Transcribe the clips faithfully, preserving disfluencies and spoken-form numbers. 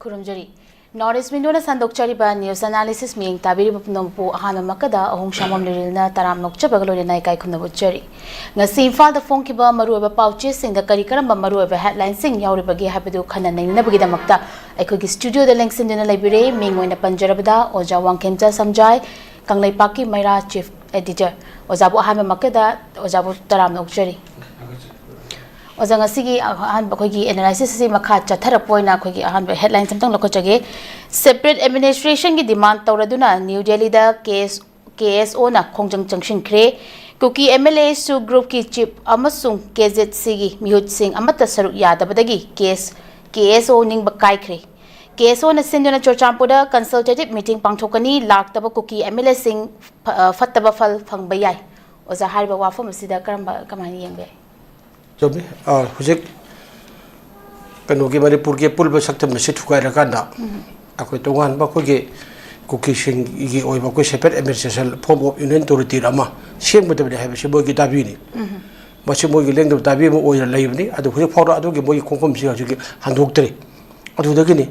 ꯈꯨꯔꯨꯝꯖꯔꯤ꯫ North East Window ꯅ ꯁꯟꯗꯣꯛꯆꯔꯤꯕ news analysis ꯃꯤꯠꯌꯦꯡ ꯇꯥꯕꯤꯔꯤꯕ ꯄꯨꯝꯅꯃꯛꯄꯨ ꯑꯍꯥꯟꯕꯃꯛꯀꯗ ꯑꯍꯣꯡ ꯁꯥꯃꯝ ꯂꯤꯔꯤꯜꯅ ꯇꯔꯥꯝ ꯅꯣꯛꯆꯕꯒ ꯂꯣꯏꯅꯅ ꯏꯀꯥꯏ ꯈꯨꯝꯅꯕ ꯎꯠꯆꯔꯤ꯫ ꯉꯁꯤ ꯏꯝꯐꯥꯜꯗ ꯐꯣꯡꯈꯤꯕ ꯃꯔꯨꯑꯣꯏꯕ ꯄꯥꯎꯆꯦꯁꯤꯡꯗ ꯀꯔꯤ ꯀꯔꯝꯕ ꯃꯔꯨꯑꯣꯏꯕ headline ꯁꯤꯡ ꯌꯥꯎꯔꯤꯕꯒꯦ ꯍꯥꯏꯕꯗꯨ ꯈꯟꯅ ꯅꯩꯅꯅꯕꯒꯤꯗꯃꯛꯇ ꯑꯩꯈꯣꯏꯒꯤ studio ꯗ ꯂꯦꯡꯁꯤꯟꯗꯨꯅ ꯂꯩꯕꯤꯔꯦ꯫ ꯃꯤꯡ ꯑꯣꯏꯅ ꯄꯟꯖꯔꯕꯗ ꯑꯣꯖꯥ ꯋꯥꯡꯈꯦꯝꯆꯥ ꯁꯝꯖꯥꯏ, ꯀꯪꯂꯩꯄꯥꯛꯀꯤ ꯃꯩꯔꯥ chief editor꯫ ꯑꯣꯖꯥꯕꯨ ꯑꯍꯥꯟꯕꯃꯛꯇꯗ ꯑꯣꯖꯥꯕꯨ ꯇꯔꯥꯝꯅ ꯑꯣꯛꯆꯔꯤ꯫ ꯑꯣꯖꯥ, ꯉꯁꯤꯒꯤ ꯑꯍꯥꯟꯕ ꯑꯩꯈꯣꯏꯒꯤ analysis ꯑꯁꯤ ꯃꯈꯥ ꯆꯠꯊꯔꯛꯄ ꯑꯣꯏꯅ ꯑꯩꯈꯣꯏꯒꯤ ꯑꯍꯥꯟꯕ headlines ꯑꯝꯇꯪ ꯂꯧꯈꯠꯆꯒꯦ꯫ Separate administration ꯒꯤ demand ꯇꯧꯔꯗꯨꯅ ꯅ꯭ꯌꯨ ꯗꯦꯜꯂꯤꯗ ꯀꯦ ꯑꯦꯁ, ꯀꯦ ꯑꯦꯁ ꯑꯣ ꯅ ꯈꯣꯡꯖꯪ ꯆꯪꯁꯤꯟꯈ꯭ꯔꯦ꯫ ꯀꯨꯀꯤ ꯑꯦꯝ ꯑꯦꯜ ꯑꯦ ꯁꯨ group ꯀꯤ chief ꯑꯃꯁꯨꯡ ꯀꯦ ꯖꯦꯠ ꯁꯤꯒꯤ ꯃꯤꯍꯨꯠꯁꯤꯡ ꯑꯃꯠꯇ ꯁꯔꯨꯛ ꯌꯥꯗꯕꯗꯒꯤ ꯀꯦ ꯑꯦꯁ, ꯀꯦ ꯑꯦꯁ ꯑꯣ ꯅꯤꯡꯕ ꯀꯥꯏꯈ꯭ꯔꯦ꯫ ꯀꯦ ꯑꯦꯁ ꯑꯣ ꯅ ꯁꯤꯟꯗꯨꯅ ꯆꯨꯔꯆꯥꯟꯄꯨꯔꯗ consultative meeting ꯄꯥꯡꯊꯣꯛꯀꯅꯤ꯫ ꯂꯥꯛꯇꯕ ꯀꯨꯀꯤ ꯑꯦꯝ ꯑꯦꯜ ꯑꯦ ꯁꯤꯡ ꯐ-, ꯑ, ꯐꯠꯇꯕ ꯐꯜ ꯐꯪꯕ ꯌꯥꯏ꯫ ꯑꯣꯖꯥ, ꯍꯥꯏꯔꯤꯕ ꯋꯥꯐꯝ ꯑꯁꯤꯗ ꯀꯔꯝꯕ, ꯀꯃꯥꯏꯅ ꯌꯦꯡꯕ ꯌꯥꯏ? ꯆꯨꯝꯃꯤ꯫ ꯑ, ꯍꯧꯖꯤꯛ ꯀꯩꯅꯣꯒꯤ ꯃꯅꯤꯄꯨꯔꯒꯤ ꯑꯄꯨꯟꯕ ꯁꯛꯇꯝ ꯑꯁꯤ ꯊꯨꯒꯥꯏꯔꯀꯥꯟꯗ ꯎꯝ꯫ ꯑꯩꯈꯣꯏ ꯇꯣꯉꯥꯟꯕ ꯑꯩꯈꯣꯏꯒꯤ ꯀꯨꯀꯤꯁꯤꯡꯒꯤ ꯑꯣꯏꯕ ꯑꯩꯈꯣꯏ separate administration form of union territory ꯑꯃ ꯁꯦꯝꯒꯗꯕꯅꯤ ꯍꯥꯏꯕꯁꯤ ꯃꯣꯏꯒꯤ ꯗꯥꯕꯤꯅꯤ꯫ ꯎꯝ꯫ ꯃꯁꯤ ꯃꯣꯏꯒꯤ ꯂꯦꯡꯗꯕ ꯗꯥꯕꯤ ꯑꯃ ꯑꯣꯏꯅ ꯂꯩꯕꯅꯤ꯫ ꯑꯗꯨ ꯍꯧꯖꯤꯛ ꯐꯥꯎꯕ ꯑꯗꯨꯒꯤ ꯃꯣꯏꯒꯤ ꯈꯣꯡꯐꯝꯁꯤ ꯍꯧꯖꯤꯛꯀꯤ ꯍꯟꯗꯣꯛꯇ꯭ꯔꯤ꯫ ꯑꯗꯨꯗꯒꯤꯅꯤ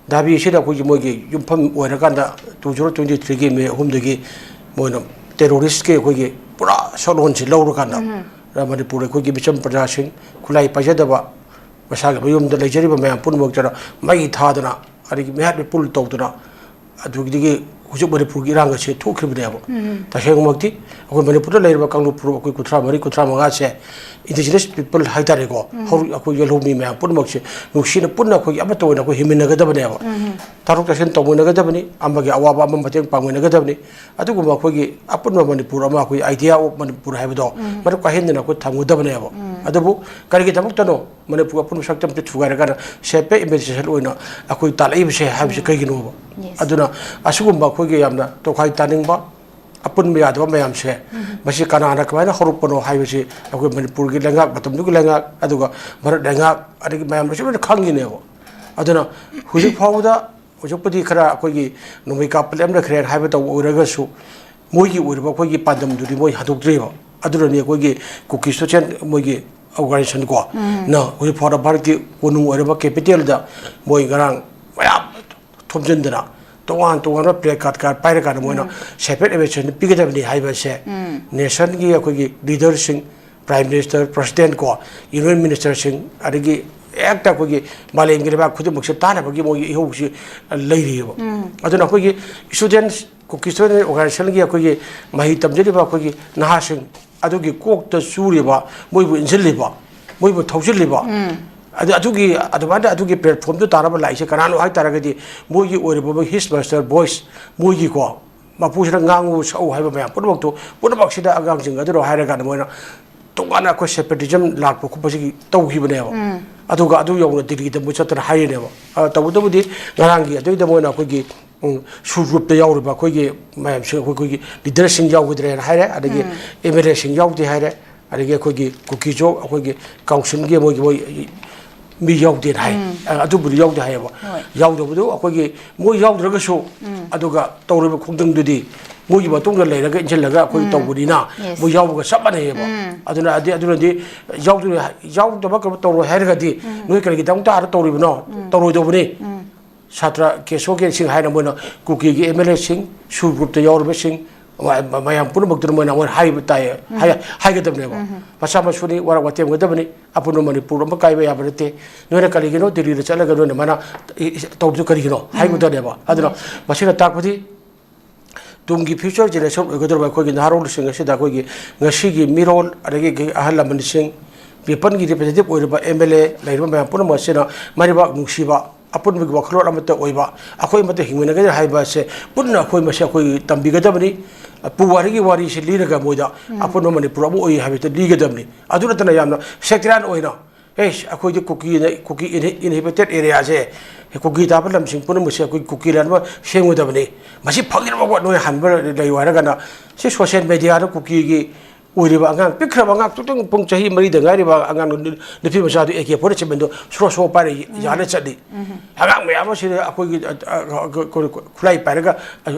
ꯗꯥꯕꯤꯁꯤꯅ ꯑꯩꯈꯣꯏꯒꯤ ꯃꯣꯏꯒꯤ ꯌꯨꯝꯐꯝ ꯑꯣꯏꯔꯀꯥꯟꯗ two zero twenty three ꯒꯤ ꯃꯦ ꯑꯍꯨꯝꯗꯒꯤ ꯃꯣꯏꯅ terrorist ꯀꯤ ꯑꯩꯈꯣꯏꯒꯤ ꯄꯨꯔꯥ ꯁꯛꯂꯣꯟꯁꯤ ꯂꯧꯔꯀꯥꯟꯗ ꯎꯝ꯫ ꯃꯅꯤꯄꯨꯔ ꯑꯩꯈꯣꯏꯒꯤ ꯃꯤꯆꯝ ꯄ꯭ꯔꯖꯥꯁꯤꯡ, ꯈꯨꯠꯂꯥꯏ ꯄꯥꯏꯖꯗꯕ, ꯃꯁꯥꯒꯤ ꯃꯌꯨꯝꯗ ꯂꯩꯖꯔꯤꯕ ꯃꯌꯥꯝ ꯄꯨꯝꯅꯃꯛꯇꯅ ꯃꯩ ꯊꯥꯗꯅ, ꯑꯗꯒꯤ ꯃꯤꯍꯥꯠ ꯃꯤꯄꯨꯟ ꯇꯧꯗꯅ, ꯑꯗꯨꯗꯒꯤ ꯍꯧꯖꯤꯛ ꯃꯅꯤꯄꯨꯔꯒꯤ ꯏꯔꯥꯡ ꯑꯁꯦ ꯊꯣꯛꯈꯤꯕꯅꯦꯕ꯫ ꯎꯝ꯫ ꯇꯁꯦꯡꯃꯛꯇꯤ ꯑꯩꯈꯣꯏ ꯃꯅꯤꯄꯨꯔꯗ ꯂꯩꯔꯤꯕ ꯀꯥꯡꯂꯨꯞ ꯐꯨꯔꯨꯞ ꯑꯩꯈꯣꯏ ꯀꯨꯟꯊ꯭ꯔꯥ ꯃꯔꯤ, ꯀꯨꯟꯊ꯭ꯔꯥ ꯃꯉꯥꯁꯦ indigenous people ꯍꯥꯏꯇꯥꯔꯦꯀꯣ꯫ ꯎꯝ꯫ ꯍꯧꯖꯤꯛ ꯑꯩꯈꯣꯏ ꯌꯦꯜꯍꯧꯃꯤ ꯃꯌꯥꯝ ꯄꯨꯝꯅꯃꯛꯁꯦ ꯅꯨꯡꯁꯤꯅ ꯄꯨꯟꯅ ꯑꯩꯈꯣꯏꯒꯤ ꯑꯃꯠꯇ ꯑꯣꯏꯅ ꯑꯩꯈꯣꯏ ꯍꯤꯡꯃꯤꯟꯅꯒꯗꯕꯅꯦꯕ꯫ ꯎꯝ꯫ ꯇꯥꯊꯣꯛ ꯇꯥꯁꯤꯟ ꯇꯧꯃꯤꯟꯅꯒꯗꯕꯅꯤ, ꯑꯃꯒꯤ ꯑꯋꯥꯕ ꯑꯃ ꯃꯇꯦꯡ ꯄꯥꯡꯃꯤꯟꯅꯒꯗꯕꯅꯤ꯫ ꯑꯗꯨꯒꯨꯝꯕ ꯑꯩꯈꯣꯏꯒꯤ ꯑꯄꯨꯟꯕ ꯃꯅꯤꯄꯨꯔ ꯑꯃ, ꯑꯩꯈꯣꯏ idea of ꯃꯅꯤꯄꯨꯔ ꯍꯥꯏꯕꯗꯣ ꯎꯝ꯫ ꯃꯔꯨ ꯀꯥꯏꯍꯟꯗꯅ ꯑꯩꯈꯣꯏ ꯊꯝꯒꯗꯕꯅꯦꯕ꯫ ꯎꯝ꯫ ꯑꯗꯨꯕꯨ ꯀꯔꯤꯒꯤꯗꯃꯛꯇꯅꯣ ꯃꯅꯤꯄꯨꯔ ꯑꯄꯨꯟꯕ ꯁꯛꯇꯝꯁꯦ ꯊꯨꯒꯥꯏꯔꯀꯥꯟꯗ separate administration ꯑꯣꯏꯅ ꯑꯩꯈꯣꯏ ꯇꯥꯜꯂꯛꯏꯕꯁꯦ ꯍꯥꯏꯕꯁꯤ ꯎꯝ꯫ ꯀꯩꯒꯤꯅꯣꯕ? Yes꯫ ꯑꯗꯨꯅ ꯑꯁꯤꯒꯨꯝꯕ ꯑꯩꯈꯣꯏꯒꯤ ꯌꯥꯝꯅ ꯇꯣꯈꯥꯏ ꯇꯥꯅꯤꯡꯕ, ꯑꯄꯨꯟꯕ ꯌꯥꯗꯕ ꯃꯌꯥꯝꯁꯦ, ꯎꯝ꯫ ꯃꯁꯤ ꯀꯅꯥꯅ ꯀꯃꯥꯏꯅ ꯍꯧꯔꯛꯄꯅꯣ ꯍꯥꯏꯕꯁꯤ ꯑꯩꯈꯣꯏ ꯃꯅꯤꯄꯨꯔꯒꯤ ꯂꯩꯉꯥꯛ, ꯃꯇꯝꯗꯨꯒꯤ ꯂꯩꯉꯥꯛ, ꯑꯗꯨꯒ ꯚꯥꯔꯠ ꯂꯩꯉꯥꯛ, ꯑꯗꯒꯤ ꯃꯌꯥꯝ ꯂꯣꯏꯅ ꯈꯪꯉꯤꯅꯦꯕ꯫ ꯑꯗꯨꯅ ꯍꯧꯖꯤꯛ ꯐꯥꯎꯕꯗ, ꯍꯧꯖꯤꯛꯄꯨꯗꯤ ꯈꯔ ꯑꯩꯈꯣꯏꯒꯤ ꯅꯣꯡꯃꯩ ꯀꯥꯞꯄ ꯂꯦꯞꯅꯈ꯭ꯔꯦ ꯍꯥꯏꯕ ꯇꯧꯕ ꯑꯣꯏꯔꯒꯁꯨ, ꯃꯣꯏꯒꯤ ꯑꯣꯏꯔꯤꯕ ꯑꯩꯈꯣꯏꯒꯤ ꯄꯥꯟꯗꯝꯗꯨꯗꯤ ꯃꯣꯏ ꯍꯟꯗꯣꯛꯇ꯭ꯔꯤꯕ꯫ ꯑꯗꯨꯅꯅꯤ ꯑꯩꯈꯣꯏꯒꯤ ꯀꯨꯀꯤ ꯁꯣꯁꯤꯌꯦꯜ ꯃꯣꯏꯒꯤ organization ꯀꯣ, ꯎꯝ꯫ ꯅ ꯍꯧꯖꯤꯛ ꯐꯥꯎꯗ ꯚꯥꯔꯠꯀꯤ ꯀꯣꯅꯨꯡ ꯑꯣꯏꯔꯕ capital ꯗ ꯃꯣꯏ ꯉꯔꯥꯡ ꯈꯣꯝꯖꯤꯟꯗꯅ ꯇꯣꯉꯥꯟ ꯇꯣꯉꯥꯟꯕ ꯄ꯭ꯂꯦ ꯀꯥꯔꯗ ꯀꯥꯔꯗ ꯄꯥꯏꯔꯀꯥꯟꯗ ꯃꯣꯏꯅ ꯁꯦꯄꯔꯦꯠ ꯑꯦꯋꯥꯔꯅꯦꯁ ꯄꯤꯒꯗꯕꯅꯤ ꯍꯥꯏꯕꯁꯦ ꯅꯦꯁꯟꯒꯤ ꯑꯩꯈꯣꯏꯒꯤ ꯂꯤꯗꯔꯁꯤꯡ, ꯄ꯭ꯔꯥꯏꯝ ꯃꯤꯅꯤꯁꯇꯔ, ꯄ꯭ꯔꯁꯤꯗꯦꯟꯠ ꯀꯣ, ꯌꯨꯅꯤꯌꯟ ꯃꯤꯅꯤꯁꯇꯔꯁꯤꯡ, ꯑꯗꯒꯤ ꯍꯦꯛꯇ ꯑꯩꯈꯣꯏꯒꯤ ꯃꯥꯂꯦꯝꯒꯤ ꯂꯩꯕꯥꯛ ꯈꯨꯗꯤꯡꯃꯛꯁꯦ ꯇꯥꯟꯅꯕꯒꯤ ꯃꯣꯏꯒꯤ ꯏꯍꯧꯁꯤ ꯂꯩꯔꯤꯑꯕ꯫ ꯑꯗꯨꯅ ꯑꯩꯈꯣꯏꯒꯤ ꯏꯁꯇꯨꯗꯦꯟꯠ, ꯀꯨꯀꯤ ꯏꯁꯇꯨꯗꯦꯟꯠ ꯑꯣꯔꯒꯅꯥꯏꯖꯦꯁꯟꯒꯤ ꯑꯩꯈꯣꯏꯒꯤ ꯃꯍꯩ ꯇꯝꯖꯔꯤꯕ ꯑꯩꯈꯣꯏꯒꯤ ꯅꯍꯥꯁꯤꯡ ꯑꯗꯨꯒꯤ ꯀꯣꯛꯇ ꯆꯨꯔꯤꯕ, ꯃꯣꯏꯕꯨ ꯏꯟꯁꯤꯜꯂꯤꯕ, ꯃꯣꯏꯕꯨ ꯊꯧꯖꯤꯜꯂꯤꯕ, ꯑꯗꯨ, ꯑꯗꯨꯒꯤ ꯑꯗꯨꯃꯥꯏꯅ ꯑꯗꯨꯒꯤ ꯄ꯭ꯂꯦꯠꯐꯣꯝꯗꯨ ꯇꯥꯅꯕ ꯂꯥꯛꯏꯁꯦ ꯀꯅꯥꯅꯣ ꯍꯥꯏ ꯇꯥꯔꯒꯗꯤ ꯃꯣꯏꯒꯤ ꯑꯣꯏꯔꯤꯕ ꯃꯣꯏ ꯍꯤꯁ ꯃꯥꯁꯇꯔ ꯚꯣꯏꯁ, ꯃꯣꯏꯒꯤꯀꯣ, ꯃꯄꯨꯁꯤꯅ ꯉꯥꯡꯉꯨ ꯁꯛꯎ ꯍꯥꯏꯕ ꯃꯌꯥꯝ ꯄꯨꯝꯅꯃꯛꯇꯨ ꯄꯨꯝꯅꯃꯛꯁꯤꯗ ꯑꯉꯥꯡꯁꯤꯡ ꯑꯗꯨꯅ ꯍꯥꯏꯔꯀꯥꯟꯗ ꯃꯣꯏꯅ ꯇꯣꯉꯥꯟꯅ ꯑꯩꯈꯣꯏ ꯁꯦꯄꯔꯦꯇꯤꯖꯝ ꯂꯥꯛꯄ ꯈꯣꯠꯄꯁꯤꯒꯤ ꯇꯧꯈꯤꯕꯅꯦꯕ꯫ ꯑꯗꯨꯒ ꯑꯗꯨ ꯌꯧꯅ ꯗꯤꯜꯂꯤꯗ ꯃꯣꯏ ꯆꯠꯇꯅ ꯍꯥꯏꯔꯤꯅꯦꯕ꯫ ꯑ, ꯇꯧꯕꯇꯕꯨꯗꯤ ꯉꯔꯥꯡꯒꯤ ꯑꯗꯨꯏꯗ ꯃꯣꯏꯅ ꯑꯩꯈꯣꯏꯒꯤ, ꯎꯝ, ꯁꯨ ꯒ꯭ꯔꯨꯞꯇ ꯌꯥꯎꯔꯤꯕ ꯑꯩꯈꯣꯏꯒꯤ ꯃꯌꯥꯝꯁꯤꯡ, ꯑꯩꯈꯣꯏ, ꯑꯩꯈꯣꯏꯒꯤ ꯂꯤꯗꯔꯁꯤꯡ ꯌꯥꯎꯈꯤꯗ꯭ꯔꯦꯅ ꯍꯥꯏꯔꯦ, ꯑꯗꯒꯤ ꯑꯦꯝ ꯑꯦꯜ ꯑꯦꯁꯤꯡ ꯌꯥꯎꯗꯦ ꯍꯥꯏꯔꯦ, ꯑꯗꯒꯤ ꯑꯩꯈꯣꯏꯒꯤ ꯀꯨꯀꯤꯁꯨ ꯑꯩꯈꯣꯏꯒꯤ ꯀꯥꯎꯟꯁꯤꯜꯒꯤ ꯃꯣꯏꯒꯤ, ꯃꯣꯏ ꯃꯤ ꯌꯥꯎꯗꯦꯅ ꯍꯥꯏ꯫ ꯑ, ꯑꯗꯨꯕꯨꯗꯤ ꯌꯥꯎꯗꯦ ꯍꯥꯏꯌꯦꯕ꯫ ꯍꯣꯏ꯫ ꯌꯥꯎꯗꯕꯗꯨ ꯑꯩꯈꯣꯏꯒꯤ ꯃꯣꯏ ꯌꯥꯎꯗ꯭ꯔꯒꯁꯨ, ꯑꯗꯨꯒ ꯇꯧꯔꯤꯕ ꯈꯣꯡꯖꯪꯗꯨꯗꯤ ꯃꯣꯏꯒꯤ ꯃꯇꯨꯡꯗ ꯂꯩꯔꯒ ꯏꯟꯁꯤꯜꯂꯒ ꯑꯩꯈꯣꯏ ꯇꯧꯕꯅꯤꯅ ꯌꯦꯁ꯫ ꯃꯣꯏ ꯌꯥꯎꯕꯒ ꯆꯞ ꯃꯥꯟꯅꯩꯌꯦꯕ꯫ ꯑꯗꯨꯅ ꯑꯗꯤ-, ꯑꯗꯨꯅꯗꯤ ꯌꯥꯎꯗ-, ꯌꯥꯎꯗꯕ ꯀꯩꯅꯣ ꯇꯧꯔꯣꯏ ꯍꯥꯏꯔꯒꯗꯤ ꯅꯣꯏ ꯀꯔꯤꯒꯤꯗꯃꯛꯇ ꯑꯥꯗ ꯇꯧꯔꯤꯕꯅꯣ? ꯇꯧꯔꯣꯏꯗꯧꯕꯅꯤ꯫ ꯁꯥꯇ꯭ꯔ ꯀꯦꯁꯣꯒꯦꯟꯁꯤꯡ ꯍꯥꯏꯅ ꯃꯣꯏꯅ ꯀꯨꯀꯤꯒꯤ ꯑꯦꯝ ꯑꯦꯜ ꯑꯦꯁꯤꯡ, ꯁꯨ ꯒ꯭ꯔꯨꯞꯇ ꯌꯥꯎꯔꯤꯕꯁꯤꯡ, ꯃ-, ꯃ-, ꯃꯌꯥꯝ ꯄꯨꯝꯅꯃꯛꯇꯨꯅ ꯃꯣꯏꯅ, ꯃꯣꯏꯅ ꯍꯥꯏꯕ ꯇꯥꯏ, ꯍꯥꯏ-, ꯍꯥꯏꯒꯗꯕꯅꯦꯕ꯫ ꯃꯆꯥ ꯃꯁꯨꯅꯤ, ꯋꯥꯔꯛ ꯋꯥꯇꯦꯝꯒꯗꯕꯅꯤ, ꯑꯄꯨꯟꯕ ꯃꯅꯤꯄꯨꯔ ꯑꯃ ꯀꯥꯏꯕ ꯌꯥꯕ ꯅꯠꯇꯦ꯫ ꯅꯣꯏꯅ ꯀꯔꯤꯒꯤꯅꯣ ꯗꯤꯜꯂꯤꯗ ꯆꯠꯂꯒ ꯅꯣꯏꯅ ꯃꯥꯅ ꯏ-, ꯏ-, ꯇꯧꯕꯗꯨ ꯀꯔꯤꯒꯤꯅꯣ ꯍꯥꯏꯕꯗꯅꯦꯕ꯫ ꯑꯗꯨꯅ ꯃꯁꯤꯅ ꯇꯥꯛꯄꯗꯤ ꯇꯨꯡꯒꯤ ꯐ꯭ꯌꯨꯆꯔ ꯖꯦꯅꯦꯔꯦꯁꯟ ꯑꯣꯏꯒꯗꯧꯔꯤꯕ ꯑꯩꯈꯣꯏꯒꯤ ꯅꯍꯥꯔꯣꯜꯁꯤꯡ ꯑꯁꯤꯗ ꯑꯩꯈꯣꯏꯒꯤ ꯉꯁꯤꯒꯤ ꯃꯤꯔꯣꯜ, ꯑꯗꯒꯤ ꯑꯍꯜ ꯂꯃꯟꯁꯤꯡ, ꯄꯤꯄꯜꯒꯤ ꯔꯤꯄ꯭ꯔꯖꯦꯟꯇꯦꯇꯤꯚ ꯑꯣꯏꯔꯤꯕ ꯑꯦꯝ ꯑꯦꯜ ꯑꯦ ꯂꯩꯔꯤꯕ ꯃꯌꯥꯝ ꯄꯨꯝꯅꯃꯛ ꯑꯁꯤꯅ ꯃꯩꯔꯩꯕꯥꯛ ꯅꯨꯡꯁꯤꯕ, ꯑꯄꯨꯟꯕꯒꯤ ꯋꯥꯈꯜꯂꯣꯟ ꯑꯃꯠꯇ ꯑꯣꯏꯕ, ꯑꯩꯈꯣꯏ ꯑꯃꯠꯇ ꯍꯤꯡꯃꯤꯟꯅꯒꯗꯕꯅꯤ ꯍꯥꯏꯕ ꯑꯁꯦ ꯄꯨꯟꯅ ꯑꯩꯈꯣꯏ ꯃꯁꯦ ꯑꯩꯈꯣꯏ ꯇꯝꯕꯤꯒꯗꯕꯅꯤ꯫ ꯄꯨꯋꯥꯔꯤꯒꯤ ꯋꯥꯔꯤꯁꯤ ꯂꯤꯔꯒ ꯃꯣꯏꯗ ꯑꯄꯨꯟꯕ ꯃꯅꯤꯄꯨꯔ ꯑꯃ ꯑꯣꯏ ꯍꯥꯏꯕꯗꯨ ꯂꯤꯒꯗꯕꯅꯤ꯫ ꯑꯗꯨ ꯅꯠꯇꯅ ꯌꯥꯝꯅ ꯁꯦꯛꯇꯔꯥꯟ ꯑꯣꯏꯅ, "ꯑꯦ, ꯑꯩꯈꯣꯏꯗꯤ ꯀꯨꯀꯤ, ꯀꯨꯀꯤ ꯏꯟꯍꯦ-, ꯏꯟꯍꯦꯕꯤꯇꯦꯠ ꯑꯦꯔꯤꯌꯥꯁꯦ, ꯀꯨꯀꯤ ꯇꯥꯕ ꯂꯝꯁꯤꯡ ꯄꯨꯝꯅꯃꯛꯁꯦ ꯑꯩꯈꯣꯏ ꯀꯨꯀꯤ ꯂꯥꯟ ꯑꯃ ꯁꯦꯝꯒꯗꯕꯅꯤ꯫ ꯃꯁꯤ ꯐꯪꯗ꯭ꯔꯕ ꯄꯣꯠ ꯅꯣꯏ ꯍꯟꯕ ꯂꯩꯌꯨ" ꯍꯥꯏꯔꯒꯅ ꯁꯤ ꯁꯣꯁꯤꯌꯦꯜ ꯃꯦꯗꯤꯌꯥꯗ ꯀꯨꯀꯤꯒꯤ ꯑꯣꯏꯔꯤꯕ ꯑꯉꯥꯡ, ꯄꯤꯛꯈ꯭ꯔꯕ ꯑꯉꯥꯡ, ꯇꯨꯇꯪ ꯄꯨꯡ ꯆꯍꯤ ꯃꯔꯤꯗ ꯉꯥꯏꯔꯤꯕ ꯑꯉꯥꯡ ꯅꯨ-, ꯅꯨꯄꯤ ꯃꯆꯥꯗꯨ ꯑꯦ ꯀꯦ ꯐꯣꯔꯇꯤ ꯁꯚꯦꯟꯗꯨ ꯁ꯭ꯔꯣ ꯁ꯭ꯔꯣ ꯄꯥꯏꯔ ꯌꯥꯜꯂ ꯆꯠꯂꯤ꯫ ꯑꯉꯥꯡ ꯃꯌꯥꯝ ꯑꯁꯤꯗ ꯑꯩꯈꯣꯏꯒꯤ, ꯑ, ꯑ, ꯑ, ꯈꯨꯠꯂꯥꯏ ꯄꯥꯏꯔꯒ, ꯑ,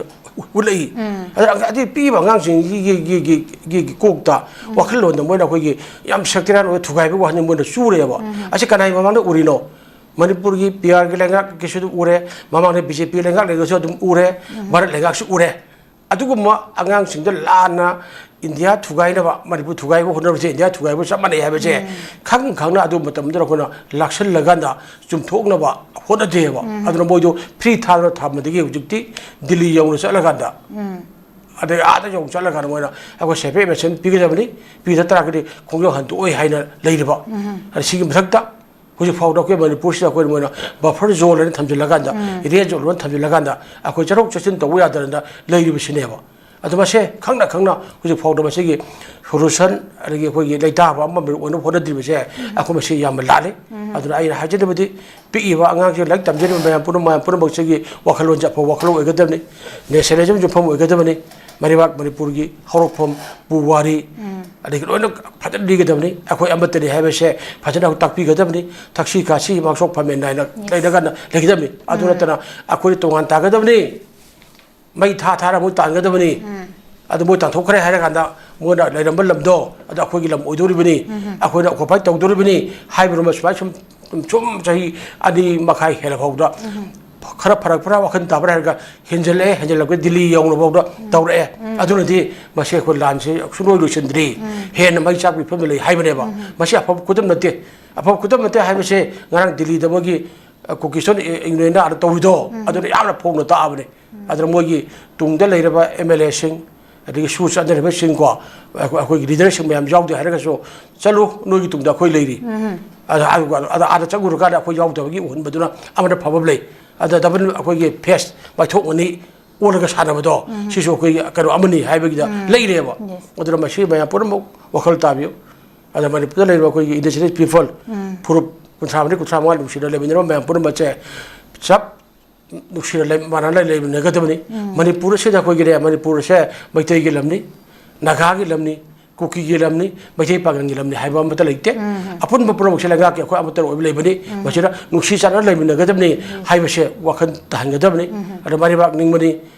ꯎꯠꯂꯛꯏ꯫ ꯑꯗ ꯑꯗꯩ ꯄꯤꯛꯏꯕ ꯑꯉꯥꯡꯁꯤꯡꯒꯤ, ꯒꯤ, ꯒꯤ, ꯒꯤ, ꯒꯤ, ꯒꯤ ꯀꯣꯛꯇ, ꯋꯥꯈꯜꯂꯣꯟꯗ ꯃꯣꯏꯅ ꯑꯩꯈꯣꯏꯒꯤ ꯌꯥꯝ ꯁꯦꯛꯇꯔꯤꯌꯥꯟ ꯑꯣꯏꯕ ꯊꯨꯒꯥꯏꯕꯒꯤ ꯋꯥꯈꯜꯗ ꯃꯣꯏꯅ ꯆꯨꯔꯦꯕ꯫ ꯑꯁꯤ ꯀꯅꯥꯒꯤ ꯃꯃꯥꯡꯗ ꯎꯔꯤꯅꯣ? ꯃꯅꯤꯄꯨꯔꯒꯤ ꯄꯤ ꯑꯥꯔꯒꯤ ꯂꯩꯉꯥꯛꯀꯤꯁꯨ ꯑꯗꯨꯝ ꯎꯔꯦ, ꯃꯃꯥꯡꯗ ꯕꯤ ꯖꯦ ꯄꯤ ꯂꯩꯉꯥꯛ ꯂꯩꯔꯒꯁꯨ ꯑꯗꯨꯝ ꯎꯔꯦ, ꯚꯥꯔꯠ ꯂꯩꯉꯥꯛꯁꯨ ꯎꯔꯦ꯫ ꯑꯗꯨꯒꯨꯝꯕ ꯑꯉꯥꯡꯁꯤꯡꯗ ꯂꯥꯟꯅ ꯏꯟꯗꯤꯌꯥ ꯊꯨꯒꯥꯏꯅꯕ, ꯃꯅꯤꯄꯨꯔ ꯊꯨꯒꯥꯏꯕ ꯍꯣꯠꯅꯕꯁꯦ ꯏꯟꯗꯤꯌꯥ ꯊꯨꯒꯥꯏꯕ ꯆꯞ ꯃꯥꯟꯅꯩ ꯍꯥꯏꯕꯁꯦ ꯈꯪ ꯈꯪꯅ ꯑꯗꯨ ꯃꯇꯝꯗꯨꯗ ꯑꯩꯈꯣꯏꯅ ꯂꯥꯛꯁꯜꯂꯀꯥꯟꯗ ꯆꯨꯝꯊꯣꯛꯅꯕ ꯍꯣꯠꯅꯗꯦꯕ꯫ ꯑꯗꯨꯅ ꯃꯣꯏꯗꯣ ꯐ꯭ꯔꯤ ꯊꯥꯗꯅ ꯊꯝꯕꯗꯒꯤ ꯍꯧꯖꯤꯛꯇꯤ ꯗꯤꯜꯂꯤ ꯌꯧꯅ ꯆꯠꯂꯀꯥꯟꯗ, ꯑꯗꯩ ꯑꯥꯗ ꯌꯧꯅ ꯆꯠꯂꯀꯥꯟꯗ ꯃꯣꯏꯅ ꯑꯩꯈꯣꯏ ꯁꯦꯐ ꯑꯦꯃꯦꯁꯟ ꯄꯤꯒꯗꯕꯅꯤ, ꯄꯤꯗ ꯇꯥꯔꯒꯗꯤ ꯈꯣꯡꯖꯪ ꯍꯟꯗꯣꯛꯑꯣꯏ ꯍꯥꯏꯅ ꯂꯩꯔꯤꯕ꯫ ꯑꯗ ꯁꯤꯒꯤ ꯃꯊꯛꯇ ꯍꯧꯖꯤꯛ ꯐꯥꯎꯗ ꯑꯩꯈꯣꯏ ꯃꯅꯤꯄꯨꯔꯁꯤꯗ ꯑꯩꯈꯣꯏꯅ ꯃꯣꯏꯅ ꯕꯐꯔ ꯖꯣꯟ ꯍꯥꯏꯅ ꯊꯝꯖꯤꯜꯂꯀꯥꯟꯗ, ꯔꯦꯗ ꯖꯣꯟ ꯍꯥꯏꯅ ꯊꯝꯖꯤꯜꯂꯀꯥꯟꯗ ꯑꯩꯈꯣꯏ ꯆꯠꯊꯣꯛ ꯆꯠꯁꯤꯟ ꯇꯧꯕ ꯌꯥꯗꯗꯅ ꯂꯩꯔꯤꯕꯁꯤꯅꯦꯕ꯫ ꯑꯗꯣ ꯃꯁꯦ ꯈꯪꯅ ꯈꯪꯅ ꯍꯧꯖꯤꯛ ꯐꯥꯎꯗ ꯃꯁꯤꯒꯤ ꯁꯣꯂꯨꯁꯟ, ꯑꯗꯒꯤ ꯑꯩꯈꯣꯏꯒꯤ ꯂꯩꯇꯥꯕ ꯑꯃ ꯑꯣꯏꯅꯕ ꯍꯣꯠꯅꯗ꯭ꯔꯤꯕꯁꯦ ꯑꯩꯈꯣꯏ ꯃꯁꯤ ꯌꯥꯝꯅ ꯂꯥꯜꯂꯤ꯫ ꯑꯗꯨꯅ ꯑꯩꯅ ꯍꯥꯏꯖꯅꯤꯡꯕꯗꯤ ꯄꯤꯛꯏꯕ ꯑꯉꯥꯡꯁꯤꯡ ꯂꯥꯏꯔꯤꯛ ꯇꯝꯖꯔꯤꯕ ꯃꯌꯥꯝ ꯄꯨꯝꯅꯃꯛ, ꯃꯌꯥꯝ ꯄꯨꯝꯅꯃꯛꯁꯤꯒꯤ ꯋꯥꯈꯜꯂꯣꯟꯁꯦ ꯑꯐꯕ ꯋꯥꯈꯜꯂꯣꯟ ꯑꯣꯏꯒꯗꯕꯅꯤ꯫ ꯅꯦꯁꯅꯦꯂꯤꯖꯝ ꯌꯨꯝꯐꯝ ꯑꯣꯏꯒꯗꯕꯅꯤ꯫ ꯃꯔꯩꯕꯥꯛ ꯃꯅꯤꯄꯨꯔꯒꯤ ꯍꯧꯔꯛꯐꯝ, ꯄꯨꯋꯥꯔꯤ, ꯑꯗꯒꯤ ꯂꯣꯏꯅ ꯐꯖꯅ ꯂꯤꯒꯗꯕꯅꯤ꯫ ꯑꯩꯈꯣꯏ ꯑꯃꯠꯇꯅꯤ ꯍꯥꯏꯕꯁꯦ ꯐꯖꯅ ꯇꯥꯛꯄꯤꯒꯗꯕꯅꯤ꯫ ꯊꯛꯁꯤ ꯈꯥꯁꯤ, ꯃꯥꯡꯁꯣꯛ ꯐꯝꯃꯦꯟ ꯅꯥꯏꯅ ꯂꯩꯔꯒ ꯂꯩꯒꯗꯕꯅꯤ꯫ ꯑꯗꯨ ꯅꯠꯇꯅ ꯑꯩꯈꯣꯏ ꯇꯣꯉꯥꯟ ꯇꯥꯒꯗꯕꯅꯤ꯫ ꯃꯩ ꯊꯥ ꯊꯥꯔ ꯃꯣꯏ ꯇꯥꯟꯒꯗꯕꯅꯤ꯫ ꯑꯗꯨ ꯃꯣꯏ ꯇꯥꯟꯊꯣꯛꯈ꯭ꯔꯦ ꯍꯥꯏꯔꯀꯥꯟꯗ ꯃꯣꯏꯅ ꯂꯩꯔꯝꯕ ꯂꯝꯗꯣ ꯑꯗꯨ ꯑꯩꯈꯣꯏꯒꯤ ꯂꯝ ꯑꯣꯏꯗꯣꯔꯤꯕꯅꯤ, ꯑꯩꯈꯣꯏꯅ ꯑꯣꯀꯨꯄꯥꯏ ꯇꯧꯗꯣꯔꯤꯕꯅꯤ ꯍꯥꯏꯕꯗꯨꯃ ꯁꯨꯃꯥꯏ ꯁꯨꯝ, ꯁꯨꯝ ꯆꯍꯤ ꯑꯅꯤ ꯃꯈꯥꯏ ꯍꯦꯜꯂ ꯐꯥꯎꯗ ꯈꯔ ꯐꯔꯛꯄ꯭ꯔꯥ, ꯋꯥꯈꯜ ꯇꯥꯕ꯭ꯔꯥ ꯍꯥꯏꯔꯒ ꯍꯦꯟꯖꯜꯂꯛꯑꯦ, ꯍꯦꯟꯖꯜꯂꯛꯄ ꯗꯤꯜꯂꯤ ꯌꯧꯅ ꯐꯥꯎꯗ ꯇꯧꯔꯛꯑꯦ꯫ ꯑꯗꯨꯅꯗꯤ ꯃꯁꯤ ꯑꯩꯈꯣꯏ ꯂꯥꯟꯁꯤ ꯁꯨꯡꯂꯣꯏ ꯂꯣꯏꯁꯤꯟꯗ꯭ꯔꯤ, ꯍꯦꯟꯅ ꯃꯩ ꯆꯥꯛꯄꯒꯤ ꯐꯤꯕꯝꯗ ꯂꯩ ꯍꯥꯏꯕꯅꯦꯕ꯫ ꯃꯁꯤ ꯑꯐꯕ ꯈꯨꯗꯝ ꯅꯠꯇꯦ꯫ ꯑꯐꯕ ꯈꯨꯗꯝ ꯅꯠꯇꯦ ꯍꯥꯏꯕꯁꯦ ꯉꯔꯥꯡ ꯗꯤꯜꯂꯤꯗ ꯃꯣꯏꯒꯤ, ꯑ, ꯀꯨꯀꯤꯁꯇꯣꯟ ꯏ-, ꯏꯪꯂꯦꯟꯗ ꯑꯥꯗ ꯇꯧꯔꯤꯗꯣ, ꯑꯗꯨꯅ ꯌꯥꯝꯅ ꯐꯣꯡꯅ ꯇꯥꯛꯑꯕꯅꯦ꯫ ꯑꯗꯨꯅ ꯃꯣꯏꯒꯤ ꯇꯨꯡꯗ ꯂꯩꯔꯕ ꯑꯦꯝ ꯑꯦꯜ ꯑꯦꯁꯤꯡ, ꯑꯗꯒꯤ ꯁꯨ ꯆꯠꯅꯔꯤꯕꯁꯤꯡꯀꯣ, ꯑꯩꯈꯣꯏ, ꯑꯩꯈꯣꯏꯒꯤ ꯂꯤꯗꯔꯁꯤꯡ ꯃꯌꯥꯝ ꯌꯥꯎꯗꯦ ꯍꯥꯏꯔꯒꯁꯨ, "ꯆꯠꯂꯨ, ꯅꯣꯏꯒꯤ ꯇꯨꯡꯗ ꯑꯩꯈꯣꯏ ꯂꯩꯔꯤ"꯫ ꯑꯗ, ꯑꯗ, ꯑꯗ ꯑꯥꯗ ꯆꯠꯂꯨꯔꯀꯥꯟꯗ ꯑꯩꯈꯣꯏ ꯌꯥꯎꯗꯕꯒꯤ ꯎꯍꯟꯕꯗꯨꯅ ꯑꯃꯅ ꯐꯕ ꯂꯩ꯫ ꯑꯗ ꯗꯕꯜ ꯑꯩꯈꯣꯏꯒꯤ ꯐꯦꯁ ꯃꯥꯏꯊꯣꯡ ꯑꯅꯤ ꯑꯣꯜꯂꯒ ꯁꯥꯟꯅꯕꯗꯣ, ꯁꯤꯁꯨ ꯑꯩꯈꯣꯏꯒꯤ ꯀꯩꯅꯣ ꯑꯃꯅꯤ ꯍꯥꯏꯕꯒꯤꯗ ꯂꯩꯔꯦꯕ꯫ ꯑꯗꯨꯅ ꯃꯁꯤ ꯃꯌꯥꯝ ꯄꯨꯝꯅꯃꯛ ꯋꯥꯈꯜ ꯇꯥꯕꯤꯌꯨ꯫ ꯑꯗ ꯃꯅꯤꯄꯨꯔꯗ ꯂꯩꯔꯤꯕ ꯑꯩꯈꯣꯏꯒꯤ indigenous people, ꯐꯨꯔꯨꯞ ꯀꯨꯟꯊ꯭ꯔꯥ ꯃꯔꯤ, ꯀꯨꯟꯊ꯭ꯔꯥ ꯃꯉꯥ ꯅꯨꯡꯁꯤꯅ ꯂꯩꯃꯤꯟꯅꯔꯤꯕ ꯃꯌꯥꯝ ꯄꯨꯝꯅꯃꯛꯁꯦ ꯆꯞ ꯅꯨꯡꯁꯤꯅ ꯂꯩ-, ꯃꯥꯟꯅꯅ ꯂꯩꯃꯤꯟꯅꯒꯗꯕꯅꯤ꯫ ꯃꯅꯤꯄꯨꯔ ꯑꯁꯤꯗ ꯑꯩꯈꯣꯏꯒꯤꯅꯦ, ꯃꯅꯤꯄꯨꯔ ꯑꯁꯦ ꯃꯩꯇꯩꯒꯤ ꯂꯝꯅꯤ, ꯅꯥꯒꯥꯒꯤ ꯂꯝꯅꯤ, ꯀꯨꯀꯤꯒꯤ ꯂꯝꯅꯤ, ꯃꯩꯇꯩ ꯄꯥꯉꯜꯒꯤ ꯂꯝꯅꯤ ꯍꯥꯏꯕ ꯑꯃꯠꯇ ꯂꯩꯇꯦ꯫ ꯑꯄꯨꯟꯕ ꯄꯨꯝꯅꯃꯛꯁꯦ ꯂꯩꯉꯥꯛꯀꯤ ꯑꯩꯈꯣꯏ ꯑꯃꯠꯇ ꯑꯣꯏꯕ ꯂꯩꯕꯅꯤ꯫ ꯃꯁꯤꯗ ꯅꯨꯡꯁꯤ ꯆꯥꯟꯅꯅ ꯂꯩꯃꯤꯟꯅꯒꯗꯕꯅꯤ ꯍꯥꯏꯕꯁꯦ ꯋꯥꯈꯜ ꯇꯥꯍꯟꯒꯗꯕꯅꯤ꯫ ꯑꯗ ꯃꯔꯩꯕꯥꯛ ꯅꯤꯡꯕꯅꯤ,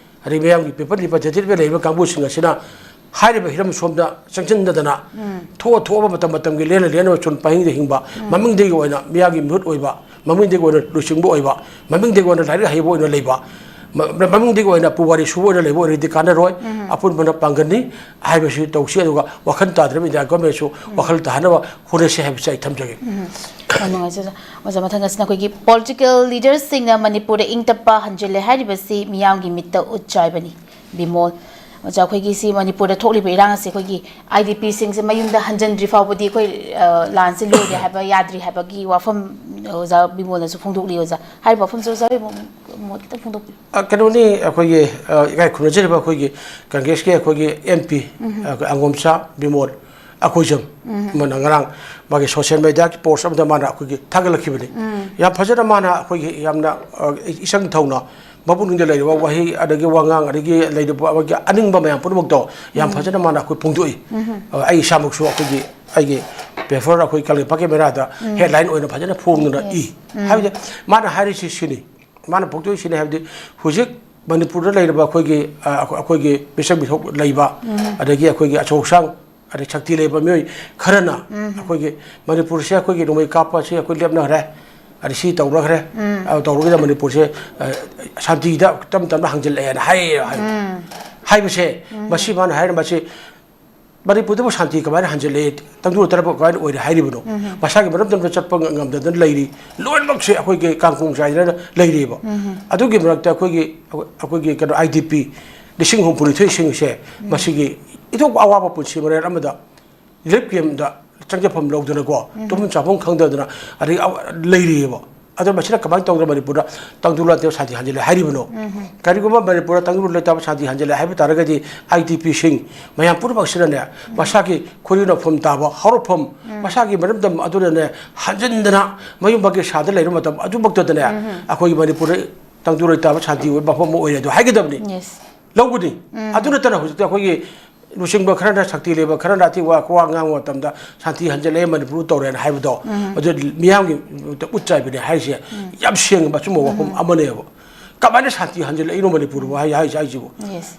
ꯑꯗꯩ ꯃꯤꯌꯥꯝꯒꯤ ꯄꯦꯄꯔ ꯔꯤꯄ꯭ꯔꯖꯦꯟꯇꯦꯇꯤꯚ ꯂꯩꯔꯤꯕ ꯀꯥꯡꯕꯨꯁꯤꯡ ꯑꯁꯤꯅ ꯍꯥꯏꯔꯤꯕ ꯍꯤꯔꯝ ꯁꯣꯝꯗ ꯆꯪꯁꯤꯟꯗꯗꯅ, ꯊꯣꯛꯑ ꯊꯣꯛꯑꯕ ꯃꯇꯝ ꯃꯇꯝꯒꯤ ꯂꯦꯟꯅ ꯂꯦꯟꯅꯕ ꯁꯨꯝ ꯄꯥꯏꯍꯤꯡꯗ ꯍꯤꯡꯕ, ꯃꯃꯤꯡꯗꯒꯤ ꯑꯣꯏꯅ ꯃꯤꯌꯥꯝꯒꯤ ꯃꯤꯍꯨꯠ ꯑꯣꯏꯕ, ꯃꯃꯤꯡꯗꯒꯤ ꯑꯣꯏꯅ ꯂꯨꯆꯤꯡꯕ ꯑꯣꯏꯕ, ꯃꯃꯤꯡꯗꯒꯤ ꯑꯣꯏꯅ ꯂꯥꯏꯔꯤꯛ ꯍꯩꯕ ꯑꯣꯏꯅ ꯂꯩꯕ, ꯃ-, ꯃꯃꯤꯡꯗꯒꯤ ꯑꯣꯏꯅ ꯄꯨꯋꯥꯔꯤ ꯁꯨꯕ ꯑꯣꯏꯅ ꯂꯩꯕ ꯑꯣꯏꯔꯗꯤ ꯀꯥꯟꯅꯔꯣꯏ꯫ ꯑꯄꯨꯟꯕꯅ ꯄꯥꯡꯒꯜꯅꯤ ꯍꯥꯏꯕꯁꯤ ꯇꯧꯁꯤ꯫ ꯑꯗꯨꯒ ꯋꯥꯈꯜ ꯇꯥꯗ꯭ꯔꯕ ꯏꯟꯗꯤꯌꯥ ꯒꯣꯔꯃꯦꯟꯁꯨ ꯋꯥꯈꯜ ꯇꯥꯍꯟꯅꯕ ꯍꯣꯠꯅꯁꯤ ꯍꯥꯏꯕꯁꯤ ꯑꯩ ꯊꯝꯖꯒꯦ꯫ ꯌꯥꯝ ꯅꯨꯡꯉꯥꯏꯖꯩ ꯑꯣꯖꯥ꯫ ꯑꯣꯖꯥ, ꯃꯊꯪ ꯑꯁꯤꯅ ꯑꯩꯈꯣꯏꯒꯤ ꯄꯣꯂꯤꯇꯤꯀꯦꯜ ꯂꯤꯗꯔꯁꯤꯡꯅ ꯃꯅꯤꯄꯨꯔꯗ ꯏꯪ ꯇꯞꯄ ꯍꯟꯖꯤꯜꯂꯦ ꯍꯥꯏꯔꯤꯕꯁꯤ ꯃꯤꯌꯥꯝꯒꯤ ꯃꯤꯠꯇ ꯎꯠ ꯆꯥꯏꯕꯅꯤ꯫ ꯕꯤꯃꯣꯜ, ꯑꯣꯖꯥ, ꯑꯩꯈꯣꯏꯒꯤ ꯁꯤ ꯃꯅꯤꯄꯨꯔꯗ ꯊꯣꯛꯂꯤꯕ ꯏꯔꯥꯡ ꯑꯁꯤ ꯑꯩꯈꯣꯏꯒꯤ ꯑꯥꯏ ꯗꯤ ꯄꯤꯁꯤꯡꯁꯦ ꯃꯌꯨꯝꯗ ꯍꯟꯖꯤꯟꯗ꯭ꯔꯤ ꯐꯥꯎꯕꯗꯤ ꯑꯩꯈꯣꯏ, ꯑ, ꯂꯥꯟꯁꯦ ꯂꯣꯏꯔꯦ ꯍꯥꯏꯕ, ꯌꯥꯗ꯭ꯔꯤ ꯍꯥꯏꯕꯒꯤ ꯋꯥꯐꯝ ꯑꯣꯖꯥ ꯕꯤꯃꯣꯜꯅꯁꯨ ꯐꯣꯡꯗꯣꯛꯂꯤ꯫ ꯑꯣꯖꯥ, ꯍꯥꯏꯔꯤꯕ ꯋꯥꯐꯝꯁꯦ ꯑꯣꯖꯥ ꯍꯣꯏ ꯃꯣꯠ, ꯃꯣꯠ ꯈꯤꯇꯪ ꯐꯣꯡꯗꯣꯛꯄꯤꯌꯨ꯫ ꯑ, ꯀꯩꯅꯣꯅꯤ, ꯑꯩꯈꯣꯏꯒꯤ, ꯑ, ꯏꯀꯥꯏ ꯈꯨꯝꯅꯖꯔꯤꯕ ꯑꯩꯈꯣꯏꯒꯤ ꯀꯪꯒ꯭ꯔꯦꯁꯀꯤ ꯑꯩꯈꯣꯏꯒꯤ ꯑꯦꯝ ꯄꯤ, ꯑ, ꯑꯉꯣꯝꯆꯥ ꯕꯤꯃꯣꯜ, ꯑꯀꯣꯏꯖꯝ, ꯑꯃꯅ ꯉꯔꯥꯡ ꯃꯥꯒꯤ ꯁꯣꯁꯤꯌꯦꯜ ꯃꯦꯗꯤꯌꯥꯒꯤ ꯄꯣꯁ ꯑꯃꯗ ꯃꯥꯅ ꯑꯩꯈꯣꯏꯒꯤ ꯊꯥꯒꯠꯂꯛꯈꯤꯕꯅꯤ꯫ ꯌꯥꯝ ꯐꯖꯅ ꯃꯥꯅ ꯑꯩꯈꯣꯏꯒꯤ ꯌꯥꯝꯅ, ꯑ, ꯏꯆꯪ ꯊꯧꯅ ꯃꯄꯨꯛꯅꯤꯡꯗ ꯂꯩꯔꯤꯕ ꯋꯥꯍꯩ, ꯑꯗꯒꯤ ꯋꯥꯉꯥꯡ, ꯑꯗꯒꯤ ꯂꯩꯔꯤꯕ ꯑꯩꯈꯣꯏꯒꯤ ꯑꯅꯤꯡꯕ ꯃꯌꯥꯝ ꯄꯨꯝꯅꯃꯛꯇꯣ ꯌꯥꯝ ꯐꯖꯅ ꯃꯥꯅ ꯑꯩꯈꯣꯏ ꯐꯣꯡꯗꯣꯛꯏ꯫ ꯑ, ꯑꯩ ꯏꯁꯥꯃꯛꯁꯨ ꯑꯩꯈꯣꯏꯒꯤ, ꯑꯩꯒꯤ ꯄꯦꯄꯔ, ꯑꯩꯈꯣꯏ ꯀꯪꯂꯩꯄꯥꯛꯀꯤ ꯃꯦꯔꯥꯗ ꯍꯦꯗꯂꯥꯏꯟ ꯑꯣꯏꯅ ꯐꯖꯅ ꯐꯣꯡꯗꯨꯅ ꯏ꯫ ꯍꯥꯏꯕꯗꯤ ꯃꯥꯅ ꯍꯥꯏꯔꯤꯁꯤ ꯁꯤꯅꯤ, ꯃꯥꯅ ꯐꯣꯡꯗꯣꯛꯏꯁꯤꯅꯤ ꯍꯥꯏꯕꯗꯤ ꯍꯧꯖꯤꯛ ꯃꯅꯤꯄꯨꯔꯗ ꯂꯩꯔꯤꯕ ꯑꯩꯈꯣꯏꯒꯤ, ꯑ, ꯑꯩꯈꯣꯏꯒꯤ ꯃꯤꯁꯛ ꯃꯤꯊꯧ ꯂꯩꯕ, ꯑꯗꯒꯤ ꯑꯩꯈꯣꯏꯒꯤ ꯑꯆꯧ ꯑꯁꯥꯡ, ꯑꯗꯩ ꯁꯛꯇꯤ ꯂꯩꯕ ꯃꯤꯑꯣꯏ ꯈꯔꯅ ꯑꯩꯈꯣꯏꯒꯤ ꯃꯅꯤꯄꯨꯔꯁꯦ ꯑꯩꯈꯣꯏꯒꯤ ꯅꯣꯡꯃꯩ ꯀꯥꯞꯄꯁꯦ ꯑꯩꯈꯣꯏ ꯂꯦꯞꯅꯈ꯭ꯔꯦ, ꯑꯗꯩ ꯁꯤ ꯇꯧꯅꯈ꯭ꯔꯦ, ꯑ, ꯇꯧꯔꯒꯗ ꯃꯅꯤꯄꯨꯔꯁꯦ, ꯑ, ꯁꯥꯟꯇꯤꯗ ꯇꯞ ꯇꯞꯅ ꯍꯥꯡꯖꯤꯜꯂꯛꯑꯦꯅ ꯍꯥꯏ, ꯍꯥꯏ-, ꯍꯥꯏꯕꯁꯦ, ꯃꯁꯤ ꯃꯥꯅ ꯍꯥꯏꯔꯝꯕꯁꯤ ꯃꯅꯤꯄꯨꯔꯗꯕꯨ ꯁꯥꯟꯇꯤ ꯀꯃꯥꯏꯅ ꯍꯟꯖꯤꯜꯂꯛꯑꯦ, ꯇꯪꯗꯨ ꯂꯩꯇꯥꯕ ꯀꯃꯥꯏꯅ ꯑꯣꯏꯔꯦ ꯍꯥꯏꯔꯤꯕꯅꯣ? ꯃꯁꯥꯒꯤ ꯃꯔꯝꯗꯝꯗ ꯆꯠꯄ ꯉ-, ꯉꯝꯗꯗꯅ ꯂꯩꯔꯤ꯫ ꯂꯣꯏꯅꯃꯛꯁꯦ ꯑꯩꯈꯣꯏꯒꯤ ꯀꯥꯡꯈꯣꯡ ꯆꯥꯏꯗꯅ ꯂꯩꯔꯤꯕ꯫ ꯑꯗꯨꯒꯤ ꯃꯔꯛꯇ ꯑꯩꯈꯣꯏꯒꯤ, ꯑꯩꯈꯣꯏꯒꯤ ꯀꯩꯅꯣ, ꯑꯥꯏ ꯗꯤ ꯄꯤ ꯂꯤꯁꯤꯡ ꯍꯨꯝꯐꯨꯅꯤꯊꯣꯏꯁꯤꯡꯁꯦ ꯃꯁꯤꯒꯤ ꯏꯊꯣꯛꯄ ꯑꯋꯥꯕ ꯄꯨꯟꯁꯤ ꯃꯔꯦꯜ ꯑꯃꯗ ꯔꯤꯂꯤꯐ ꯀꯦꯝꯞꯇ ꯆꯪꯖꯐꯝ ꯂꯧꯗꯅꯀꯣ, ꯇꯨꯝꯐꯝ ꯆꯥꯐꯝ ꯈꯪꯗꯗꯅ ꯑꯗꯒꯤ ꯑꯋ-, ꯂꯩꯔꯤꯑꯕ꯫ ꯑꯗꯣ ꯃꯁꯤꯅ ꯀꯃꯥꯏꯅ ꯇꯧꯗꯅ ꯃꯅꯤꯄꯨꯔꯗ ꯇꯪꯗꯨ ꯂꯩꯇꯥꯕ ꯁꯥꯟꯇꯤ ꯍꯟꯖꯤꯜꯂꯦ ꯍꯥꯏꯔꯤꯕꯅꯣ? ꯀꯔꯤꯒꯨꯝꯕ ꯃꯅꯤꯄꯨꯔꯗ ꯇꯪꯗꯨ ꯂꯩꯇꯥꯕ ꯁꯥꯟꯇꯤ ꯍꯟꯖꯤꯜꯂꯦ ꯍꯥꯏꯕ ꯇꯥꯔꯒꯗꯤ, ꯑꯥꯏ ꯗꯤ ꯄꯤꯁꯤꯡ ꯃꯌꯥꯝ ꯄꯨꯝꯅꯃꯛꯁꯤꯅꯅꯦ, ꯃꯁꯥꯒꯤ ꯈꯣꯏꯔꯤ ꯅꯧꯐꯝ ꯇꯥꯕ ꯍꯧꯔꯛꯐꯝ, ꯃꯁꯥꯒꯤ ꯃꯔꯝꯗꯝ ꯑꯗꯨꯗꯅꯦ ꯍꯟꯖꯤꯟꯗꯅ ꯃꯌꯨꯝ ꯃꯀꯩ ꯁꯥꯗ ꯂꯩꯔꯕ ꯃꯇꯝ ꯑꯗꯨꯃꯛꯇꯗꯅꯦ, ꯑꯩꯈꯣꯏꯒꯤ ꯃꯅꯤꯄꯨꯔꯗ ꯇꯪꯗꯨ ꯂꯩꯇꯥꯕ ꯁꯥꯟꯇꯤ ꯑꯣꯏꯕ ꯃꯐꯝ ꯑꯃ ꯑꯣꯏꯔꯦ ꯑꯗꯨ ꯍꯥꯏꯒꯗꯕꯅꯤ꯫ Yes. ꯂꯧꯒꯅꯤ꯫ ꯑꯗꯨ ꯅꯠꯇꯅ ꯍꯧꯖꯤꯛꯇꯤ ꯑꯩꯈꯣꯏꯒꯤ ꯂꯨꯆꯤꯡꯕ ꯈꯔꯅ, ꯁꯛꯇꯤ ꯂꯩꯕ ꯈꯔꯅ ꯑꯇꯩ ꯋꯥ, ꯋꯥ ꯉꯥꯡꯕ ꯃꯇꯝꯗ ꯁꯥꯟꯇꯤ ꯍꯟꯖꯤꯜꯂꯛꯑꯦ, ꯃꯅꯤꯄꯨꯔ ꯇꯧꯔꯦꯅ ꯍꯥꯏꯕꯗꯣ, ꯑꯗꯨ ꯃꯤꯌꯥꯝꯒꯤ ꯎꯠ ꯆꯥꯏꯕꯅꯦ ꯍꯥꯏꯔꯤꯁꯦ ꯌꯥꯝ ꯁꯦꯡꯅ ꯑꯆꯨꯝꯕ ꯋꯥꯐꯝ ꯑꯃꯅꯦꯕ꯫ ꯀꯃꯥꯏꯅ ꯁꯥꯟꯇꯤ ꯍꯟꯖꯤꯜꯂꯛꯏꯅꯣ ꯃꯅꯤꯄꯨꯔꯕꯨ ꯍꯥꯏ-, ꯍꯥꯏ-, ꯍꯥꯏꯁꯤꯕꯨ? Yes.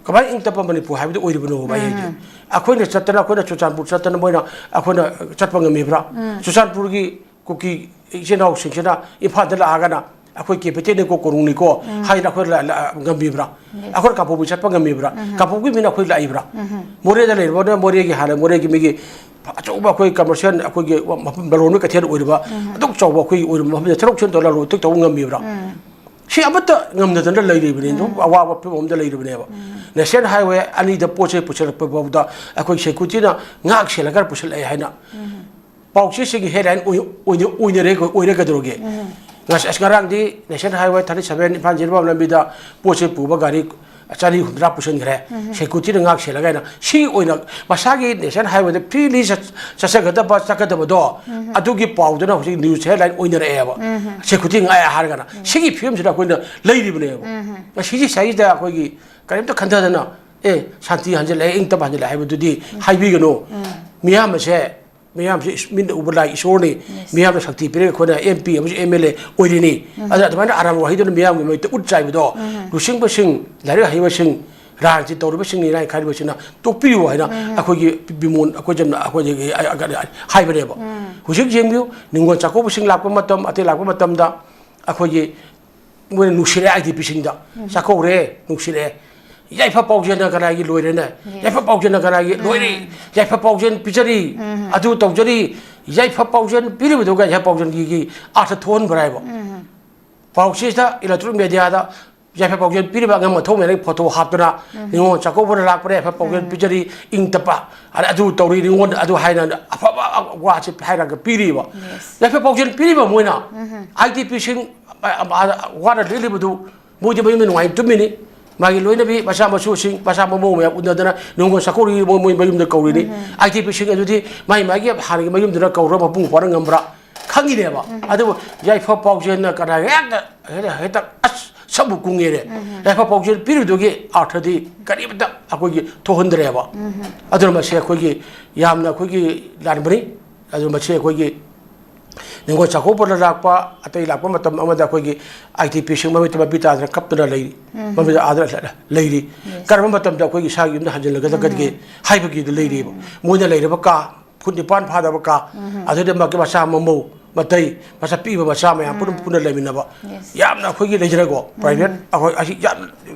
ꯀꯃꯥꯏꯅ ꯏꯪ ꯇꯞꯄ ꯃꯅꯤꯄꯨꯔ ꯍꯥꯏꯕꯗꯨ ꯑꯣꯏꯔꯤꯕꯅꯣꯕ ꯑꯩ ꯍꯥꯏꯁꯦ? ꯑꯩꯈꯣꯏꯅ ꯆꯠꯇꯅ, ꯑꯩꯈꯣꯏꯅ ꯆꯨꯔꯆꯥꯟꯄꯨꯔ ꯆꯠꯇꯅ ꯃꯣꯏꯅ ꯑꯩꯈꯣꯏꯅ ꯆꯠꯄ ꯉꯝꯃꯤꯕ꯭ꯔꯥ? ꯆꯨꯔꯆꯥꯟꯄꯨꯔꯒꯤ ꯀꯨꯀꯤ ꯏꯆꯤꯟ ꯏꯅꯥꯎꯁꯤꯡꯁꯤꯅ ꯏꯝꯐꯥꯜꯗ ꯂꯥꯛꯑꯒꯅ ꯑꯩꯈꯣꯏ ꯀꯦꯄꯤꯇꯦꯜꯅꯤꯀꯣ, ꯀꯣꯅꯨꯡꯅꯤꯀꯣ ꯍꯥꯏꯅ ꯑꯩꯈꯣꯏ ꯂꯥ-, ꯂꯥ-, ꯉꯝꯕꯤꯕ꯭ꯔꯥ? ꯑꯩꯈꯣꯏ ꯀꯥꯡꯄꯣꯛꯄꯤ ꯆꯠꯄ ꯉꯝꯃꯤꯕ꯭ꯔꯥ? ꯀꯥꯡꯄꯣꯛꯄꯤ ꯃꯤꯅ ꯑꯩꯈꯣꯏ ꯂꯥꯛꯏꯕ꯭ꯔꯥ? ꯃꯣꯔꯦꯗ ꯂꯩꯔꯤꯕꯅ ꯃꯣꯔꯦꯒꯤ ꯍꯥꯟꯅ ꯃꯣꯔꯦꯒꯤ ꯃꯤꯒꯤ ꯑꯆꯧꯕ ꯑꯩꯈꯣꯏ ꯀꯃꯔꯁꯤꯌꯦꯜ ꯑꯩꯈꯣꯏꯒꯤ ꯃꯐꯝ ꯂꯂꯣꯟꯕ ꯀꯩꯊꯦꯜ ꯑꯣꯏꯔꯤꯕ ꯑꯗꯨꯛ ꯆꯥꯎꯕ ꯑꯩꯈꯣꯏꯒꯤ ꯑꯣꯏꯔꯤꯕ ꯃꯐꯝꯗ ꯊꯕꯛ ꯁꯨꯅ ꯇꯧꯔ ꯂꯂꯣꯟ ꯏꯇꯤꯛ ꯇꯧꯕ ꯉꯝꯃꯤꯕ꯭ꯔꯥ? ꯁꯤ ꯑꯃꯠꯇ ꯉꯝꯅꯗꯅ ꯂꯩꯔꯤꯕꯅꯤ꯫ ꯑꯗꯨꯝ ꯑꯋꯥꯕ ꯐꯤꯕꯝ ꯑꯃꯗ ꯂꯩꯔꯤꯕꯅꯦꯕ꯫ ꯅꯦꯁꯅꯦꯜ ꯍꯥꯏꯋꯦ ꯑꯅꯤꯗ ꯄꯣꯠ ꯆꯩ ꯄꯨꯁꯤꯜꯂꯛꯄ ꯐꯥꯎꯗ ꯑꯩꯈꯣꯏ ꯁꯦꯀ꯭ꯌꯨꯔꯤꯇꯤꯅ ꯉꯥꯛ ꯁꯦꯜꯂꯒ ꯄꯨꯁꯤꯜꯂꯛꯑꯦ ꯍꯥꯏꯅ ꯄꯥꯎꯆꯦꯁꯤꯡꯒꯤ ꯍꯦꯗꯂꯥꯏꯟ ꯑꯣꯏ-, ꯑꯣꯏꯅ-, ꯑꯣꯏꯅꯔꯦ, ꯑꯣꯏꯔꯒꯗꯧꯔꯒꯦ꯫ ꯉꯁ-, ꯑꯁ, ꯉꯔꯥꯡꯗꯤ national highway thirty seven Imphal Jiribam ꯂꯝꯕꯤꯗ ꯄꯣꯠ ꯆꯩ ꯄꯨꯕ ꯒꯥꯔꯤ ꯆꯅꯤ ꯍꯨꯝꯗ꯭ꯔꯥ ꯄꯨꯁꯤꯟꯈ꯭ꯔꯦ꯫ ꯁꯦꯀ꯭ꯌꯨꯔꯤꯇꯤꯅ ꯉꯥꯛ ꯁꯦꯜꯂꯒ ꯍꯥꯏꯅ ꯁꯤꯒꯤ ꯑꯣꯏꯅ ꯃꯁꯥꯒꯤ ꯅꯦꯁꯅꯦꯜ ꯍꯥꯏꯋꯦꯗ ꯐ꯭ꯔꯤꯂꯤ ꯆꯠ-, ꯆꯠꯆꯒꯗꯕ, ꯆꯠꯀꯗꯕꯗꯣ ꯑꯗꯨꯒꯤ ꯄꯥꯎꯗꯨꯅ ꯍꯧꯖꯤꯛ ꯅ꯭ꯌꯨꯁ ꯍꯦꯗꯂꯥꯏꯟ ꯑꯣꯏꯅꯔꯛꯑꯦꯕ꯫ ꯁꯦꯀ꯭ꯌꯨꯔꯤꯇꯤ ꯉꯥꯛꯑꯦ ꯍꯥꯏꯔꯒꯅ ꯁꯤꯒꯤ ꯐꯤꯕꯝꯁꯤꯗ ꯑꯩꯈꯣꯏꯅ ꯂꯩꯔꯤꯕꯅꯦꯕ꯫ ꯉꯁꯤꯒꯤ ꯁꯥꯏꯁꯤꯗ ꯑꯩꯈꯣꯏꯒꯤ ꯀꯔꯤꯝꯇ ꯈꯟꯊꯗꯅ, "ꯑꯦ, ꯁꯥꯟꯇꯤ ꯍꯟꯖꯤꯜꯂꯛꯑꯦ, ꯏꯪ ꯇꯞ ꯍꯟꯖꯤꯜꯂꯛꯑꯦ" ꯍꯥꯏꯕꯗꯨꯗꯤ ꯍꯥꯏꯕꯤꯒꯅꯨ꯫ ꯃꯤꯌꯥꯝ ꯑꯁꯦ ꯃꯤꯌꯥꯝꯁꯦ ꯏꯁ-, ꯃꯤꯠꯅ ꯎꯕ ꯂꯥꯏ ꯏꯁꯣꯔꯅꯤ꯫ ꯃꯤꯌꯥꯝꯅ ꯁꯛꯇꯤ ꯄꯤꯔꯒ ꯑꯩꯈꯣꯏꯅ ꯑꯦꯝ ꯄꯤ ꯑꯃꯁꯨꯡ ꯑꯦꯝ ꯑꯦꯜ ꯑꯦ ꯑꯣꯏꯔꯤꯅꯤ꯫ ꯑꯗ ꯑꯗꯨꯃꯥꯏꯅ ꯑꯔꯥꯟꯕ ꯋꯥꯍꯩꯗꯨꯅ ꯃꯤꯌꯥꯝꯒꯤ ꯃꯥꯏꯗ ꯎꯠ ꯆꯥꯏꯕꯗꯣ ꯂꯨꯆꯤꯡꯕꯁꯤꯡ, ꯂꯥꯏꯔꯤꯛ ꯍꯩꯕꯁꯤꯡ, ꯔꯥꯖꯅꯤꯇꯤ ꯇꯧꯔꯤꯕꯁꯤꯡꯅꯤ ꯂꯥꯏ ꯈꯥꯏꯔꯤꯕꯁꯤꯡꯅ ꯇꯣꯛꯄꯤꯌꯨ ꯍꯥꯏꯅ ꯑꯩꯈꯣꯏꯒꯤ ꯕꯤꯃꯣꯟ ꯑꯩꯈꯣꯏ ꯖꯝꯅ ꯑꯩꯈꯣꯏꯗꯒꯤ ꯍꯥꯏꯕꯅꯦꯕ꯫ ꯍꯧꯖꯤꯛ ꯌꯦꯡꯕꯤꯌꯨ, ꯅꯤꯡꯉꯣꯜ ꯆꯥꯛꯀꯧꯕꯁꯤꯡ ꯂꯥꯛꯄ ꯃꯇꯝ, ꯑꯇꯩ ꯂꯥꯛꯄ ꯃꯇꯝꯗ ꯑꯩꯈꯣꯏꯒꯤ ꯃꯣꯏꯅ ꯅꯨꯡꯁꯤꯔꯦ ꯑꯥꯏ ꯗꯤ ꯄꯤꯁꯤꯡꯗ꯫ ꯆꯥꯛꯀꯧꯔꯦ, ꯅꯨꯡꯁꯤꯔꯦ꯫ ꯌꯥꯏꯐ ꯄꯥꯎꯖꯦꯜꯅ ꯀꯅꯥꯒꯤ ꯂꯣꯏꯔꯦꯅꯦ? ꯌꯥꯏꯐ ꯄꯥꯎꯖꯦꯜꯅ ꯀꯅꯥꯒꯤ ꯂꯣꯏꯔꯤ? ꯌꯥꯏꯐ ꯄꯥꯎꯖꯦꯜ ꯄꯤꯖꯔꯤ, ꯑꯗꯨ ꯇꯧꯖꯔꯤ꯫ ꯌꯥꯏꯐ ꯄꯥꯎꯖꯦꯜ ꯄꯤꯔꯤꯕꯗꯨꯒ ꯌꯥꯏꯐ ꯄꯥꯎꯖꯦꯜꯒꯤ ꯑꯥꯔꯊ ꯊꯣꯛꯍꯟꯕ꯭ꯔꯥ ꯍꯥꯏꯕ? ꯄꯥꯎꯆꯦꯁꯤꯗ, ꯏꯂꯦꯛꯇ꯭ꯔꯣꯅꯤꯛ ꯃꯦꯗꯤꯌꯥꯗ ꯌꯥꯏꯐ ꯄꯥꯎꯖꯦꯜ ꯄꯤꯔꯤꯕ ꯑꯉꯝ ꯑꯊꯧ ꯃꯌꯥꯝꯒꯤ ꯐꯣꯇꯣ ꯍꯥꯞꯇꯨꯅ, "ꯅꯤꯉꯣꯜ ꯆꯥꯛꯀꯧꯕꯗ ꯂꯥꯛꯄꯅ ꯌꯥꯏꯐ ꯄꯥꯎꯖꯦꯜ ꯄꯤꯖꯔꯤ, ꯏꯪ ꯇꯞꯄ, ꯑꯗ ꯑꯗꯨ ꯇꯧꯔꯤ, ꯅꯤꯉꯣꯜ ꯑꯗꯨ" ꯍꯥꯏꯅ ꯑꯐꯕ ꯋꯥꯁꯤ ꯍꯥꯏꯔꯒ ꯄꯤꯔꯤꯕ꯫ ꯌꯥꯏꯐ ꯄꯥꯎꯖꯦꯜ ꯄꯤꯔꯤꯕ ꯃꯣꯏꯅ꯫ ꯑꯥꯏ ꯗꯤ ꯄꯤꯁꯤꯡ, ꯑ, ꯑ, ꯑ, ꯋꯥꯅ ꯂꯦꯜꯂꯤꯕꯗꯨ ꯃꯣꯏꯗꯤ ꯃꯌꯨꯝꯗ ꯅꯨꯡꯉꯥꯏꯅ ꯇꯨꯝꯃꯤꯅꯤ꯫ ꯃꯥꯒꯤ ꯂꯣꯏꯅꯕꯤ, ꯃꯆꯥ ꯃꯁꯨꯁꯤꯡ, ꯃꯆꯥ ꯃꯃꯧ ꯃꯌꯥꯝ ꯎꯅꯗꯅ ꯅꯤꯉꯣꯜ ꯆꯥꯛꯀꯧꯔꯤ, ꯃꯣꯏ, ꯃꯣꯏ ꯃꯌꯨꯝꯗ ꯀꯧꯔꯤꯅꯤ꯫ ꯑꯥꯏ ꯗꯤ ꯄꯤꯁꯤꯡ ꯑꯗꯨꯗꯤ ꯃꯥꯒꯤ, ꯃꯥꯒꯤ ꯍꯥꯟꯅꯒꯤ ꯃꯌꯨꯝꯗꯨꯅ ꯀꯧꯔꯒ ꯃꯄꯨꯡ ꯐꯥꯅ ꯉꯝꯕ꯭ꯔꯥ ꯈꯪꯉꯤꯅꯦꯕ꯫ ꯑꯗꯨꯕꯨ ꯌꯥꯏꯐ ꯄꯥꯎꯖꯦꯜꯅ ꯀꯅꯥ ꯍꯦꯛꯇ, ꯍꯦꯛꯇ, ꯍꯦꯛꯇ ꯑꯁ ꯁꯛꯕꯨ ꯀꯨꯡꯉꯦꯔꯦ꯫ ꯌꯥꯏꯐ ꯄꯥꯎꯖꯦꯜ ꯄꯤꯔꯤꯗꯨꯒꯤ ꯑꯥꯔꯊꯗꯤ ꯀꯔꯤꯃꯇ ꯑꯩꯈꯣꯏꯒꯤ ꯊꯣꯛꯍꯟꯗ꯭ꯔꯦꯕ꯫ ꯑꯗꯨꯅ ꯃꯁꯤ ꯑꯩꯈꯣꯏꯒꯤ ꯌꯥꯝꯅ ꯑꯩꯈꯣꯏꯒꯤ ꯂꯥꯟꯕꯅꯤ꯫ ꯑꯗꯨ ꯃꯁꯤ ꯑꯩꯈꯣꯏꯒꯤ ꯅꯤꯡꯉꯣꯜ ꯆꯥꯛꯀꯧꯕꯗ ꯂꯥꯛꯄ, ꯑꯇꯩ ꯂꯥꯛꯄ ꯃꯇꯝ ꯑꯃꯗ ꯑꯩꯈꯣꯏꯒꯤ ꯑꯥꯏ ꯗꯤ ꯄꯤꯁꯤꯡ ꯃꯃꯤꯠꯇ ꯃꯄꯤ ꯇꯥꯗꯅ ꯀꯞꯇꯅ ꯂꯩꯔꯤ꯫ ꯃꯃꯤꯠꯇ ꯑꯥꯗ ꯂꯩꯔꯤ꯫ ꯀꯔꯝꯕ ꯃꯇꯝꯗ ꯑꯩꯈꯣꯏꯒꯤ ꯏꯁꯥꯒꯤ ꯌꯨꯝꯗ ꯍꯟꯖꯤꯜꯂꯒꯗꯒꯦ ꯍꯥꯏꯕꯒꯤꯗ ꯂꯩꯔꯤꯕ꯫ ꯃꯣꯏꯅ ꯂꯩꯔꯕ ꯀꯥ, ꯐꯨꯠ ꯅꯤꯄꯥꯟ ꯐꯥꯗꯕ ꯀꯥ, ꯑꯗꯨꯗ ꯃꯥꯒꯤ ꯃꯆꯥ ꯃꯃꯧ, ꯃꯇꯩ, ꯃꯆꯥ ꯄꯤꯛꯏꯕ ꯃꯆꯥ ꯃꯌꯥꯝ ꯄꯨꯟꯅ ꯄꯨꯟꯅ ꯂꯩꯃꯤꯟꯅꯕ꯫ Yes. ꯌꯥꯝꯅ ꯑꯩꯈꯣꯏꯒꯤ ꯂꯩꯖꯔꯦꯀꯣ, private ꯑꯩꯈꯣꯏ ꯑꯁꯤ ꯌꯥꯝ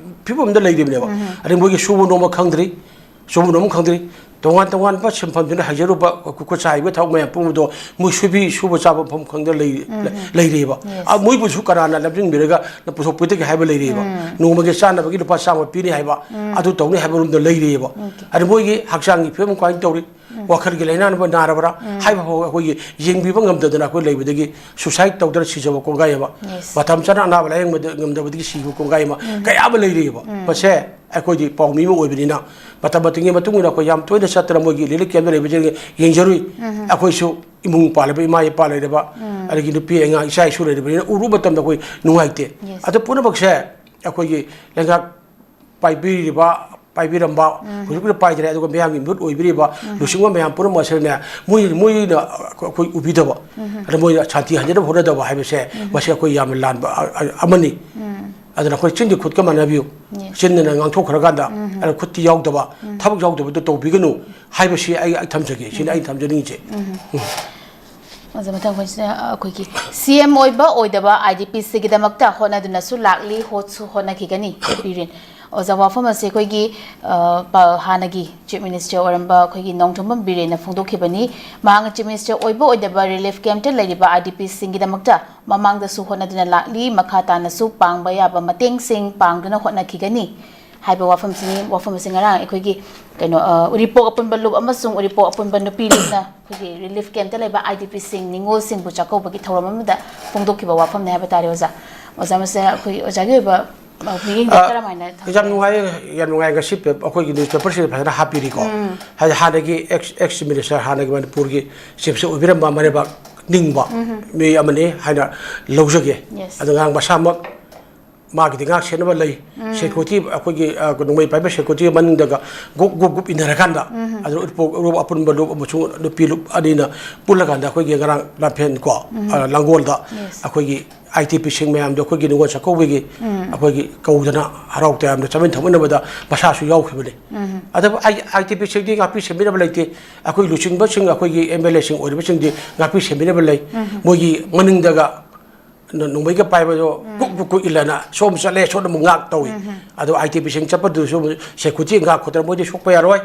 ꯐꯤꯕꯝ ꯑꯃꯗ ꯂꯩꯔꯤꯕꯅꯦꯕ꯫ ꯑꯗꯩ ꯃꯣꯏꯒꯤ ꯁꯨꯕ ꯅꯣꯝꯕ ꯈꯪꯗ꯭ꯔꯤ, ꯁꯨꯕ ꯅꯣꯝꯕ ꯈꯪꯗ꯭ꯔꯤ꯫ ꯇꯣꯉꯥꯟ ꯇꯣꯉꯥꯟꯕ ꯁꯤꯟꯐꯝꯗꯨꯅ ꯍꯩꯖꯔꯨꯕ ꯈꯨꯠ ꯁꯥ ꯍꯩꯕ ꯊꯕꯛ ꯃꯌꯥꯝ ꯄꯨꯝꯕꯗꯣ ꯃꯣꯏ ꯁꯨꯕꯤ ꯁꯨꯕ ꯆꯥꯕ ꯃꯐꯝ ꯈꯪꯗ ꯂꯩ-, ꯂꯩꯔꯤꯕ꯫ Yes. ꯑ, ꯃꯣꯏꯕꯨꯁꯨ ꯀꯅꯥꯅ ꯂꯝꯖꯤꯡꯕꯤꯔꯒ ꯄꯨꯊꯣꯛꯄꯤꯗꯒꯦ ꯍꯥꯏꯕ ꯂꯩꯔꯤꯕ꯫ ꯅꯣꯡꯃꯒꯤ ꯆꯥꯅꯕꯒꯤ ꯂꯨꯄꯥ ꯆꯥꯝꯃ ꯄꯤꯅꯤ ꯍꯥꯏꯕ, ꯑꯗꯨ ꯇꯧꯅꯤ ꯍꯥꯏꯕ ꯔꯣꯝꯗ ꯂꯩꯔꯤꯕ꯫ Okay. ꯑꯗ ꯃꯣꯏꯒꯤ ꯍꯛꯆꯥꯡꯒꯤ ꯐꯤꯕꯝ ꯀꯃꯥꯏꯅ ꯇꯧꯔꯤ? ꯋꯥꯈꯜꯒꯤ ꯂꯥꯏꯅꯥꯅ ꯅꯥꯔꯕ꯭ꯔꯥ ꯍꯥꯏꯕ ꯐꯥꯎ ꯑꯩꯈꯣꯏꯒꯤ ꯌꯦꯡꯕꯤꯕ ꯉꯝꯗꯗꯅ ꯑꯩꯈꯣꯏ ꯂꯩꯕꯗꯒꯤ suicide ꯇꯧꯗꯅ ꯁꯤꯖꯕ ꯀꯣꯡꯒꯥꯏ ꯑꯃ, Yes. ꯃꯇꯝ ꯆꯥꯅ ꯑꯅꯥꯕ ꯂꯥꯌꯦꯡꯕꯗ ꯉꯝꯗꯕꯗꯒꯤ ꯁꯤꯕ ꯀꯣꯡꯒꯥꯏ ꯑꯃ ꯀꯌꯥ ꯑꯃ ꯂꯩꯔꯤꯑꯕ꯫ ꯃꯁꯦ ꯑꯩꯈꯣꯏꯗꯤ ꯄꯥꯎꯃꯤ ꯑꯃ ꯑꯣꯏꯕꯅꯤꯅ ꯃꯇꯝ ꯃꯇꯝꯒꯤ ꯃꯇꯨꯡ ꯏꯟꯅ ꯑꯩꯈꯣꯏ ꯌꯥꯝ ꯇꯣꯏꯅ ꯆꯠꯇꯅ ꯃꯣꯏꯒꯤ relief camp ꯂꯩꯕꯁꯤꯡ ꯌꯦꯡꯖꯔꯨꯏ꯫ ꯑꯩꯈꯣꯏꯁꯨ ꯏꯃꯨꯡ ꯄꯥꯜꯂꯕ ꯏꯃꯥ ꯏꯄꯥ ꯂꯩꯔꯕ, ꯑꯗꯒꯤ ꯅꯨꯄꯤ ꯑꯉꯥꯡ ꯏꯆꯥ ꯏꯁꯨ ꯂꯩꯔꯕꯅꯤꯅ ꯎꯔꯨꯕ ꯃꯇꯝꯗ ꯑꯩꯈꯣꯏ ꯅꯨꯡꯉꯥꯏꯇꯦ꯫ Yes. ꯑꯗꯨ ꯄꯨꯝꯅꯃꯛꯁꯦ ꯑꯩꯈꯣꯏꯒꯤ ꯂꯩꯉꯥꯛ ꯄꯥꯏꯕꯤꯔꯤꯕ, ꯄꯥꯏꯕꯤꯔꯝꯕ, ꯍꯧꯖꯤꯛꯄꯨꯗꯤ ꯄꯥꯏꯗ꯭ꯔꯦ, ꯑꯗꯨꯒ ꯃꯌꯥꯝꯒꯤ ꯃꯤꯍꯨꯠ ꯑꯣꯏꯕꯤꯔꯤꯕ ꯂꯨꯆꯤꯡꯕ ꯃꯌꯥꯝ ꯄꯨꯝꯅꯃꯛ ꯑꯁꯤꯅꯅꯦ, ꯃꯣꯏ, ꯃꯣꯏꯅ ꯑꯩꯈꯣꯏ ꯎꯕꯤꯗꯕ, ꯑꯗ ꯃꯣꯏ ꯁꯥꯟꯇꯤ ꯍꯟꯖꯅꯕ ꯍꯣꯠꯅꯗꯕ ꯍꯥꯏꯕꯁꯦ, ꯃꯁꯤ ꯑꯩꯈꯣꯏ ꯌꯥꯝꯅ ꯂꯥꯟꯕ ꯑ-, ꯑ-, ꯑꯃꯅꯤ꯫ ꯑꯗꯨꯅ ꯑꯩꯈꯣꯏ ꯆꯤꯟꯒꯤ ꯈꯨꯠꯀ ꯃꯥꯟꯅꯕꯤꯌꯨ꯫ Yes. ꯆꯤꯟꯗꯅ ꯉꯥꯡꯊꯣꯛꯈ꯭ꯔꯀꯥꯟꯗ, ꯑꯗ ꯈꯨꯠꯇꯤ ꯌꯥꯎꯗꯕ, ꯊꯕꯛ ꯌꯥꯎꯗꯕꯗꯣ ꯇꯧꯕꯤꯒꯅꯨ ꯍꯥꯏꯕꯁꯤ ꯑꯩ, ꯑꯩ ꯊꯝꯖꯒꯦ꯫ ꯁꯤꯅꯤ ꯑꯩ ꯊꯝꯖꯅꯤꯡꯉꯤꯁꯦ꯫ ꯎꯝ꯫ ꯑꯣꯖꯥ, ꯃꯊꯪ ꯑꯩꯈꯣꯏꯁꯤꯅ ꯑꯩꯈꯣꯏꯒꯤ ꯁꯤ ꯑꯦꯝ ꯑꯣꯏꯕ ꯑꯣꯏꯗꯕ ꯑꯥꯏ ꯗꯤ ꯄꯤꯁꯤꯒꯤꯗꯃꯛꯇ ꯍꯣꯠꯅꯗꯨꯅꯁꯨ ꯂꯥꯛꯂꯤ, ꯍꯣꯠꯁꯨ ꯍꯣꯠꯅꯈꯤꯒꯅꯤ꯫ ꯕꯤꯔꯦꯟ꯫ ꯑꯣꯖꯥ, ꯋꯥꯐꯝ ꯑꯁꯤ ꯑꯩꯈꯣꯏꯒꯤ, ꯑ, ꯄ-, ꯍꯥꯟꯅꯒꯤ ꯆꯤꯐ ꯃꯤꯅꯤꯁꯇꯔ ꯑꯣꯏꯔꯝꯕ ꯑꯩꯈꯣꯏꯒꯤ ꯅꯣꯡꯊꯣꯝꯕꯝ ꯕꯤꯔꯦꯟꯅ ꯐꯣꯡꯗꯣꯛꯈꯤꯕꯅꯤ꯫ ꯃꯍꯥꯛꯅ ꯆꯤꯐ ꯃꯤꯅꯤꯁꯇꯔ ꯑꯣꯏꯕ ꯑꯣꯏꯗꯕ ꯔꯤꯂꯤꯐ ꯀꯦꯝꯞꯇ ꯂꯩꯔꯤꯕ ꯑꯥꯏ ꯗꯤ ꯄꯤꯁꯤꯡꯒꯤꯗꯃꯛꯇ ꯃꯃꯥꯡꯗꯁꯨ ꯍꯣꯠꯅꯗꯨꯅ ꯂꯥꯛꯂꯤ, ꯃꯈꯥ ꯇꯥꯅꯁꯨ ꯄꯥꯡꯕ ꯌꯥꯕ ꯃꯇꯦꯡꯁꯤꯡ ꯄꯥꯡꯗꯨꯅ ꯍꯣꯠꯅꯈꯤꯒꯅꯤ ꯍꯥꯏꯕ ꯋꯥꯐꯝꯁꯤꯅꯤ꯫ ꯋꯥꯐꯝ ꯑꯁꯤ ꯉꯔꯥꯡ ꯑꯩꯈꯣꯏꯒꯤ ꯀꯩꯅꯣ, ꯑ, ꯎꯔꯤꯄꯣꯛ ꯑꯄꯨꯟꯕ ꯂꯨꯞ ꯑꯃꯁꯨꯡ ꯎꯔꯤꯄꯣꯛ ꯑꯄꯨꯟꯕ ꯅꯨꯄꯤ ꯂꯨꯞꯅ ꯑꯩꯈꯣꯏꯒꯤ ꯔꯤꯂꯤꯐ ꯀꯦꯝꯞꯇ ꯂꯩꯕ ꯑꯥꯏ ꯗꯤ ꯄꯤꯁꯤꯡ ꯅꯤꯉꯣꯜꯁꯤꯡꯕꯨ ꯆꯥꯛꯀꯧꯕꯒꯤ ꯊꯧꯔꯝ ꯑꯃꯗ ꯐꯣꯡꯗꯣꯛꯈꯤꯕ ꯋꯥꯐꯝꯅꯤ ꯍꯥꯏꯕ ꯇꯥꯔꯦ, ꯑꯣꯖꯥ꯫ ꯑꯣꯖꯥ, ꯃꯁꯦ ꯑꯩꯈꯣꯏ ꯑꯣꯖꯥꯒꯤ ꯑꯣꯏꯕ, ꯑ, ꯃꯤꯠꯌꯦꯡꯗ ꯑ, ꯀꯔꯝꯍꯥꯏꯅ ꯌꯥꯝ ꯊꯝꯕꯤꯒꯦ? ꯅꯨꯡꯉꯥꯏ, ꯌꯥꯝ ꯅꯨꯡꯉꯥꯏ꯫ ꯉꯁꯤ ꯄꯦ-, ꯑꯩꯈꯣꯏꯒꯤ ꯅ꯭ꯌꯨꯁꯄꯦꯄꯔꯁꯤꯗ ꯐꯖꯅ ꯍꯥꯞꯄꯤꯔꯤꯀꯣ꯫ ꯍꯥꯏꯗꯤ ꯍꯥꯟꯅꯒꯤ ꯑꯦꯛꯁ, ꯑꯦꯛꯁ ꯃꯤꯅꯤꯁꯇꯔ, ꯍꯥꯟꯅꯒꯤ ꯃꯅꯤꯄꯨꯔꯒꯤ ꯆꯤꯐꯁꯦ ꯑꯣꯏꯕꯤꯔꯝꯕ ꯃꯔꯩꯕꯥꯛ ꯅꯤꯡꯕ ꯃꯤꯑꯣꯏ ꯑꯃꯅꯤ ꯍꯥꯏꯅ ꯂꯧꯖꯒꯦ꯫ Yes. ꯑꯗꯣ ꯉꯔꯥꯡ ꯃꯁꯥꯃꯛ ꯃꯥꯒꯤꯗꯤ ꯉꯥꯛ ꯁꯦꯟꯅꯕ ꯂꯩ꯫ ꯁꯦꯀ꯭ꯌꯨꯔꯤꯇꯤ, ꯑꯩꯈꯣꯏꯒꯤ, ꯑ, ꯅꯣꯡꯃꯩ ꯄꯥꯏꯕ ꯁꯦꯀ꯭ꯌꯨꯔꯤꯇꯤ ꯃꯅꯤꯡꯗꯒ ꯒ꯭ꯔꯨꯞ, ꯒ꯭ꯔꯨꯞ, ꯒ꯭ꯔꯨꯞ ꯏꯟꯅꯔꯀꯥꯟꯗ, ꯑꯗꯨ ꯎꯔꯤꯄꯣꯛ ꯒ꯭ꯔꯨꯞ ꯑꯄꯨꯟꯕ ꯂꯨꯞ ꯑꯃꯁꯨꯡ ꯅꯨꯄꯤ ꯂꯨꯞ ꯑꯅꯤꯅ ꯄꯨꯜꯂꯀꯥꯟꯗ ꯑꯩꯈꯣꯏꯒꯤ ꯉꯔꯥꯡ ꯂꯥꯟꯐꯦꯟ ꯀꯣ, ꯑ, ꯂꯥꯡꯒꯣꯜꯗ ꯑꯩꯈꯣꯏꯒꯤ ꯑꯥꯏ ꯇꯤ ꯄꯤꯁꯤꯡ ꯃꯌꯥꯝꯗꯣ ꯑꯩꯈꯣꯏꯒꯤ ꯅꯤꯉꯣꯜ ꯆꯥꯛꯀꯧꯕꯒꯤ ꯑꯩꯈꯣꯏꯒꯤ ꯀꯧꯗꯅ ꯍꯔꯥꯎ ꯇꯌꯥꯝꯅ ꯆꯥꯃꯤꯟ ꯊꯛꯃꯤꯟꯅꯕꯗ ꯃꯁꯥꯁꯨ ꯌꯥꯎꯈꯤꯕꯅꯤ꯫ ꯑꯗꯨꯕꯨ ꯑꯥꯏ ꯇꯤ ꯄꯤꯁꯤꯡꯗꯤ ꯉꯥꯛꯄꯤ ꯁꯦꯟꯕꯤꯅꯕ ꯂꯩꯇꯦ꯫ ꯑꯩꯈꯣꯏ ꯂꯨꯆꯤꯡꯕꯁꯤꯡ, ꯑꯩꯈꯣꯏꯒꯤ ꯑꯦꯝ ꯑꯦꯜ ꯑꯦꯁꯤꯡ ꯑꯣꯏꯔꯤꯕꯁꯤꯡꯗꯤ ꯉꯥꯛꯄꯤ ꯁꯦꯟꯕꯤꯅꯕ ꯂꯩ꯫ ꯃꯣꯏꯒꯤ ꯃꯅꯤꯡꯗꯒ ꯅ-, ꯅꯣꯡꯃꯩꯒ ꯄꯥꯏꯕꯗꯣ ꯀꯨꯛ ꯀꯨꯛ ꯀꯨꯛ ꯏꯜꯂꯅ ꯁꯣꯝ ꯆꯠꯂꯦ, ꯁꯣꯝꯗ ꯑꯃꯨꯛ ꯉꯥꯛ ꯇꯧꯏ꯫ ꯑꯗꯣ ꯑꯥꯏ ꯇꯤ ꯄꯤꯁꯤꯡ ꯆꯠꯄꯗꯨꯁꯨ ꯁꯦꯀ꯭ꯌꯨꯔꯤꯇꯤ ꯉꯥꯛ ꯈꯣꯠꯇꯅ ꯃꯣꯏꯗꯤ ꯁꯣꯛꯄ ꯌꯥꯔꯣꯏ,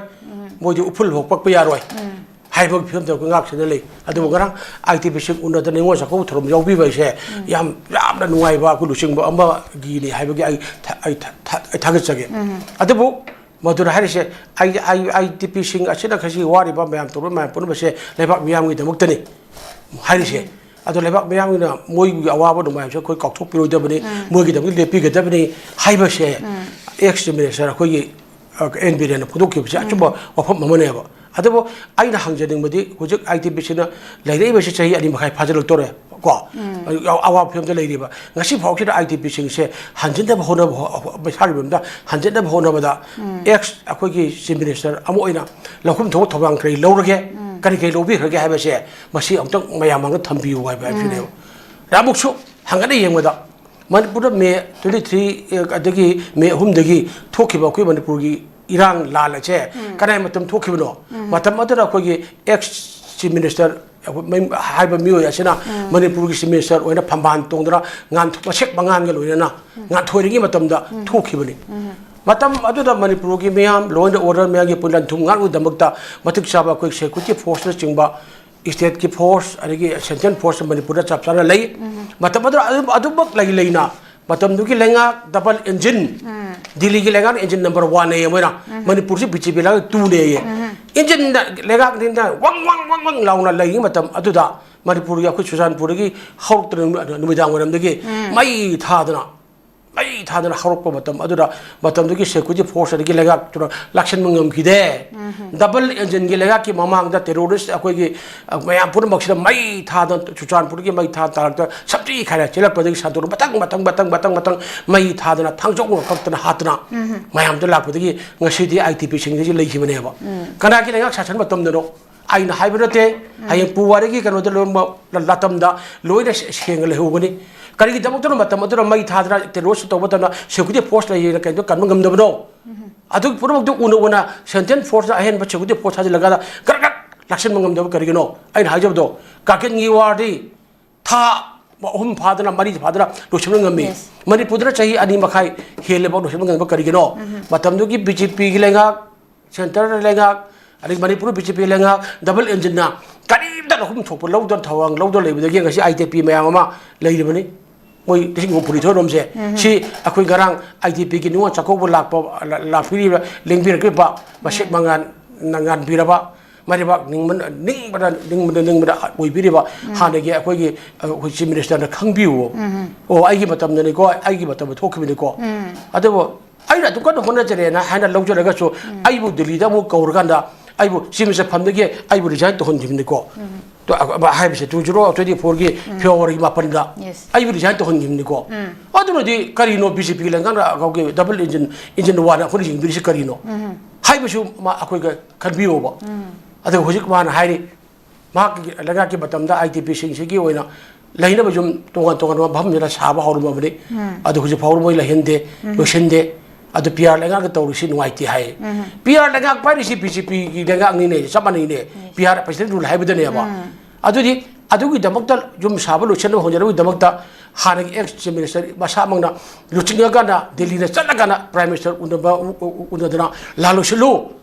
ꯃꯣꯏꯗꯤ ꯎꯐꯨꯜ ꯐꯥꯎ ꯄꯛꯄ ꯌꯥꯔꯣꯏ ꯍꯥꯏꯕꯒꯤ ꯐꯤꯕꯝꯗ ꯑꯩꯈꯣꯏ ꯉꯥꯛ ꯁꯦꯟꯅ ꯂꯩ꯫ ꯑꯗꯨꯕꯨ ꯉꯔꯥꯡ ꯑꯥꯏ ꯇꯤ ꯄꯤꯁꯤꯡ ꯎꯅꯗꯅ ꯅꯤꯉꯣꯜ ꯆꯥꯛꯀꯧꯕ ꯊꯧꯔꯝ ꯌꯥꯎꯕꯤꯕ ꯍꯥꯏꯁꯦ ꯌꯥꯝ, ꯌꯥꯝꯅ ꯅꯨꯡꯉꯥꯏꯕ ꯑꯩꯈꯣꯏ ꯂꯨꯆꯤꯡꯕ ꯑꯃꯒꯤꯅꯤ ꯍꯥꯏꯕꯒꯤ ꯑꯩ ꯊꯥ-, ꯑꯩ ꯊꯥ-, ꯊꯥ-, ꯑꯩ ꯊꯥꯒꯠꯆꯒꯦ꯫ ꯑꯗꯨꯕꯨ ꯃꯗꯨꯅ ꯍꯥꯏꯔꯤꯁꯦ, ꯑꯥꯏ, ꯑꯥꯏ, ꯑꯥꯏ ꯇꯤ ꯄꯤꯁꯤꯡ ꯑꯁꯤꯅ ꯉꯁꯤ ꯋꯥꯔꯤꯕ ꯃꯌꯥꯝ, ꯇꯧꯔꯤꯕ ꯃꯌꯥꯝ ꯄꯨꯝꯅꯃꯛꯁꯦ ꯂꯩꯕꯥꯛ ꯃꯤꯌꯥꯝꯒꯤꯗꯃꯛꯇꯅꯤ ꯍꯥꯏꯔꯤꯁꯦ꯫ ꯑꯗꯣ ꯂꯩꯕꯥꯛ ꯃꯤꯌꯥꯝꯒꯤꯅ ꯃꯣꯏꯒꯤ ꯑꯋꯥꯕ ꯅꯨꯡꯉꯥꯏꯕꯁꯨ ꯑꯩꯈꯣꯏ ꯀꯥꯎꯊꯣꯛꯄꯤꯔꯣꯏꯗꯕꯅꯤ, ꯃꯣꯏꯒꯤꯗꯃꯛꯇ ꯂꯦꯞꯄꯤꯒꯗꯕꯅꯤ ꯍꯥꯏꯕꯁꯦ ꯑꯦꯛꯁ ꯆꯤꯐ ꯃꯤꯅꯤꯁꯇꯔ ꯑꯩꯈꯣꯏꯒꯤ, ꯑ, ꯑꯦꯟ ꯕꯤꯔꯦꯟꯅ ꯐꯣꯡꯗꯣꯛꯈꯤꯕꯁꯦ ꯑꯆꯨꯝꯕ ꯋꯥꯐꯝ ꯑꯃꯅꯦꯕ꯫ ꯑꯗꯨꯕꯨ ꯑꯩꯅ ꯍꯪꯖꯅꯤꯡꯕꯗꯤ, ꯍꯧꯖꯤꯛ ꯑꯥꯏ ꯇꯤ ꯄꯤꯁꯤꯅ ꯂꯩꯔꯛꯏꯕꯁꯤ ꯆꯍꯤ ꯑꯅꯤ ꯃꯈꯥꯏ ꯐꯥꯖꯤꯜꯂꯛꯇꯣꯔꯦ ꯀꯣ, ꯑꯋꯥꯕ ꯐꯤꯕꯝꯗ ꯂꯩꯔꯤꯕ, ꯉꯁꯤ ꯐꯥꯎꯁꯤꯗ ꯑꯥꯏ ꯇꯤ ꯄꯤꯁꯤꯡꯁꯦ ꯍꯟꯖꯤꯟꯅꯕ ꯍꯣꯠꯅꯕ, ꯍꯣ-, ꯃꯁꯥꯒꯤ ꯃꯔꯝꯗ ꯍꯟꯖꯤꯟꯅꯕ ꯍꯣꯠꯅꯕꯗ, ꯑꯦꯛꯁ ꯑꯩꯈꯣꯏꯒꯤ ꯆꯤꯐ ꯃꯤꯅꯤꯁꯇꯔ ꯑꯃ ꯑꯣꯏꯅ ꯂꯧꯐꯝ ꯊꯣꯛꯄ ꯊꯧꯗꯥꯡ ꯀꯔꯤ ꯂꯧꯔꯒꯦ, ꯀꯔꯤ ꯀꯔꯤ ꯂꯧꯕꯤꯈ꯭ꯔꯒꯦ ꯍꯥꯏꯕꯁꯦ ꯃꯁꯤ ꯑꯃꯨꯛꯇꯪ ꯃꯌꯥꯝ ꯃꯥꯡꯗ ꯊꯝꯕꯤꯌꯨ ꯍꯥꯏꯕ ꯍꯥꯏꯕꯁꯤꯅꯦꯕ꯫ ꯑꯃꯨꯛꯁꯨ ꯍꯪꯒꯠꯅ ꯌꯦꯡꯕꯗ, ꯃꯅꯤꯄꯨꯔꯗ ꯃꯦ ꯇ꯭ꯋꯦꯟꯇꯤ ꯊ꯭ꯔꯤ, ꯑꯗꯒꯤ ꯃꯦ ꯑꯍꯨꯝꯗꯒꯤ ꯊꯣꯛꯈꯤꯕ ꯑꯩꯈꯣꯏ ꯃꯅꯤꯄꯨꯔꯒꯤ ꯏꯔꯥꯡ ꯂꯥꯟ ꯑꯁꯦ ꯀꯗꯥꯏ ꯃꯇꯝ ꯊꯣꯛꯈꯤꯕꯅꯣ? ꯃꯇꯝ ꯑꯗꯨꯗ ꯑꯩꯈꯣꯏꯒꯤ ꯑꯦꯛꯁ ꯆꯤꯐ ꯃꯤꯅꯤꯁꯇꯔ ꯑꯩꯈꯣꯏ ꯃꯩ-, ꯍꯥꯏꯕ ꯃꯤꯑꯣꯏ ꯑꯁꯤꯅ ꯃꯅꯤꯄꯨꯔꯒꯤ ꯆꯤꯐ ꯃꯤꯅꯤꯁꯇꯔ ꯑꯣꯏꯅ ꯐꯝꯕꯥꯜ ꯇꯣꯡꯗꯨꯅ ꯉꯥꯟꯊ-, ꯃꯁꯦꯛ ꯃꯉꯥꯜꯒ ꯂꯣꯏꯅꯅ ꯉꯥꯟꯊꯣꯏꯔꯤꯉꯩ ꯃꯇꯝꯗ ꯊꯣꯛꯈꯤꯕꯅꯤ꯫ ꯃꯇꯝ ꯑꯗꯨꯗ ꯃꯅꯤꯄꯨꯔꯒꯤ ꯃꯤꯌꯥꯝ, law and order ꯃꯌꯥꯝꯒꯤ ꯄꯨꯟꯅ ꯂꯟ ꯊꯨꯝ ꯉꯥꯛꯅꯕꯒꯤꯗꯃꯛꯇ ꯃꯇꯤꯛ ꯆꯥꯕ ꯑꯩꯈꯣꯏ ꯁꯦꯀ꯭ꯌꯨꯔꯤꯇꯤ ꯐꯣꯔꯁꯅꯆꯤꯡꯕ, ꯁ꯭ꯇꯦꯠꯀꯤ ꯐꯣꯔꯁ, ꯑꯗꯒꯤ ꯁꯦꯟꯇ꯭ꯔꯦꯜ ꯐꯣꯔꯁ ꯃꯅꯤꯄꯨꯔꯗ ꯆꯞ ꯆꯥꯅ ꯂꯩ꯫ ꯃꯇꯝ ꯑꯗꯨꯗ ꯑꯗꯨꯝ, ꯑꯗꯨꯃꯛ ꯂꯩ ꯂꯩꯅ ꯃꯇꯝꯗꯨꯒꯤ ꯂꯩꯉꯥꯛ ꯗꯕꯜ ꯏꯟꯖꯤꯟ, ꯗꯤꯜꯂꯤꯒꯤ ꯂꯩꯉꯥꯛꯅ ꯏꯟꯖꯤꯟ ꯅꯝꯕꯔ ꯋꯥꯟꯅꯦꯌꯦ ꯃꯣꯏꯅ, ꯃꯅꯤꯄꯨꯔꯁꯤ ꯕꯤ ꯖꯦ ꯄꯤ ꯂꯩꯉꯥꯛ ꯇꯨꯅꯦꯌꯦ꯫ ꯏꯟꯖꯤꯟꯗ ꯂꯩꯉꯥꯛꯅꯤꯅ ꯋꯪ ꯋꯪ ꯋꯪ ꯋꯪ ꯂꯥꯎꯅ ꯂꯩꯔꯤꯉꯩ ꯃꯇꯝ ꯑꯗꯨꯗ ꯃꯅꯤꯄꯨꯔꯒꯤ ꯑꯩꯈꯣꯏ ꯆꯨꯔꯆꯥꯟꯄꯨꯔꯗꯒꯤ ꯍꯧꯔꯛꯇꯅ ꯅꯨꯃꯤ-, ꯅꯨꯃꯤꯗꯥꯡ ꯋꯥꯏꯔꯝꯗꯒꯤ ꯃꯩ ꯊꯥꯗꯅ ꯃꯩ ꯊꯥꯗꯅ ꯍꯧꯔꯛꯄ ꯃꯇꯝ ꯑꯗꯨꯗ, ꯃꯇꯝꯗꯨꯒꯤ ꯁꯦꯀ꯭ꯌꯨꯔꯤꯇꯤ ꯐꯣꯔꯁ ꯑꯗꯒꯤ ꯂꯩꯉꯥꯛꯇꯨꯅ ꯂꯥꯛꯁꯤꯟꯕ ꯉꯝꯈꯤꯗꯦ꯫ ꯗꯕꯜ ꯏꯟꯖꯤꯟꯒꯤ ꯂꯩꯉꯥꯛꯀꯤ ꯃꯃꯥꯡꯗ ꯇꯦꯔꯣꯔꯤꯁ ꯑꯩꯈꯣꯏꯒꯤ, ꯑ, ꯃꯌꯥꯝ ꯄꯨꯝꯅꯃꯛꯁꯤꯗ ꯃꯩ ꯊꯥꯗꯅ, ꯆꯨꯔꯆꯥꯟꯄꯨꯔꯒꯤ ꯃꯩ ꯊꯥ ꯇꯥꯔꯛꯇ ꯁꯞꯇꯤ ꯈꯥꯏꯅ ꯆꯦꯜꯂꯛꯄꯗꯒꯤ ꯁꯟꯗꯣꯛꯅ ꯃꯊꯪ, ꯃꯊꯪ, ꯃꯊꯪ, ꯃꯊꯪ, ꯃꯊꯪ ꯃꯩ ꯊꯥꯗꯅ ꯊꯥꯡꯖꯧꯅ ꯀꯛꯇꯅ ꯍꯥꯠꯇꯅ ꯃꯌꯥꯝꯗ ꯂꯥꯛꯄꯗꯒꯤ ꯉꯁꯤꯗꯤ ꯑꯥꯏ ꯇꯤ ꯄꯤꯁꯤꯡꯁꯤ ꯂꯩꯈꯤꯕꯅꯦꯕ꯫ ꯀꯅꯥꯒꯤ ꯂꯩꯉꯥꯛ ꯁꯥꯁꯟ ꯃꯇꯝꯗꯅꯣ? ꯑꯩꯅ ꯍꯥꯏꯕ ꯅꯠꯇꯦ꯫ ꯍꯌꯦꯡ ꯄꯨꯋꯥꯔꯤꯒꯤ ꯀꯩꯅꯣꯗ ꯂꯣꯏꯅꯃꯛ ꯂ-, ꯂꯥꯇꯝꯗ ꯂꯣꯏꯅ ꯁꯦ-, ꯁꯦꯡꯅ ꯂꯩꯍꯧꯒꯅꯤ꯫ ꯀꯔꯤꯒꯤꯗꯃꯛꯇꯅꯣ ꯃꯇꯝ ꯑꯗꯨꯗ ꯃꯩ ꯊꯥꯗꯅ ꯇꯦꯔꯣꯔꯤꯁ ꯇꯧꯕ ꯃꯇꯝꯗ ꯁꯦꯀ꯭ꯌꯨꯔꯤꯇꯤ ꯐꯣꯔꯁ ꯂꯩꯌꯦꯅ ꯀꯩꯅꯣ ꯀꯟꯕ ꯉꯝꯗꯕꯅꯣ? ꯑꯗꯨ ꯄꯨꯝꯅꯃꯛꯇꯨ ꯎꯅ ꯎꯅ ꯁꯦꯟꯇ꯭ꯔꯦꯜ ꯐꯣꯔꯁꯅ ꯑꯍꯦꯟꯕ ꯁꯦꯀ꯭ꯌꯨꯔꯤꯇꯤ ꯐꯣꯔꯁ ꯊꯥꯖꯤꯜꯂꯒ ꯒ꯭ꯔꯛ ꯒ꯭ꯔꯛ ꯂꯥꯛꯁꯤꯟꯕ ꯉꯝꯗꯕ ꯀꯔꯤꯒꯤꯅꯣ? ꯑꯩꯅ ꯍꯥꯏꯖꯕꯗꯣ, ꯀꯥꯀꯤꯟꯒꯤ ꯋꯥꯔꯗꯤ ꯊꯥ ꯑꯍꯨꯝ ꯐꯥꯗꯅ, ꯃꯔꯤ ꯐꯥꯗꯅ ꯂꯣꯏꯁꯤꯟꯕ ꯉꯝꯃꯤ꯫ Yes. ꯃꯅꯤꯄꯨꯔꯗꯅ ꯆꯍꯤ ꯑꯅꯤ ꯃꯈꯥꯏ ꯍꯦꯜꯂꯦꯕ ꯂꯣꯏꯁꯤꯟꯕ ꯉꯝꯕ ꯀꯔꯤꯒꯤꯅꯣ? ꯃꯇꯝꯗꯨꯒꯤ ꯕꯤ ꯖꯦ ꯄꯤꯒꯤ ꯂꯩꯉꯥꯛ, ꯁꯦꯟꯇꯔ ꯂꯩꯉꯥꯛ, ꯑꯗꯒꯤ ꯃꯅꯤꯄꯨꯔ ꯕꯤ ꯖꯦ ꯄꯤ ꯂꯩꯉꯥꯛ, ꯗꯕꯜ ꯏꯟꯖꯤꯟꯅ ꯀꯔꯤꯝꯇ ꯂꯧꯐꯝ ꯊꯣꯛꯄ ꯂꯧꯗꯅ, ꯊꯧꯔꯥꯡ ꯂꯧꯗꯅ ꯂꯩꯕꯗꯒꯤ ꯉꯁꯤ ꯑꯥꯏ ꯇꯤ ꯄꯤ ꯃꯌꯥꯝ ꯑꯃ ꯂꯩꯔꯤꯕꯅꯤ꯫ ꯃꯣꯏ ꯂꯤꯁꯤꯡ ꯍꯨꯝꯐꯨꯅꯤꯊꯣꯏ ꯔꯣꯝꯁꯦ, ꯁꯤ ꯑꯩꯈꯣꯏ ꯉꯔꯥꯡ ꯑꯥꯏ ꯇꯤ ꯄꯤꯒꯤ ꯅꯤꯉꯣꯜ ꯆꯥꯛꯀꯧꯕ ꯂꯥꯛꯄ, ꯂꯥꯛꯄꯤꯔꯤꯕ, ꯂꯦꯡꯕꯤꯔꯛꯂꯤꯕ, ꯃꯁꯦꯛ ꯃꯉꯥꯜꯅ ꯉꯥꯟꯕꯤꯔꯕ, ꯃꯔꯩꯕꯥꯛ ꯅꯤꯡꯕꯅ, ꯅꯤꯡꯕꯗ, ꯅꯤꯡꯕꯗ, ꯅꯤꯡꯕꯗ ꯑꯣꯏꯕꯤꯔꯤꯕ ꯍꯥꯟꯅꯒꯤ ꯑꯩꯈꯣꯏꯒꯤ, ꯑꯩꯈꯣꯏ ꯆꯤꯐ ꯃꯤꯅꯤꯁꯇꯔꯅ ꯈꯪꯕꯤꯌꯨ꯫ ꯑꯣ, ꯑꯩꯒꯤ ꯃꯇꯝꯗꯅꯤꯀꯣ, ꯑꯩꯒꯤ ꯃꯇꯝꯗ ꯊꯣꯛꯈꯤꯕꯅꯤꯀꯣ꯫ ꯑꯗꯨꯕꯨ ꯑꯩꯅ ꯑꯗꯨꯛ ꯀꯟꯅ ꯍꯣꯠꯅꯖꯔꯦꯅ ꯍꯥꯏꯅ ꯂꯧꯖꯔꯒꯁꯨ, ꯑꯩꯕꯨ ꯗꯤꯜꯂꯤꯗ ꯑꯃꯨꯛ ꯀꯧꯔꯀꯥꯟꯗ ꯑꯩꯕꯨ ꯆꯤꯐ ꯃꯤꯅꯤꯁꯇꯔ ꯐꯝꯗꯒꯤ ꯑꯩꯕꯨ ꯔꯤꯖꯥꯏꯟ ꯇꯧꯍꯟꯈꯤꯕꯅꯤꯀꯣ꯫ ꯇꯣ-, ꯑ-, ꯍꯥꯏꯕꯁꯦ two zero twenty four ꯒꯤ February ꯃꯥꯄꯟꯗ ꯑꯩꯕꯨ ꯔꯤꯖꯥꯏꯟ ꯇꯧꯍꯟꯈꯤꯕꯅꯤꯀꯣ꯫ ꯑꯗꯨꯅꯗꯤ ꯀꯔꯤꯅꯣ ꯕꯤ ꯖꯦ ꯄꯤꯒꯤ ꯂꯩꯉꯥꯛꯅ ꯑꯩꯈꯣꯏꯒꯤ ꯗꯕꯜ ꯏꯟꯖꯤꯟ, ꯏꯟꯖꯤꯟ ꯋꯥꯟ ꯑꯩꯈꯣꯏꯅ ꯌꯦꯡꯕꯤꯔꯤꯁꯤ ꯀꯔꯤꯅꯣ ꯍꯥꯏꯕꯁꯨ ꯃꯥ ꯑꯩꯈꯣꯏꯒ ꯈꯟꯕꯤꯌꯣꯕ꯫ ꯑꯗꯨꯒ ꯍꯧꯖꯤꯛ ꯃꯥꯅ ꯍꯥꯏꯔꯤ, ꯃꯍꯥꯛꯀꯤ ꯂꯩꯉꯥꯛꯀꯤ ꯃꯇꯝꯗ ꯑꯥꯏ ꯇꯤ ꯄꯤꯁꯤꯡꯁꯤꯒꯤ ꯑꯣꯏꯅ ꯂꯩꯅꯕ ꯌꯨꯝ ꯇꯣꯉꯥꯟ ꯇꯣꯉꯥꯟꯕ ꯃꯐꯝꯁꯤꯗ ꯁꯥꯕ ꯍꯧꯔꯝꯃꯕꯅꯤ꯫ ꯑꯗꯨ ꯍꯧꯖꯤꯛ ꯐꯥꯎꯕ ꯃꯣꯏ ꯂꯩꯍꯟꯗꯦ, ꯂꯣꯏꯁꯤꯟꯗꯦ꯫ ꯑꯗꯨ ꯄꯤ ꯑꯥꯔ ꯂꯩꯉꯥꯛꯅ ꯇꯧꯔꯤꯁꯤ ꯅꯨꯡꯉꯥꯏꯇꯦ ꯍꯥꯏ꯫ ꯄꯤ ꯑꯥꯔ ꯂꯩꯉꯥꯛ ꯄꯥꯏꯔꯤꯁꯤ ꯕꯤ ꯖꯦ ꯄꯤꯒꯤ ꯂꯩꯉꯥꯛꯅꯤꯅꯦ, ꯆꯞ ꯃꯥꯟꯅꯩꯅꯦ꯫ P R president rule ꯍꯥꯏꯕꯗꯅꯦꯕ꯫ ꯑꯗꯨꯗꯤ ꯑꯗꯨꯒꯤꯗꯃꯛꯇ ꯌꯨꯝ ꯁꯥꯕ ꯂꯣꯏꯁꯤꯟꯅꯕ ꯍꯣꯠꯅꯅꯕꯒꯤꯗꯃꯛꯇ ꯍꯥꯟꯅꯒꯤ ex chief minister ꯃꯁꯥꯃꯛꯅ ꯂꯨꯆꯤꯡꯉꯀꯥꯟꯗ ꯗꯤꯜꯂꯤꯗ ꯆꯠꯂꯀꯥꯟꯗ prime minister ꯎꯅꯕ, ꯎ-, ꯎ-, ꯎꯅꯗꯅ ꯂꯥꯟ ꯂꯣꯏꯁꯤꯜꯂꯨ,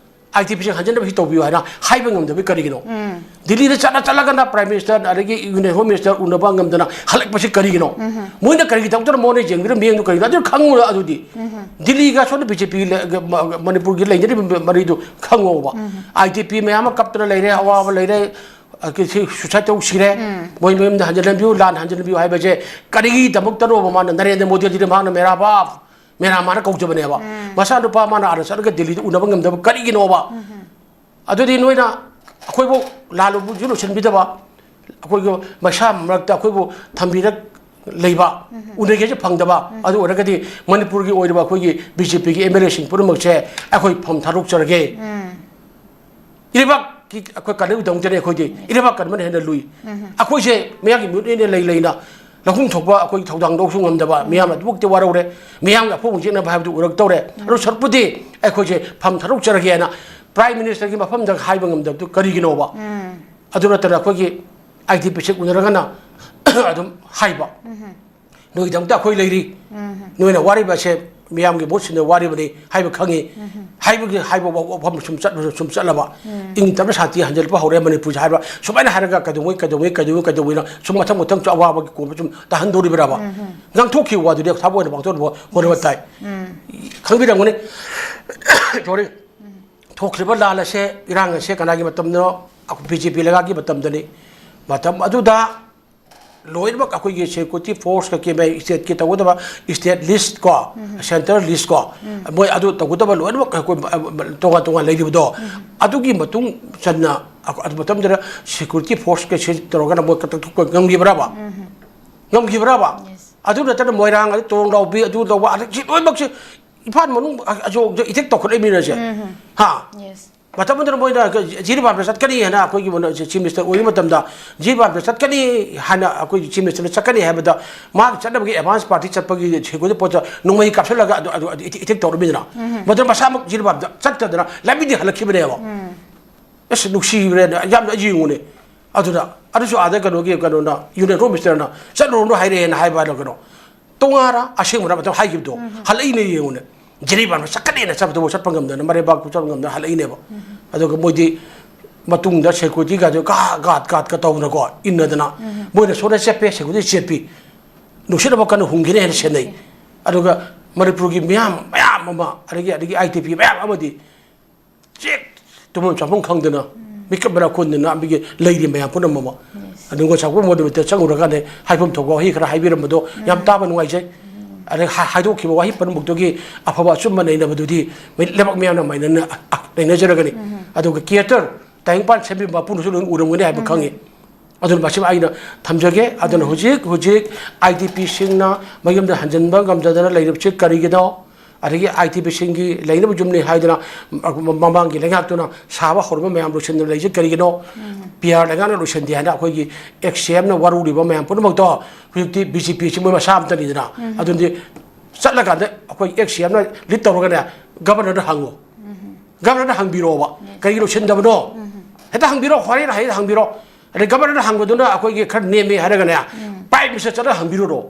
ꯑꯥꯏ ꯇꯤ ꯄꯤꯁꯤꯡ ꯍꯟꯖꯤꯟꯅꯕ ꯁꯤ ꯇꯧꯕꯤꯌꯨ ꯍꯥꯏꯅ ꯍꯥꯏꯕ ꯉꯝꯗꯕꯤ ꯀꯔꯤꯒꯤꯅꯣ? ꯗꯤꯜꯂꯤꯗ ꯆꯠꯂ ꯆꯠꯂꯒꯅ prime minister ꯑꯗꯒꯤ union home minister ꯎꯅꯕ ꯉꯝꯗꯅ ꯍꯜꯂꯛꯄꯁꯤ ꯀꯔꯤꯒꯤꯅꯣ? ꯃꯣꯏꯅ ꯀꯔꯤꯒꯤꯗꯃꯛꯇ ꯃꯣꯏꯅ ꯌꯦꯡꯕꯤꯔ ꯃꯤꯠꯌꯦꯡꯗꯨ ꯀꯔꯤꯒꯤꯅꯣ? ꯑꯗꯨ ꯈꯪꯉꯨꯔ ꯑꯗꯨꯗꯤ ꯗꯤꯜꯂꯤꯒ ꯁꯣꯝꯗ ꯕꯤ ꯖꯦ ꯄꯤ ꯂ-, ꯒ-, ꯃ-, ꯃꯅꯤꯄꯨꯔꯒꯤ ꯂꯩꯅꯔꯤꯕ ꯃꯔꯤꯗꯨ ꯈꯪꯉꯣꯕ꯫ ꯑꯥꯏ ꯇꯤ ꯄꯤ ꯃꯌꯥꯝ ꯑꯃ ꯀꯞꯇꯅ ꯂꯩꯔꯦ, ꯑꯋꯥꯕ ꯂꯩꯔꯦ, ꯑ, ꯀꯤ-, ꯁꯤ suicide ꯇꯧ ꯁꯤꯔꯦ, ꯃꯣꯏ ꯃꯌꯨꯝꯗ ꯍꯟꯖꯤꯜꯍꯟꯕꯤꯌꯨ, ꯂꯥꯟ ꯍꯟꯖꯤꯜꯍꯟꯕꯤꯌꯨ ꯍꯥꯏꯕꯁꯦ ꯀꯔꯤꯒꯤꯗꯃꯛꯇꯅꯣꯕ? ꯃꯥꯅ ꯅꯔꯦꯟꯗ꯭ꯔ ꯃꯣꯗꯤꯁꯤꯗꯤ ꯃꯍꯥꯛꯅ ꯃꯦꯔꯥ ꯕꯥꯞ, ꯃꯦꯔꯥ ꯃꯥꯅ ꯀꯧꯖꯕꯅꯦꯕ꯫ ꯃꯆꯥꯅꯨꯄꯥ ꯃꯥꯅ ꯑꯥꯗ ꯆꯠꯂꯒ ꯗꯤꯜꯂꯤꯗ ꯎꯅꯕ ꯉꯝꯗꯕ ꯀꯔꯤꯒꯤꯅꯣꯕ? ꯑꯗꯨꯗꯤ ꯅꯣꯏꯅ ꯑꯩꯈꯣꯏꯕꯨ ꯂꯥꯜꯂꯨꯕꯁꯨ ꯂꯣꯏꯁꯤꯟꯕꯤꯗꯕ, ꯑꯩꯈꯣꯏꯒꯤ ꯃꯩꯁꯥ ꯃꯔꯛꯇ ꯑꯩꯈꯣꯏꯕꯨ ꯊꯝꯕꯤꯔꯛ ꯂꯩꯕ, ꯎꯅꯒꯦꯁꯨ ꯐꯪꯗꯕ, ꯑꯗꯨ ꯑꯣꯏꯔꯒꯗꯤ ꯃꯅꯤꯄꯨꯔꯒꯤ ꯑꯣꯏꯔꯤꯕ ꯑꯩꯈꯣꯏꯒꯤ ꯕꯤ ꯖꯦ ꯄꯤꯒꯤ ꯑꯦꯝ ꯑꯦꯜ ꯑꯦꯁꯤꯡ ꯄꯨꯝꯅꯃꯛꯁꯦ ꯑꯩꯈꯣꯏ ꯐꯝ ꯊꯥꯗꯣꯛꯆꯔꯒꯦ꯫ ꯏꯔꯩꯕꯥꯛꯀꯤ ꯑꯩꯈꯣꯏ ꯀꯥꯟꯅꯕꯒꯤꯗꯃꯛꯇꯅꯦ ꯑꯩꯈꯣꯏꯗꯤ꯫ ꯏꯔꯩꯕꯥꯛ ꯀꯟꯕꯅ ꯍꯦꯟꯅ ꯂꯨꯏ꯫ ꯑꯩꯈꯣꯏꯁꯦ ꯃꯌꯥꯝꯒꯤ ꯃꯤꯍꯨꯠꯅꯦꯅ ꯂꯩ ꯂꯩꯅ ꯂꯧꯐꯝ ꯊꯣꯛꯄ ꯑꯩꯈꯣꯏ ꯊꯧꯗꯥꯡ ꯂꯧꯁꯨ ꯉꯝꯗꯕ, ꯃꯤꯌꯥꯝ ꯑꯗꯨꯃꯛꯇꯤ ꯋꯥꯔꯧꯔꯦ, ꯃꯤꯌꯥꯝꯒꯤ ꯑꯐꯣꯡꯕ ꯆꯦꯠꯅꯕ ꯍꯥꯏꯕꯗꯨ ꯎꯔꯛꯇꯧꯔꯦ꯫ ꯑꯗꯨ ꯁꯔꯨꯛꯄꯨꯗꯤ ꯑꯩꯈꯣꯏꯁꯦ ꯐꯝ ꯊꯥꯗꯣꯛꯆꯔꯒꯦꯅ ꯄ꯭ꯔꯥꯏꯝ ꯃꯤꯅꯤꯁꯇꯔꯒꯤ ꯃꯐꯝꯗ ꯍꯥꯏꯕ ꯉꯝꯗꯕꯗꯨ ꯀꯔꯤꯒꯤꯅꯣꯕ? ꯑꯗꯨ ꯅꯠꯇꯅ ꯑꯩꯈꯣꯏꯒꯤ ꯑꯥꯏ ꯇꯤ ꯄꯤ ꯁꯦꯛ ꯎꯅꯔꯒꯅ ꯑꯗꯨꯝ ꯍꯥꯏꯕ, "ꯅꯣꯏꯒꯤꯗꯃꯛꯇ ꯑꯩꯈꯣꯏ ꯂꯩꯔꯤ, ꯅꯣꯏꯅ ꯋꯥꯔꯤꯕ ꯑꯁꯦ ꯃꯤꯌꯥꯝꯒꯤ ꯃꯍꯨꯠ ꯁꯤꯟꯅ ꯋꯥꯔꯤꯕꯅꯤ" ꯍꯥꯏꯕ ꯈꯪꯉꯤ꯫ ꯍꯥꯏꯕꯒꯤ ꯍꯥꯏꯕ ꯋꯥ-, ꯋꯥꯐꯝ ꯁꯨꯝ ꯆꯠ-, ꯁꯨꯝ ꯆꯠꯂꯕ, ꯏꯪ ꯇꯞꯅ ꯁꯥꯟꯇꯤ ꯍꯟꯖꯤꯜꯂꯛꯄ ꯍꯧꯔꯦ ꯃꯅꯤꯄꯨꯔꯁꯦ ꯍꯥꯏꯕ꯫ ꯁꯨꯃꯥꯏꯅ ꯍꯥꯏꯔꯒ ꯀꯩꯗꯧꯉꯩ, ꯀꯩꯗꯧꯉꯩ, ꯀꯩꯗꯧꯉꯩ, ꯀꯩꯗꯧꯉꯩꯅ ꯁꯨꯝ ꯃꯊꯪ ꯃꯊꯪ ꯑꯋꯥꯕꯒꯤ ꯀꯣꯝꯗ ꯁꯨꯝ ꯇꯥꯍꯟꯗꯧꯔꯤꯕ꯭ꯔꯕ? ꯉꯥꯡꯊꯣꯛꯈꯤꯕ ꯋꯥꯗꯨꯗꯤ ꯊꯕꯛ ꯑꯣꯏꯅ ꯄꯥꯡꯊꯣꯛꯅꯕ ꯍꯣꯠꯅꯕ ꯇꯥꯏ꯫ ꯈꯪꯕꯤꯔꯝꯒꯅꯤ꯫ Sorry꯫ ꯊꯣꯛꯈ꯭ꯔꯤꯕ ꯂꯥꯟ ꯑꯁꯦ, ꯏꯔꯥꯡ ꯑꯁꯦ ꯀꯅꯥꯒꯤ ꯃꯇꯝꯗꯅꯣ? ꯕꯤ ꯖꯦ ꯄꯤ ꯂꯩꯉꯥꯛꯀꯤ ꯃꯇꯝꯗꯅꯤ꯫ ꯃꯇꯝ ꯑꯗꯨꯗ ꯂꯣꯏꯅꯃꯛ ꯑꯩꯈꯣꯏꯒꯤ ꯁꯦꯀ꯭ꯌꯨꯔꯤꯇꯤ ꯐꯣꯔꯁꯀ ꯀꯦꯃꯦ ꯁ꯭ꯇꯦꯠꯀꯤ ꯇꯧꯒꯗꯕ ꯁ꯭ꯇꯦꯠ ꯂꯤꯁ ꯀꯣ, ꯁꯦꯟꯇ꯭ꯔꯦꯜ ꯂꯤꯁ ꯀꯣ, ꯃꯣꯏ ꯑꯗꯨ ꯇꯧꯒꯗꯕ ꯂꯣꯏꯅꯃꯛ ꯑꯩꯈꯣꯏ, ꯑ, ꯇꯣꯉꯥꯟ ꯇꯣꯉꯥꯟ ꯂꯩꯔꯤꯕꯗꯣ, ꯑꯗꯨꯒꯤ ꯃꯇꯨꯡ ꯆꯟꯅ ꯑꯗꯨ ꯃꯇꯝꯗꯨꯗ ꯁꯦꯀ꯭ꯌꯨꯔꯤꯇꯤ ꯐꯣꯔꯁꯀ ꯁꯤ ꯇꯧꯔꯒꯅ ꯃꯣꯏ ꯀꯛꯊꯠꯄ ꯉꯝꯈꯤꯕ꯭ꯔꯕ? ꯉꯝꯈꯤꯕ꯭ꯔꯕ? ꯑꯗꯨ ꯅꯠꯇꯅ ꯃꯣꯏꯔꯥꯡ, ꯑꯗꯨ ꯇꯣꯡ ꯂꯥꯎꯕꯤ, ꯑꯗꯨ ꯇꯧꯕ, ꯑꯗꯒꯤ ꯁꯤ ꯂꯣꯏꯅꯃꯛꯁꯦ ꯏꯝꯐꯥꯜ ꯃꯅꯨꯡ ꯑ-, ꯑꯆꯧꯕꯗ ꯏꯊꯦꯛ ꯇꯧꯈꯠꯂꯛꯏ ꯃꯤꯅꯁꯦ꯫ ꯍꯥ? ꯃꯇꯝ ꯑꯗꯨꯗ ꯃꯣꯏꯅ ꯖꯤꯔꯤꯕꯥꯝꯗ ꯆꯠꯀꯅꯤ ꯍꯥꯏꯅ ꯑꯩꯈꯣꯏꯒꯤ ꯃꯣꯏꯅ ꯆꯤꯐ ꯃꯤꯅꯤꯁꯇꯔ ꯑꯣꯏꯕ ꯃꯇꯝꯗ, ꯖꯤꯔꯤꯕꯥꯝꯗ ꯆꯠꯀꯅꯤ ꯍꯥꯏꯅ ꯑꯩꯈꯣꯏꯒꯤ ꯆꯤꯐ ꯃꯤꯅꯤꯁꯇꯔꯅ ꯆꯠꯀꯅꯤ ꯍꯥꯏꯕꯗ, ꯃꯥꯒꯤ ꯆꯠꯅꯕꯒꯤ ꯑꯦꯗꯚꯥꯟꯁ ꯄꯥꯔꯇꯤ ꯆꯠꯄꯒꯤ ꯁꯦꯀ꯭ꯌꯨꯔꯤꯇꯤ ꯄꯣꯠꯇ ꯅꯣꯡꯃꯩ ꯀꯥꯞꯁꯤꯜꯂꯒ ꯑꯗꯨ, ꯑꯗꯨ ꯏꯊꯦꯛ ꯇꯧꯔꯃꯤꯗꯅ꯫ ꯃꯗꯨꯅ ꯃꯁꯥꯃꯛ ꯖꯤꯔꯤꯕꯥꯝꯗ ꯆꯠꯇꯗꯅ ꯂꯝꯕꯤꯗꯤ ꯍꯜꯂꯛꯈꯤꯕꯅꯦꯕ꯫ ꯑꯁ, ꯅꯨꯡꯁꯤꯈ꯭ꯔꯦꯅꯦ, ꯌꯥꯝꯅ ꯌꯦꯡꯉꯨꯅꯦ꯫ ꯑꯗꯨꯅ ꯑꯗꯨꯁꯨ ꯑꯥꯗ ꯀꯩꯅꯣꯒꯤ, ꯀꯩꯅꯣꯅ, ꯌꯨꯅꯤꯌꯟ ꯍꯣꯝ ꯃꯤꯅꯤꯁꯇꯔꯅ ꯆꯠꯂꯨꯔꯅꯨ ꯍꯥꯏꯔꯛꯑꯦꯅ ꯍꯥꯏꯕ ꯍꯥꯏꯅ ꯀꯩꯅꯣ꯫ ꯇꯣꯉꯥꯟꯅ ꯑꯁꯦꯡꯕ ꯃꯇꯝ ꯍꯥꯏꯈꯤꯕꯗꯣ ꯍꯜꯂꯛꯏꯅꯦ ꯌꯦꯡꯉꯨꯅꯦ꯫ ꯖꯤꯔꯤꯕꯥꯝꯗ ꯆꯠꯀꯅꯦꯅ ꯆꯠꯄꯗꯨꯕꯨ ꯆꯠꯄ ꯉꯝꯗꯅ, ꯃꯔꯩꯕꯥꯛꯄꯨ ꯆꯠꯄ ꯉꯝꯗꯅ ꯍꯜꯂꯛꯏꯅꯦꯕ꯫ ꯑꯗꯨꯒ ꯃꯣꯏꯗꯤ ꯃꯇꯨꯡꯗ ꯁꯦꯀ꯭ꯌꯨꯔꯤꯇꯤꯒꯗꯣ ꯒꯥꯠ, ꯒꯥꯠ, ꯒꯥꯠꯀ ꯇꯧꯗꯅꯀꯣ, ꯏꯟꯅꯗꯅ, ꯃꯣꯏꯅ ꯁꯣꯝꯗ ꯆꯠꯄꯦ, ꯁꯦꯀ꯭ꯌꯨꯔꯤꯇꯤ ꯆꯦꯠꯄꯤ, ꯅꯨꯡꯁꯤꯠ ꯑꯃ ꯀꯟꯅ ꯍꯨꯝꯈꯤꯅꯤ ꯍꯥꯏꯅ ꯁꯦꯟꯅꯩ꯫ ꯑꯗꯨꯒ ꯃꯅꯤꯄꯨꯔꯒꯤ ꯃꯤꯌꯥꯝ ꯃꯌꯥꯝ ꯑꯃ, ꯑꯗꯒꯤ, ꯑꯗꯒꯤ ꯑꯥꯏ ꯇꯤ ꯄꯤ ꯃꯌꯥꯝ ꯑꯃꯗꯤ ꯆꯦꯛ ꯇꯨꯝꯐꯝ ꯆꯥꯐꯝ ꯈꯪꯗꯅ ꯃꯤꯀꯞ ꯃꯔꯥ ꯀꯣꯟꯗꯨꯅ ꯑꯩꯈꯣꯏꯒꯤ ꯂꯩꯔꯤ ꯃꯌꯥꯝ ꯄꯨꯝꯅꯃꯛ ꯑꯃ꯫ ꯑꯗꯨꯒ ꯆꯥꯎꯈꯠꯄ ꯃꯣꯗꯦꯜꯗ ꯆꯪꯉꯨꯔꯀꯥꯟꯗ ꯍꯥꯏꯐꯝ ꯊꯣꯛꯄ ꯋꯥꯍꯩ ꯈꯔ ꯍꯥꯏꯕꯤꯔꯝꯕꯗꯣ ꯌꯥꯝ ꯇꯥꯕ ꯅꯨꯡꯉꯥꯏꯖꯩ꯫ ꯑꯗꯩ ꯍꯥ-, ꯍꯥꯏꯗꯣꯛꯈꯤꯕ ꯋꯥꯍꯩ ꯄꯨꯝꯅꯃꯛꯇꯨꯒꯤ ꯑꯐꯕ ꯑꯆꯨꯝꯕ ꯅꯩꯅꯕꯗꯨꯗꯤ ꯃꯤ-, ꯂꯩꯕꯥꯛ ꯃꯤꯌꯥꯝꯅ ꯃꯥꯏꯅ-, ꯑ-, ꯅꯩꯅꯖꯔꯒꯅꯤ꯫ ꯑꯗꯨꯒ ꯀꯤꯌꯦꯇꯔ ꯇꯥꯏꯕꯪꯄꯥꯟ ꯁꯦꯝꯕꯤꯕ ꯃꯄꯨꯅꯁꯨ ꯂꯣꯏꯅ ꯎꯔꯝꯒꯅꯤ ꯍꯥꯏꯕ ꯈꯪꯉꯤ꯫ ꯑꯗꯨꯅ ꯃꯁꯤꯃ ꯑꯩꯅ ꯊꯝꯖꯒꯦ꯫ ꯑꯗꯨꯅ ꯍꯧꯖꯤꯛ ꯍꯧꯖꯤꯛ ꯑꯥꯏ ꯗꯤ ꯄꯤꯁꯤꯡꯅ ꯃꯌꯨꯝꯗ ꯍꯟꯖꯤꯟꯕ ꯉꯝꯖꯗꯅ ꯂꯩꯔꯤꯕꯁꯤ ꯀꯔꯤꯒꯤꯅꯣ? ꯑꯗꯒꯤ ꯑꯥꯏ ꯗꯤ ꯄꯤꯁꯤꯡꯒꯤ ꯂꯩꯅꯕ ꯌꯨꯝꯅꯤ ꯍꯥꯏꯗꯨꯅ ꯃꯃꯥꯡꯒꯤ ꯂꯩꯉꯥꯛꯇꯨꯅ ꯁꯥꯕ ꯍꯧꯔꯕ ꯃꯌꯥꯝ ꯂꯣꯏꯁꯤꯟꯗꯅ ꯂꯩꯔꯤꯁꯤ ꯀꯔꯤꯒꯤꯅꯣ? ꯄꯤ ꯑꯥꯔ ꯂꯩꯉꯥꯛꯅ ꯂꯣꯏꯁꯤꯟꯗꯦ ꯍꯥꯏꯅ ꯑꯩꯈꯣꯏꯒꯤ ꯑꯦꯛꯁ ꯁꯤ ꯑꯦꯝꯅ ꯋꯥꯔꯧꯔꯤꯕ ꯃꯌꯥꯝ ꯄꯨꯝꯅꯃꯛꯇꯣ ꯍꯧꯖꯤꯛꯇꯤ ꯕꯤ ꯖꯦ ꯄꯤꯁꯤ ꯃꯣꯏ ꯃꯁꯥ ꯑꯝꯇꯅꯤꯗꯅ꯫ ꯑꯗꯨꯗꯤ ꯆꯠꯂꯀꯥꯟꯗ ꯑꯩꯈꯣꯏ ꯑꯦꯛꯁ ꯁꯤ ꯑꯦꯝꯅ ꯂꯤꯗ ꯇꯧꯔꯒꯅꯦ ꯒꯕꯔꯅꯔꯗ ꯍꯪꯉꯣ꯫ ꯒꯕꯔꯅꯔꯗ ꯍꯪꯕꯤꯔꯛꯑꯣꯕ꯫ ꯀꯔꯤꯒꯤ ꯂꯣꯏꯁꯤꯟꯗꯕꯅꯣ? ꯍꯦꯛꯇ ꯍꯪꯕꯤꯔꯣ, ꯍꯣꯔꯦꯟ ꯍꯦꯛꯇ ꯍꯪꯕꯤꯔꯣ꯫ ꯑꯗꯩ ꯒꯕꯔꯅꯔꯗ ꯍꯪꯕꯗꯨꯅ ꯑꯩꯈꯣꯏꯒꯤ ꯈꯔ ꯅꯦꯝꯃꯤ ꯍꯥꯏꯔꯒꯅꯦ, ꯄ꯭ꯔꯥꯏꯝ ꯃꯤꯅꯤꯁꯇꯔ ꯆꯠꯂꯒ ꯍꯪꯕꯤꯔꯨꯔꯣ꯫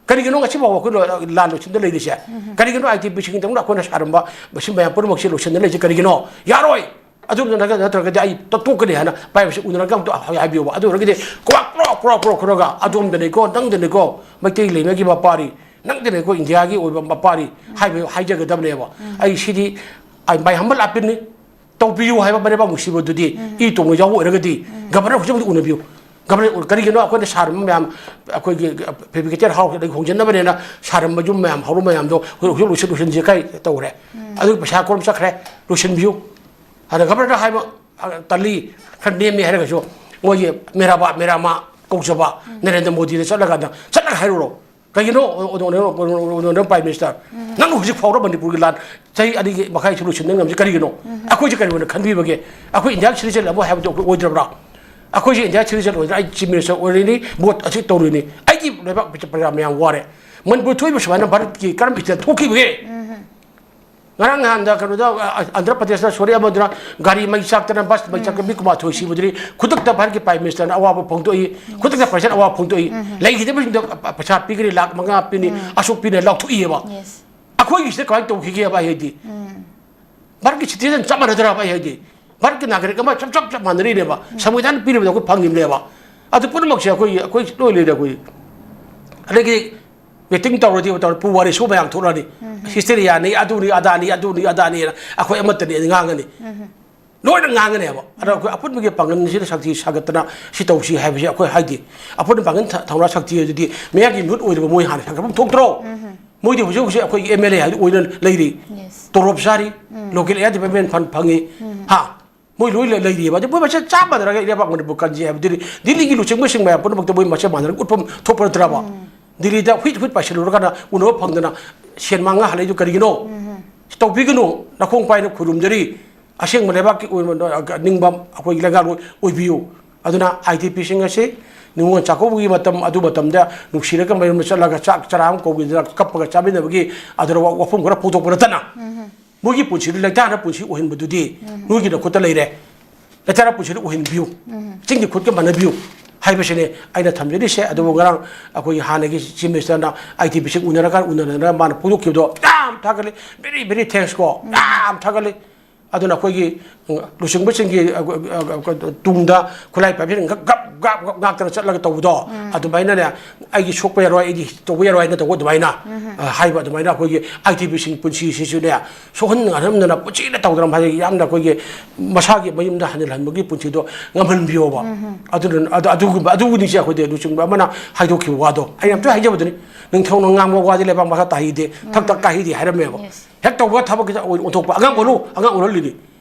ꯀꯔꯤꯒꯤꯅꯣ ꯉꯁꯤꯐꯥꯎꯕ ꯑꯩꯈꯣꯏ ꯂꯣ-, ꯂꯥꯟ ꯂꯣꯏꯁꯤꯟꯗ ꯂꯩꯔꯤꯁꯦ? ꯀꯔꯤꯒꯤꯅꯣ ꯑꯥꯏ ꯗꯤ ꯄꯤꯁꯤꯡꯒꯤꯗꯃꯛꯇ ꯑꯩꯈꯣꯏꯅ ꯁꯥꯔꯝꯕ ꯃꯁꯤ ꯃꯌꯥꯝ ꯄꯨꯝꯅꯃꯛꯁꯦ ꯂꯣꯏꯁꯤꯟꯗ ꯂꯩꯔꯤꯁꯦ ꯀꯔꯤꯒꯤꯅꯣ? ꯌꯥꯔꯣꯏ! ꯑꯗꯨ ꯅꯠꯇ꯭ꯔꯒ, ꯅꯠꯇ꯭ꯔꯒꯗꯤ ꯑꯩ ꯇꯣꯛꯀꯅꯤ ꯍꯥꯏꯅ ꯄ꯭ꯔꯥꯏꯝ ꯃꯤꯅꯤꯁꯇꯔ ꯎꯅꯔꯒ ꯑꯝꯇ ꯍꯥꯏꯕꯤꯌꯣꯕ꯫ ꯑꯗꯨ ꯑꯣꯏꯔꯒꯗꯤ ꯀ꯭ꯔꯣꯛ, ꯀ꯭ꯔꯣꯛ, ꯀ꯭ꯔꯣꯛ, ꯀ꯭ꯔꯣꯛ ꯈꯨꯔꯒ ꯑꯗꯣꯝꯗꯅꯤꯀꯣ, ꯅꯪꯗꯅꯤꯀꯣ, ꯃꯩꯇꯩ ꯂꯩꯉꯥꯛꯀꯤ ꯃꯄꯥꯔꯤ, ꯅꯪꯗꯅꯤꯀꯣ, ꯏꯟꯗꯤꯌꯥꯒꯤ ꯑꯣꯏꯕ ꯃꯄꯥꯔꯤ ꯍꯥꯏꯕ ꯍꯥꯏꯖꯒꯗꯕꯅꯦꯕ꯫ ꯑꯩ ꯁꯤꯗꯤ, ꯑꯩ my humble appeal ꯅꯤ꯫ ꯇꯧꯕꯤꯌꯨ ꯍꯥꯏꯕ ꯃꯔꯩꯕꯥꯛ ꯅꯨꯡꯁꯤꯕꯗꯨꯗꯤ ꯏ ꯇꯣꯡꯕ ꯌꯥꯎꯕ ꯑꯣꯏꯔꯒꯗꯤ ꯒꯕꯔꯅꯔ ꯍꯧꯖꯤꯛ ꯍꯧꯖꯤꯛ ꯎꯅꯕꯤꯌꯨ꯫ ꯒꯕꯔꯅꯔ, ꯀꯔꯤꯒꯤꯅꯣ ꯑꯩꯈꯣꯏꯅ ꯁꯥꯔꯤꯕ ꯃꯌꯥꯝ, ꯑꯩꯈꯣꯏꯒꯤ ꯐꯦꯕ꯭ꯔꯤꯀꯦꯇꯦꯠ ꯍꯥꯎꯁ ꯑꯗꯒꯤ ꯍꯣꯡꯖꯤꯟꯅꯕꯅꯦꯅ ꯁꯥꯔꯝꯕ ꯌꯨꯝ ꯃꯌꯥꯝ, ꯍꯧꯔꯝꯕ ꯃꯌꯥꯝꯗꯣ ꯍꯧꯖꯤꯛ, ꯍꯧꯖꯤꯛ ꯂꯣꯏꯁꯤꯟ-, ꯂꯣꯏꯁꯤꯟꯁꯦ ꯀꯥꯏ ꯇꯧꯔꯦ꯫ ꯑꯗꯨꯒꯤ ꯄꯩꯁꯥ ꯀꯣꯔꯝ ꯆꯠꯈ꯭ꯔꯦ, ꯂꯣꯏꯁꯤꯟꯕꯤꯌꯨ꯫ ꯑꯗ ꯒꯕꯔꯅꯔ ꯍꯥꯏꯕ, ꯑ, ꯇꯜꯂꯤ, ꯈꯔ ꯅꯦꯝꯃꯤ ꯍꯥꯏꯔꯒꯁꯨ ꯃꯣꯏꯒꯤ ꯃꯦꯔꯥꯕꯥ, ꯃꯦꯔꯥꯃꯥ ꯀꯧꯖꯕ ꯅꯔꯦꯟꯗ꯭ꯔ ꯃꯣꯗꯤꯗ ꯆꯠꯂꯀꯥꯟꯗ ꯆꯠꯂꯒ ꯍꯥꯏꯔꯨꯔꯣ꯫ ꯀꯩꯒꯤꯅꯣ ꯑꯣꯅꯔꯦꯕꯜ ꯄ꯭ꯔꯥꯏꯝ ꯃꯤꯅꯤꯁꯇꯔ? ꯅꯪ ꯍꯧꯖꯤꯛ ꯐꯥꯎꯕ ꯃꯅꯤꯄꯨꯔꯒꯤ ꯂꯥꯟ ꯆꯍꯤ ꯑꯅꯤꯒꯤ ꯃꯈꯥꯏꯁꯨ ꯂꯣꯏꯁꯤꯟꯕ ꯉꯝꯁꯤ ꯀꯔꯤꯒꯤꯅꯣ? ꯑꯩꯈꯣꯏꯁꯦ ꯀꯔꯤ ꯑꯣꯏꯅ ꯈꯟꯕꯤꯕꯒꯦ? ꯑꯩꯈꯣꯏ ꯏꯟꯗꯤꯌꯥꯒꯤ ꯁꯤꯇꯤꯖꯦꯟ ꯑꯃ ꯍꯥꯏꯕꯗꯣ ꯑꯩꯈꯣꯏ ꯑꯣꯏꯗ꯭ꯔꯕ꯭ꯔꯥ? ꯑꯩꯈꯣꯏꯁꯦ ꯏꯟꯗꯤꯌꯥ ꯁꯤꯇꯤꯖꯦꯟ ꯑꯣꯏꯗꯅ ꯑꯩ ꯆꯤꯐ ꯃꯤꯅꯤꯁꯇꯔ ꯑꯣꯏꯔꯤꯅꯤ, ꯚꯣꯠ ꯑꯁꯤ ꯇꯧꯔꯤꯅꯤ, ꯑꯩꯒꯤ ꯂꯩꯕꯥꯛ ꯄ꯭ꯔꯖꯥ ꯃꯌꯥꯝ ꯋꯥꯔꯦ꯫ ꯃꯅꯤꯄꯨꯔ ꯊꯣꯛꯏꯕ ꯁꯨꯃꯥꯏꯅ ꯚꯥꯔꯠꯀꯤ ꯀꯔꯝꯕ ꯏꯊꯤꯜ ꯊꯣꯛꯈꯤꯕꯒꯦ? ꯉꯔꯥꯡ ꯅꯍꯥꯟꯗ ꯀꯩꯅꯣꯗ, ꯑ, ꯑ, ꯑꯟꯙ꯭ꯔ ꯄ꯭ꯔꯗꯦꯁꯇ, ꯁꯣꯔꯤ, ꯑꯃꯗꯨꯅ ꯒꯥꯔꯤ ꯃꯩ ꯆꯥꯛꯇꯅ, ꯕꯁ ꯃꯩ ꯆꯥꯛꯇꯅ ꯃꯤ ꯀꯨꯟꯃꯥꯊꯣꯏ ꯁꯤꯕꯗꯨꯗꯤ ꯈꯨꯗꯛꯇ ꯚꯥꯔꯠꯀꯤ ꯄ꯭ꯔꯥꯏꯝ ꯃꯤꯅꯤꯁꯇꯔꯅ ꯑꯋꯥꯕ ꯐꯣꯡꯗꯣꯛꯏ, ꯈꯨꯗꯛꯇ ꯄ꯭ꯔꯖꯥꯅ ꯑꯋꯥꯕ ꯐꯣꯡꯗꯣꯛꯏ꯫ ꯂꯩꯈꯤꯗꯕꯁꯤꯡꯗꯣ ꯄ-, ꯄꯩꯁꯥ ꯄꯤꯒꯅꯤ, ꯂꯥꯈ ꯃꯉꯥ ꯄꯤꯅꯤ, ꯑꯁꯨꯛ ꯄꯤꯅꯤ ꯂꯥꯎꯊꯣꯛꯏꯑꯕ꯫ ꯑꯩꯈꯣꯏꯒꯤꯁꯤꯗ ꯀꯃꯥꯏꯅ ꯇꯧꯈꯤꯒꯦꯕ ꯑꯩ ꯍꯥꯏꯗꯤ? ꯚꯥꯔꯠꯀꯤ ꯁꯤꯇꯤꯖꯦꯟ ꯆꯞ ꯃꯥꯟꯅꯗ꯭ꯔꯕ ꯑꯩ ꯍꯥꯏꯗꯤ? ꯚꯥꯔꯠꯀꯤ ꯅꯥꯒꯔꯤꯛ ꯑꯃ ꯆꯞ, ꯆꯞ, ꯆꯞ ꯃꯥꯟꯅꯔꯤꯅꯦꯕ꯫ ꯁꯪꯕꯤꯙꯥꯟ ꯄꯤꯔꯤꯕꯗꯣ ꯑꯩꯈꯣꯏ ꯐꯪꯉꯤꯕꯅꯦꯕ꯫ ꯑꯗꯨ ꯄꯨꯝꯅꯃꯛꯁꯦ ꯑꯩꯈꯣꯏ, ꯑꯩꯈꯣꯏ ꯂꯣꯏ ꯂꯩꯔꯦ ꯑꯩꯈꯣꯏ꯫ ꯑꯗꯒꯤ ꯃꯤꯇꯤꯡ ꯇꯧꯔꯗꯤ ꯇꯧꯔ ꯄꯨꯋꯥꯔꯤ ꯁꯨ ꯃꯌꯥꯝ ꯊꯣꯛꯂꯛꯑꯅꯤ꯫ ꯍꯤꯁꯇꯔꯤꯌꯥꯅꯤ, ꯑꯗꯨꯅꯤ, ꯑꯗꯥꯅꯤ, ꯑꯗꯨꯅꯤ, ꯑꯗꯥꯅꯤꯅ ꯑꯩꯈꯣꯏ ꯑꯃꯠꯇꯅꯤ ꯉꯥꯡꯉꯅꯤ꯫ ꯂꯣꯏꯅ ꯉꯥꯡꯒꯅꯦꯕ꯫ ꯑꯗꯣ ꯑꯩꯈꯣꯏ ꯑꯄꯨꯟꯕꯒꯤ ꯄꯥꯡꯒꯜꯁꯤꯅ ꯁꯛꯇꯤ ꯁꯥꯒꯠꯇꯅ ꯁꯤ ꯇꯧꯁꯤ ꯍꯥꯏꯕꯁꯤ ꯑꯩꯈꯣꯏ ꯍꯥꯏꯗꯦ꯫ ꯑꯄꯨꯟꯕ ꯄꯥꯡꯒꯜ ꯊ-, ꯊꯧꯅꯥ ꯁꯛꯇꯤ ꯑꯗꯨꯗꯤ ꯃꯌꯥꯝꯒꯤ ꯃꯤꯍꯨꯠ ꯑꯣꯏꯔꯤꯕ ꯃꯣꯏ ꯍꯥꯟꯅ ꯁꯥꯒꯠꯐꯝ ꯊꯣꯛꯇ꯭ꯔꯣ? ꯃꯣꯏꯗꯤ ꯍꯧꯖꯤꯛ ꯍꯧꯖꯤꯛ ꯑꯩꯈꯣꯏꯒꯤ M L A ꯍꯥꯏꯗꯨ ꯑꯣꯏꯅ ꯂꯩꯔꯤ꯫ Yes. ꯇꯣꯂꯣꯞ ꯆꯥꯔꯤ, local air development fund ꯐꯪꯉꯤ꯫ ꯍꯥ? ꯃꯣꯏ ꯂꯣꯏ ꯂꯩ-, ꯂꯩꯔꯤꯑꯕ꯫ ꯑꯗꯨ ꯃꯣꯏ ꯃꯁꯦꯟ ꯆꯞ ꯃꯥꯟꯅꯔꯒ ꯏꯔꯩꯕꯥꯛ ꯃꯅꯤꯄꯨꯔ ꯀꯟꯁꯤ ꯍꯥꯏꯕꯗꯨꯗꯤ ꯗꯤꯜꯂꯤꯒꯤ ꯂꯨꯆꯤꯡꯕꯁꯤꯡ ꯃꯌꯥꯝ ꯄꯨꯝꯅꯃꯛꯇ ꯃꯣꯏ ꯃꯁꯦꯟ ꯃꯥꯟꯅꯔꯒ ꯎꯠꯐꯝ ꯊꯣꯛꯄ ꯅꯠꯇ꯭ꯔꯕ? ꯗꯤꯜꯂꯤꯗ ꯍꯨꯏꯠ ꯍꯨꯏꯠ ꯄꯥꯏꯁꯤꯜꯂꯨꯔꯀꯥꯟꯗ ꯎꯅꯕ ꯐꯪꯗꯅ ꯁꯦꯟ ꯃꯥꯡꯉ ꯍꯜꯂꯛꯏꯗꯨ ꯀꯔꯤꯒꯤꯅꯣ? ꯇꯧꯕꯤꯒꯅꯨ, ꯅꯈꯣꯡ ꯄꯥꯏꯅ ꯈꯨꯔꯨꯝꯖꯔꯤ꯫ ꯑꯁꯦꯡꯕ ꯂꯩꯕꯥꯛꯀꯤ ꯑꯣꯏꯕ ꯅꯤꯡꯕ ꯑꯩꯈꯣꯏꯒꯤ ꯂꯩꯉꯥꯛꯂꯣꯏ ꯑꯣꯏꯕꯤꯌꯨ꯫ ꯑꯗꯨꯅ I D P ꯁꯤꯡ ꯑꯁꯤ ꯅꯤꯉꯣꯜ ꯆꯥꯛꯀꯧꯕꯒꯤ ꯃꯇꯝ, ꯑꯗꯨ ꯃꯇꯝꯗ ꯅꯨꯡꯁꯤꯔꯒ ꯃꯌꯨꯝꯗ ꯆꯠꯂꯒ ꯆꯥꯛ ꯆꯔꯥ ꯑꯃ ꯀꯧꯕꯤꯗꯅ ꯀꯞꯄꯒ ꯆꯥꯃꯤꯟꯅꯕꯒꯤ ꯑꯗꯨꯗ ꯋꯥ-, ꯋꯥꯐꯝ ꯈꯔ ꯐꯣꯡꯗꯣꯛꯄ ꯅꯠꯇꯅ ꯃꯣꯏꯒꯤ ꯄꯨꯟꯁꯤꯗꯨ ꯂꯩꯇꯥꯅ ꯄꯨꯟꯁꯤ ꯑꯣꯏꯍꯟꯕꯗꯨꯗꯤ ꯅꯣꯏꯒꯤ ꯅꯈꯨꯠꯇ ꯂꯩꯔꯦ꯫ ꯂꯩꯇꯥꯅ ꯄꯨꯟꯁꯤꯗꯨ ꯑꯣꯏꯍꯟꯕꯤꯌꯨ꯫ ꯆꯤꯡꯒꯤ ꯈꯨꯠꯀ ꯃꯥꯟꯅꯕꯤꯌꯨ ꯍꯥꯏꯕꯁꯤꯅꯤ ꯑꯩꯅ ꯊꯝꯖꯔꯤꯁꯦ꯫ ꯑꯗꯨꯕꯨ ꯉꯔꯥꯡ ꯑꯩꯈꯣꯏꯒꯤ ꯍꯥꯟꯅꯒꯤ Chief Minister ꯅ I D P ꯁꯤꯡ ꯎꯅꯔꯀꯥꯟꯗ ꯎꯅꯗꯅ ꯃꯥꯅ ꯐꯣꯡꯗꯣꯛꯈꯤꯕꯗꯣ ꯌꯥꯝ ꯊꯥꯒꯠꯂꯤ꯫ Very, very thanks ꯀꯣ꯫ ꯌꯥꯝ ꯊꯥꯒꯠꯂꯤ꯫ ꯑꯗꯨꯅ ꯑꯩꯈꯣꯏꯒꯤ, ꯎꯝ, ꯂꯨꯆꯤꯡꯕꯁꯤꯡꯒꯤ, ꯑ, ꯑ, ꯑ, ꯇꯨꯡꯗ ꯈꯨꯠꯂꯥꯏ ꯄꯥꯏꯕꯤꯁꯤꯡ ꯒꯞ, ꯒꯞ, ꯒꯞ, ꯒꯞ ꯉꯥꯛꯇꯅ ꯆꯠꯂꯒ ꯇꯧꯕꯗꯣ, ꯑꯗꯨꯃꯥꯏꯅꯅꯦ, "ꯑꯩꯒꯤ ꯁꯣꯛꯄ ꯌꯥꯔꯣꯏ, ꯑꯩꯗꯤ ꯇꯧꯕ ꯌꯥꯔꯣꯏ" ꯍꯥꯏꯅ ꯇꯧꯕ ꯑꯗꯨꯃꯥꯏꯅ, ꯑ, ꯍꯥꯏꯕ ꯑꯗꯨꯃꯥꯏꯅ ꯑꯩꯈꯣꯏꯒꯤ I D P ꯁꯤꯡ ꯄꯨꯟꯁꯤꯁꯤꯁꯨꯅꯦ, ꯁꯣꯛꯍꯟ ꯉꯥꯝꯍꯟꯗꯅ ꯄꯨꯟꯁꯤꯗ ꯇꯧꯗꯅ ꯃꯥꯁꯦ ꯌꯥꯝꯅ ꯑꯩꯈꯣꯏꯒꯤ ꯃꯁꯥꯒꯤ ꯃꯌꯨꯝꯗ ꯍꯟꯖꯤꯜꯍꯟꯕꯒꯤ ꯄꯨꯟꯁꯤꯗꯣ ꯉꯝꯍꯟꯕꯤꯌꯣꯕ꯫ ꯑꯗꯨꯅ, ꯑꯗꯨ, ꯑꯗꯨꯒꯨꯝꯕ, ꯑꯗꯨꯒꯤꯅꯤꯁꯦ ꯑꯩꯈꯣꯏꯗꯤ ꯂꯨꯆꯤꯡꯕ ꯑꯃꯅ ꯍꯥꯏꯗꯣꯛꯈꯤꯕ ꯋꯥꯗꯣ꯫ ꯑꯩꯅ ꯑꯝꯇ ꯍꯥꯏꯖꯕꯗꯨꯅꯤ, "ꯅꯤꯡꯊꯧꯅ ꯉꯥꯡꯕ ꯋꯥꯗꯤ ꯂꯩꯕꯥꯛ ꯃꯈꯥ ꯇꯥꯍꯩꯗꯦ, ꯊꯛꯇ ꯀꯥꯍꯩꯗꯦ" ꯍꯥꯏꯔꯝꯃꯦꯕ꯫ Yes. ꯍꯦꯛ ꯇꯧꯕꯒ ꯊꯕꯛꯀꯤꯗ ꯑꯣꯏꯅ ꯑꯣꯟꯊꯣꯛꯄ꯫ ꯑꯉꯥꯡ ꯑꯣꯜꯂꯨ, ꯑꯉꯥꯡ ꯑꯣꯜꯍꯜꯂꯤꯅꯤ꯫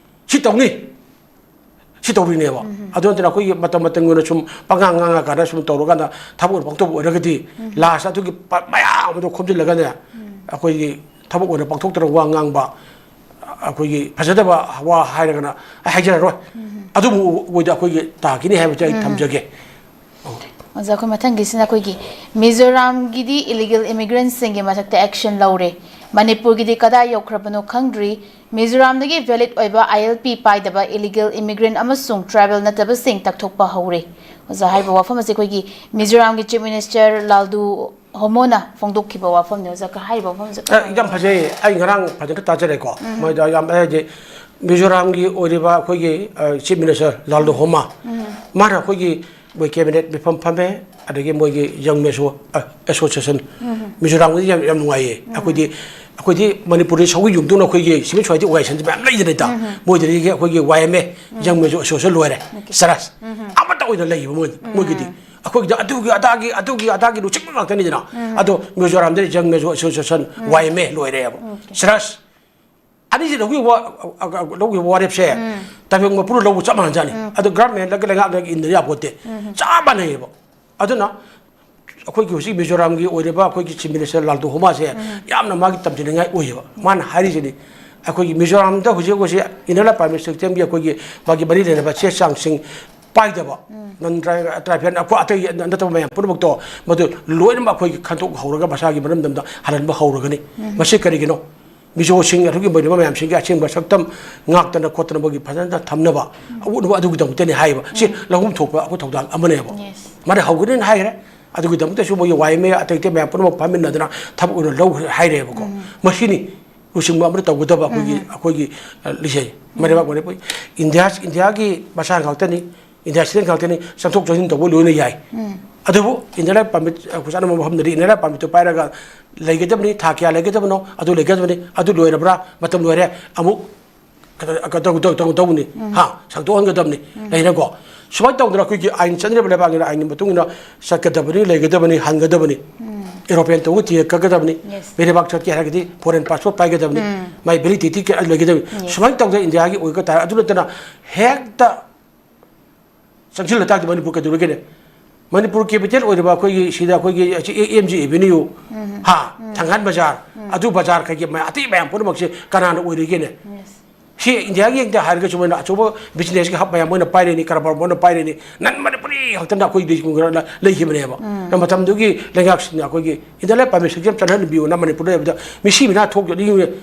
ꯁꯤ ꯇꯧꯅꯤ, ꯁꯤ ꯇꯧꯔꯤꯅꯦꯕ꯫ ꯑꯗꯨ ꯅꯠꯇꯅ ꯑꯩꯈꯣꯏꯒꯤ ꯃꯇꯝ ꯃꯇꯝꯒꯤ ꯑꯣꯏꯅ ꯁꯨꯝ ꯄꯉꯥꯡ ꯉꯥꯡꯉꯀꯥꯟꯗ ꯁꯨꯝ ꯇꯧꯔꯀꯥꯟꯗ ꯊꯕꯛ ꯑꯣꯏꯅ ꯄꯥꯡꯊꯣꯛꯄ ꯑꯣꯏꯔꯒꯗꯤ, last ꯑꯗꯨꯒꯤ ꯄ-, ꯃꯌꯥꯝ ꯑꯗꯨ ꯈꯣꯝꯖꯤꯜꯂꯒꯅꯦ, ꯑꯩꯈꯣꯏꯒꯤ ꯊꯕꯛ ꯑꯣꯏꯅ ꯄꯥꯡꯊꯣꯛꯇꯅ ꯋꯥ ꯉꯥꯡꯕ, ꯑꯩꯈꯣꯏꯒꯤ ꯐꯖꯗꯕ ꯋꯥ ꯍꯥꯏꯔꯒꯅ ꯑꯩ ꯍꯥꯏꯖꯔꯔꯣꯏ꯫ ꯑꯗꯨꯕꯨ ꯑꯣꯏꯗ ꯑꯩꯈꯣꯏꯒꯤ ꯇꯥꯈꯤꯅꯤ ꯍꯥꯏꯕꯁꯦ ꯑꯩ ꯊꯝꯖꯒꯦ꯫ ꯑꯣꯖꯥ, ꯑꯩꯈꯣꯏ ꯃꯊꯪꯒꯤꯁꯤꯅ ꯑꯩꯈꯣꯏꯒꯤ ꯃꯤꯖꯣꯔꯥꯝꯒꯤꯗꯤ illegal immigrantꯁꯤꯡꯒꯤ ꯃꯊꯛꯇ action ꯂꯧꯔꯦ, ꯃꯅꯤꯄꯨꯔꯒꯤꯗꯤ ꯀꯗꯥꯏ ꯌꯧꯈ꯭ꯔꯕꯅꯣ ꯈꯪꯗ꯭ꯔꯤ, ꯃꯤꯖꯣꯔꯥꯝꯗꯒꯤ valid ꯑꯣꯏꯕ I L P ꯄꯥꯏꯗꯕ illegal immigrant ꯑꯃꯁꯨꯡ tribal ꯅꯠꯇꯕꯁꯤꯡ ꯇꯛꯊꯣꯛꯄ ꯍꯧꯔꯦ꯫ ꯑꯣꯖꯥ, ꯍꯥꯏꯔꯤꯕ ꯋꯥꯐꯝ ꯑꯁꯤ ꯑꯩꯈꯣꯏꯒꯤ ꯃꯤꯖꯣꯔꯥꯝꯒꯤ Chief Minister ꯂꯥꯜꯗꯨ ꯍꯣꯃꯣꯅ ꯐꯣꯡꯗꯣꯛꯈꯤꯕ ꯋꯥꯐꯝꯅꯤ꯫ ꯑꯣꯖꯥ, ꯍꯥꯏꯔꯤꯕ ꯋꯥꯐꯝꯁꯦ ꯑ, ꯌꯥꯝ ꯐꯖꯩ꯫ ꯑꯩ ꯉꯔꯥꯡ ꯐꯖꯅ ꯇꯥꯖꯔꯦꯀꯣ꯫ ꯃꯣꯏꯗ ꯌꯥꯝ, ꯑꯩ ꯍꯥꯏꯁꯦ, ꯃꯤꯖꯣꯔꯥꯝꯒꯤ ꯑꯣꯏꯔꯤꯕ ꯑꯩꯈꯣꯏꯒꯤ, ꯑ, Chief Minister ꯂꯥꯜꯗꯨ ꯍꯣꯃꯥ, ꯃꯥꯅ ꯑꯩꯈꯣꯏꯒꯤ ꯃꯣꯏ cabinet ꯃꯤꯐꯝ ꯐꯝꯃꯦ, ꯑꯗꯒꯤ ꯃꯣꯏꯒꯤ Young Mizo, ꯑ, Association, ꯃꯤꯖꯣꯔꯥꯝꯒꯤꯗꯤ ꯌꯥꯝ, ꯌꯥꯝ ꯅꯨꯡꯉꯥꯏꯌꯦ꯫ ꯑꯩꯈꯣꯏꯗꯤ ꯑꯩꯈꯣꯏꯗꯤ ꯃꯅꯤꯄꯨꯔꯗ ꯁꯧꯒꯤ ꯌꯨꯝꯗꯨꯅ ꯑꯩꯈꯣꯏꯒꯤ civil society organization ꯃꯌꯥꯝ ꯂꯩꯗꯅ ꯏꯇꯥ꯫ ꯃꯣꯏꯗꯒꯤ ꯑꯩꯈꯣꯏꯒꯤ Y M A, Young Major Association ꯂꯣꯏꯔꯦ꯫ ꯆꯔꯁ ꯑꯃꯠꯇ ꯑꯣꯏꯅ ꯂꯩꯌꯦꯕ ꯃꯣꯏ, ꯃꯣꯏꯒꯤꯗꯤ꯫ ꯑꯩꯈꯣꯏꯒꯤꯗꯤ ꯑꯗꯨꯒꯤ ꯑꯗꯥꯒꯤ, ꯑꯗꯨꯒꯤ ꯑꯗꯥꯒꯤ ꯂꯨꯆꯤꯡꯕ ꯉꯥꯛꯇꯅꯤꯗꯅ꯫ ꯑꯗꯣ ꯃꯤꯖꯣꯔꯥꯝꯗ Young Major Association, Y M A ꯂꯣꯏꯔꯦꯕ꯫ ꯆꯔꯁ ꯑꯅꯤꯁꯤꯗ ꯍꯧꯈꯤꯕ ꯋꯥ-, ꯑ, ꯑ, ꯂꯧꯈꯤꯕ ꯋꯥꯔꯦꯞꯁꯦ, ꯇꯥꯏꯕꯪ ꯃꯄꯨꯅ ꯂꯧꯕ ꯆꯞ ꯃꯥꯟꯅꯖꯥꯠꯅꯤ꯫ ꯑꯗꯣ government ꯂꯩꯉꯥꯛꯅ ꯏꯟꯗ ꯌꯥꯄꯣꯠꯇꯦ꯫ ꯆꯞ ꯃꯥꯟꯅꯩꯌꯦꯕ꯫ ꯑꯗꯨꯅ ꯑꯩꯈꯣꯏꯒꯤ ꯍꯧꯖꯤꯛ ꯃꯤꯖꯣꯔꯥꯝꯒꯤ ꯑꯣꯏꯔꯤꯕ ꯑꯩꯈꯣꯏꯒꯤ Chief Minister ꯂꯥꯜꯗꯣ ꯍꯣꯃꯥꯁꯦ ꯌꯥꯝꯅ ꯃꯥꯒꯤ ꯇꯝꯖꯅꯤꯡꯉꯥꯏ ꯑꯣꯏꯌꯦꯕ꯫ ꯃꯥꯅ ꯍꯥꯏꯔꯤꯁꯤꯗꯤ, ꯑꯩꯈꯣꯏꯒꯤ ꯃꯤꯖꯣꯔꯥꯝꯗ ꯍꯧꯖꯤꯛ ꯍꯧꯖꯤꯛ Inner Line Permit Systemꯒꯤ ꯑꯩꯈꯣꯏꯒꯤ ꯃꯥꯒꯤ ꯃꯔꯤ ꯂꯩꯅꯕ ꯆꯦ ꯆꯥꯡꯁꯤꯡ ꯄꯥꯏꯗꯕ, non tri-, tribal, ꯑꯩꯈꯣꯏ ꯑꯇꯩ ꯅꯠꯇꯕ ꯃꯌꯥꯝ ꯄꯨꯝꯅꯃꯛꯇꯣ, ꯃꯗꯨ ꯂꯣꯏꯅꯃꯛ ꯑꯩꯈꯣꯏꯒꯤ ꯈꯟꯗꯣꯛ ꯍꯧꯔꯒ ꯃꯁꯥꯒꯤ ꯃꯔꯝꯗꯝꯗ ꯍꯜꯍꯟꯕ ꯍꯧꯔꯒꯅꯤ꯫ ꯃꯁꯤ ꯀꯔꯤꯒꯤꯅꯣ? ꯃꯤꯖꯣꯁꯤꯡ ꯑꯗꯨꯒꯤ ꯑꯣꯏꯔꯤꯕ ꯃꯌꯥꯝꯁꯤꯡꯒꯤ ꯑꯁꯦꯡꯕ ꯁꯛꯇꯝ ꯉꯥꯛꯇꯅ ꯈꯣꯠꯇꯅ ꯃꯣꯏꯒꯤ ꯐꯖꯅ ꯊꯝꯅꯕ ꯑꯎꯠꯅꯕ ꯑꯗꯨꯒꯤꯗꯃꯛꯇꯅꯤ ꯍꯥꯏꯌꯦꯕ꯫ ꯁꯤ ꯂꯧꯐꯝ ꯊꯣꯛꯄ ꯑꯩꯈꯣꯏ ꯊꯧꯗꯥꯡ ꯑꯃꯅꯦꯕ꯫ ꯃꯥꯅ ꯍꯧꯒꯅꯤꯅ ꯍꯥꯏꯈ꯭ꯔꯦ꯫ ꯑꯗꯨꯒꯤꯗꯃꯛꯇꯁꯨ ꯃꯣꯏꯒꯤ Y M A ꯑꯇꯩ ꯑꯇꯩ ꯃꯌꯥꯝ ꯄꯨꯝꯅꯃꯛ ꯐꯝꯃꯤꯟꯅꯗꯅ ꯊꯕꯛ ꯑꯣꯏꯅ ꯂꯧꯈ꯭ꯔꯦ ꯍꯥꯏꯔꯦꯕꯀꯣ꯫ ꯃꯁꯤꯅꯤ ꯂꯨꯆꯤꯡꯕ ꯑꯃꯅ ꯇꯧꯒꯗꯕ ꯑꯩꯈꯣꯏꯒꯤ, ꯑꯩꯈꯣꯏꯒꯤ, ꯑ, ꯂꯤꯁꯦ꯫ ꯃꯔꯩꯕꯥꯛ ꯃꯅꯤꯄꯨꯔ, ꯏꯟꯗꯤꯌꯥ, ꯏꯟꯗꯤꯌꯥꯒꯤ ꯃꯆꯥ ꯉꯥꯛꯇꯅꯤ, ꯏꯟꯗꯤꯌꯥ citizen ꯉꯥꯛꯇꯅꯤ, ꯆꯪꯊꯣꯛ ꯆꯪꯁꯤꯟ ꯇꯧꯕ ꯂꯣꯏꯅ ꯌꯥꯏ꯫ ꯑꯗꯨꯕꯨ Inner Line Permit, ꯑ, ꯆꯠꯅꯕ ꯃꯐꯝꯗꯗꯤ Inner Line Permitꯇꯨ ꯄꯥꯏꯔꯒ ꯂꯩꯒꯗꯕꯅꯤ, ꯊꯥ ꯀꯌꯥ ꯂꯩꯒꯗꯕꯅꯣ, ꯑꯗꯨ ꯂꯩꯒꯗꯕꯅꯤ, ꯑꯗꯨ ꯂꯣꯏꯔꯕ꯭ꯔꯥ, ꯃꯇꯝ ꯂꯣꯏꯔꯦ, ꯑꯃꯨꯛ ꯀꯩꯅꯣ, ꯀꯩꯅꯣ ꯇꯧ-, ꯇꯧ-, ꯇꯧ-, ꯇꯧꯅꯤ꯫ ꯍꯥ, ꯁꯪꯗꯣꯛꯍꯟꯒꯗꯕꯅꯤ꯫ ꯂꯩꯅꯀꯣ꯫ ꯁꯨꯃꯥꯏꯅ ꯇꯧꯗꯅ ꯑꯩꯈꯣꯏꯒꯤ ꯑꯥꯏꯟ ꯆꯠꯅꯔꯤꯕ ꯂꯩꯕꯥꯛꯅꯤꯅ ꯑꯥꯏꯟꯒꯤ ꯃꯇꯨꯡ ꯏꯟꯅ ꯆꯠꯀꯗꯕꯅꯤ, ꯂꯩꯒꯗꯕꯅꯤ, ꯍꯟꯒꯗꯕꯅꯤ꯫ European ꯇꯧꯕ ꯊꯤꯔꯛꯀꯗꯕꯅꯤ꯫ ꯃꯤꯔꯩꯕꯥꯛ ꯆꯠꯀꯦ ꯍꯥꯏꯔꯒꯗꯤ foreign passport ꯄꯥꯏꯒꯗꯕꯅꯤ꯫ ꯃꯥꯏ validity ꯀꯌꯥ ꯂꯩꯒꯗꯕꯅꯤ꯫ ꯁꯨꯃꯥꯏꯅ ꯇꯧꯗꯅ ꯏꯟꯗꯤꯌꯥꯒꯤ ꯑꯣꯏꯕ ꯇꯥꯔꯦ꯫ ꯑꯗꯨ ꯅꯠꯇꯅ ꯍꯦꯛꯇ ꯆꯪꯁꯤꯜꯂ ꯇꯥꯔꯗꯤ ꯃꯅꯤꯄꯨꯔ ꯀꯩꯗꯧꯔꯒꯦꯅꯦ? ꯃꯅꯤꯄꯨꯔ capital ꯑꯣꯏꯔꯤꯕ ꯑꯩꯈꯣꯏꯒꯤ ꯁꯤꯗ ꯑꯩꯈꯣꯏꯒꯤ ꯑꯁꯤ A-, M G Avenue, ꯍꯥ, ꯊꯪꯒꯥꯜ ꯕꯖꯥꯔ, ꯑꯗꯨ ꯕꯖꯥꯔ ꯀꯩꯀꯩ ꯃꯌꯥꯝ, ꯑꯇꯩ ꯃꯌꯥꯝ ꯄꯨꯝꯅꯃꯛꯁꯦ ꯀꯅꯥꯅ ꯑꯣꯏꯔꯤꯒꯦꯅꯦ? ꯁꯤ ꯏꯟꯗꯤꯌꯥꯒꯤ ꯍꯦꯛꯇ ꯍꯥꯏꯔꯒꯁꯨ ꯃꯣꯏꯅ ꯑꯆꯧꯕ businessꯀꯤ hub ꯃꯌꯥꯝ ꯃꯣꯏꯅ ꯄꯥꯏꯔꯤꯅꯤ, ꯀꯔꯕꯥꯔ ꯃꯣꯏꯅ ꯄꯥꯏꯔꯤꯅꯤ, non ꯃꯅꯤꯄꯨꯔꯤ ꯈꯛꯇꯅ ꯑꯩꯈꯣꯏ ꯂꯩꯈꯤꯕꯅꯦꯕ꯫ ꯃꯇꯝꯗꯨꯒꯤ ꯂꯩꯉꯥꯛꯁꯤꯡꯅ ꯑꯩꯈꯣꯏꯒꯤ Inner Line Permit System ꯆꯠꯍꯟꯕꯤꯌꯨꯅ ꯃꯅꯤꯄꯨꯔꯗ ꯂꯩꯕꯗ ꯃꯤꯁꯤ ꯃꯤꯅꯥ ꯊꯣꯛꯇ꯭ꯔꯗꯤ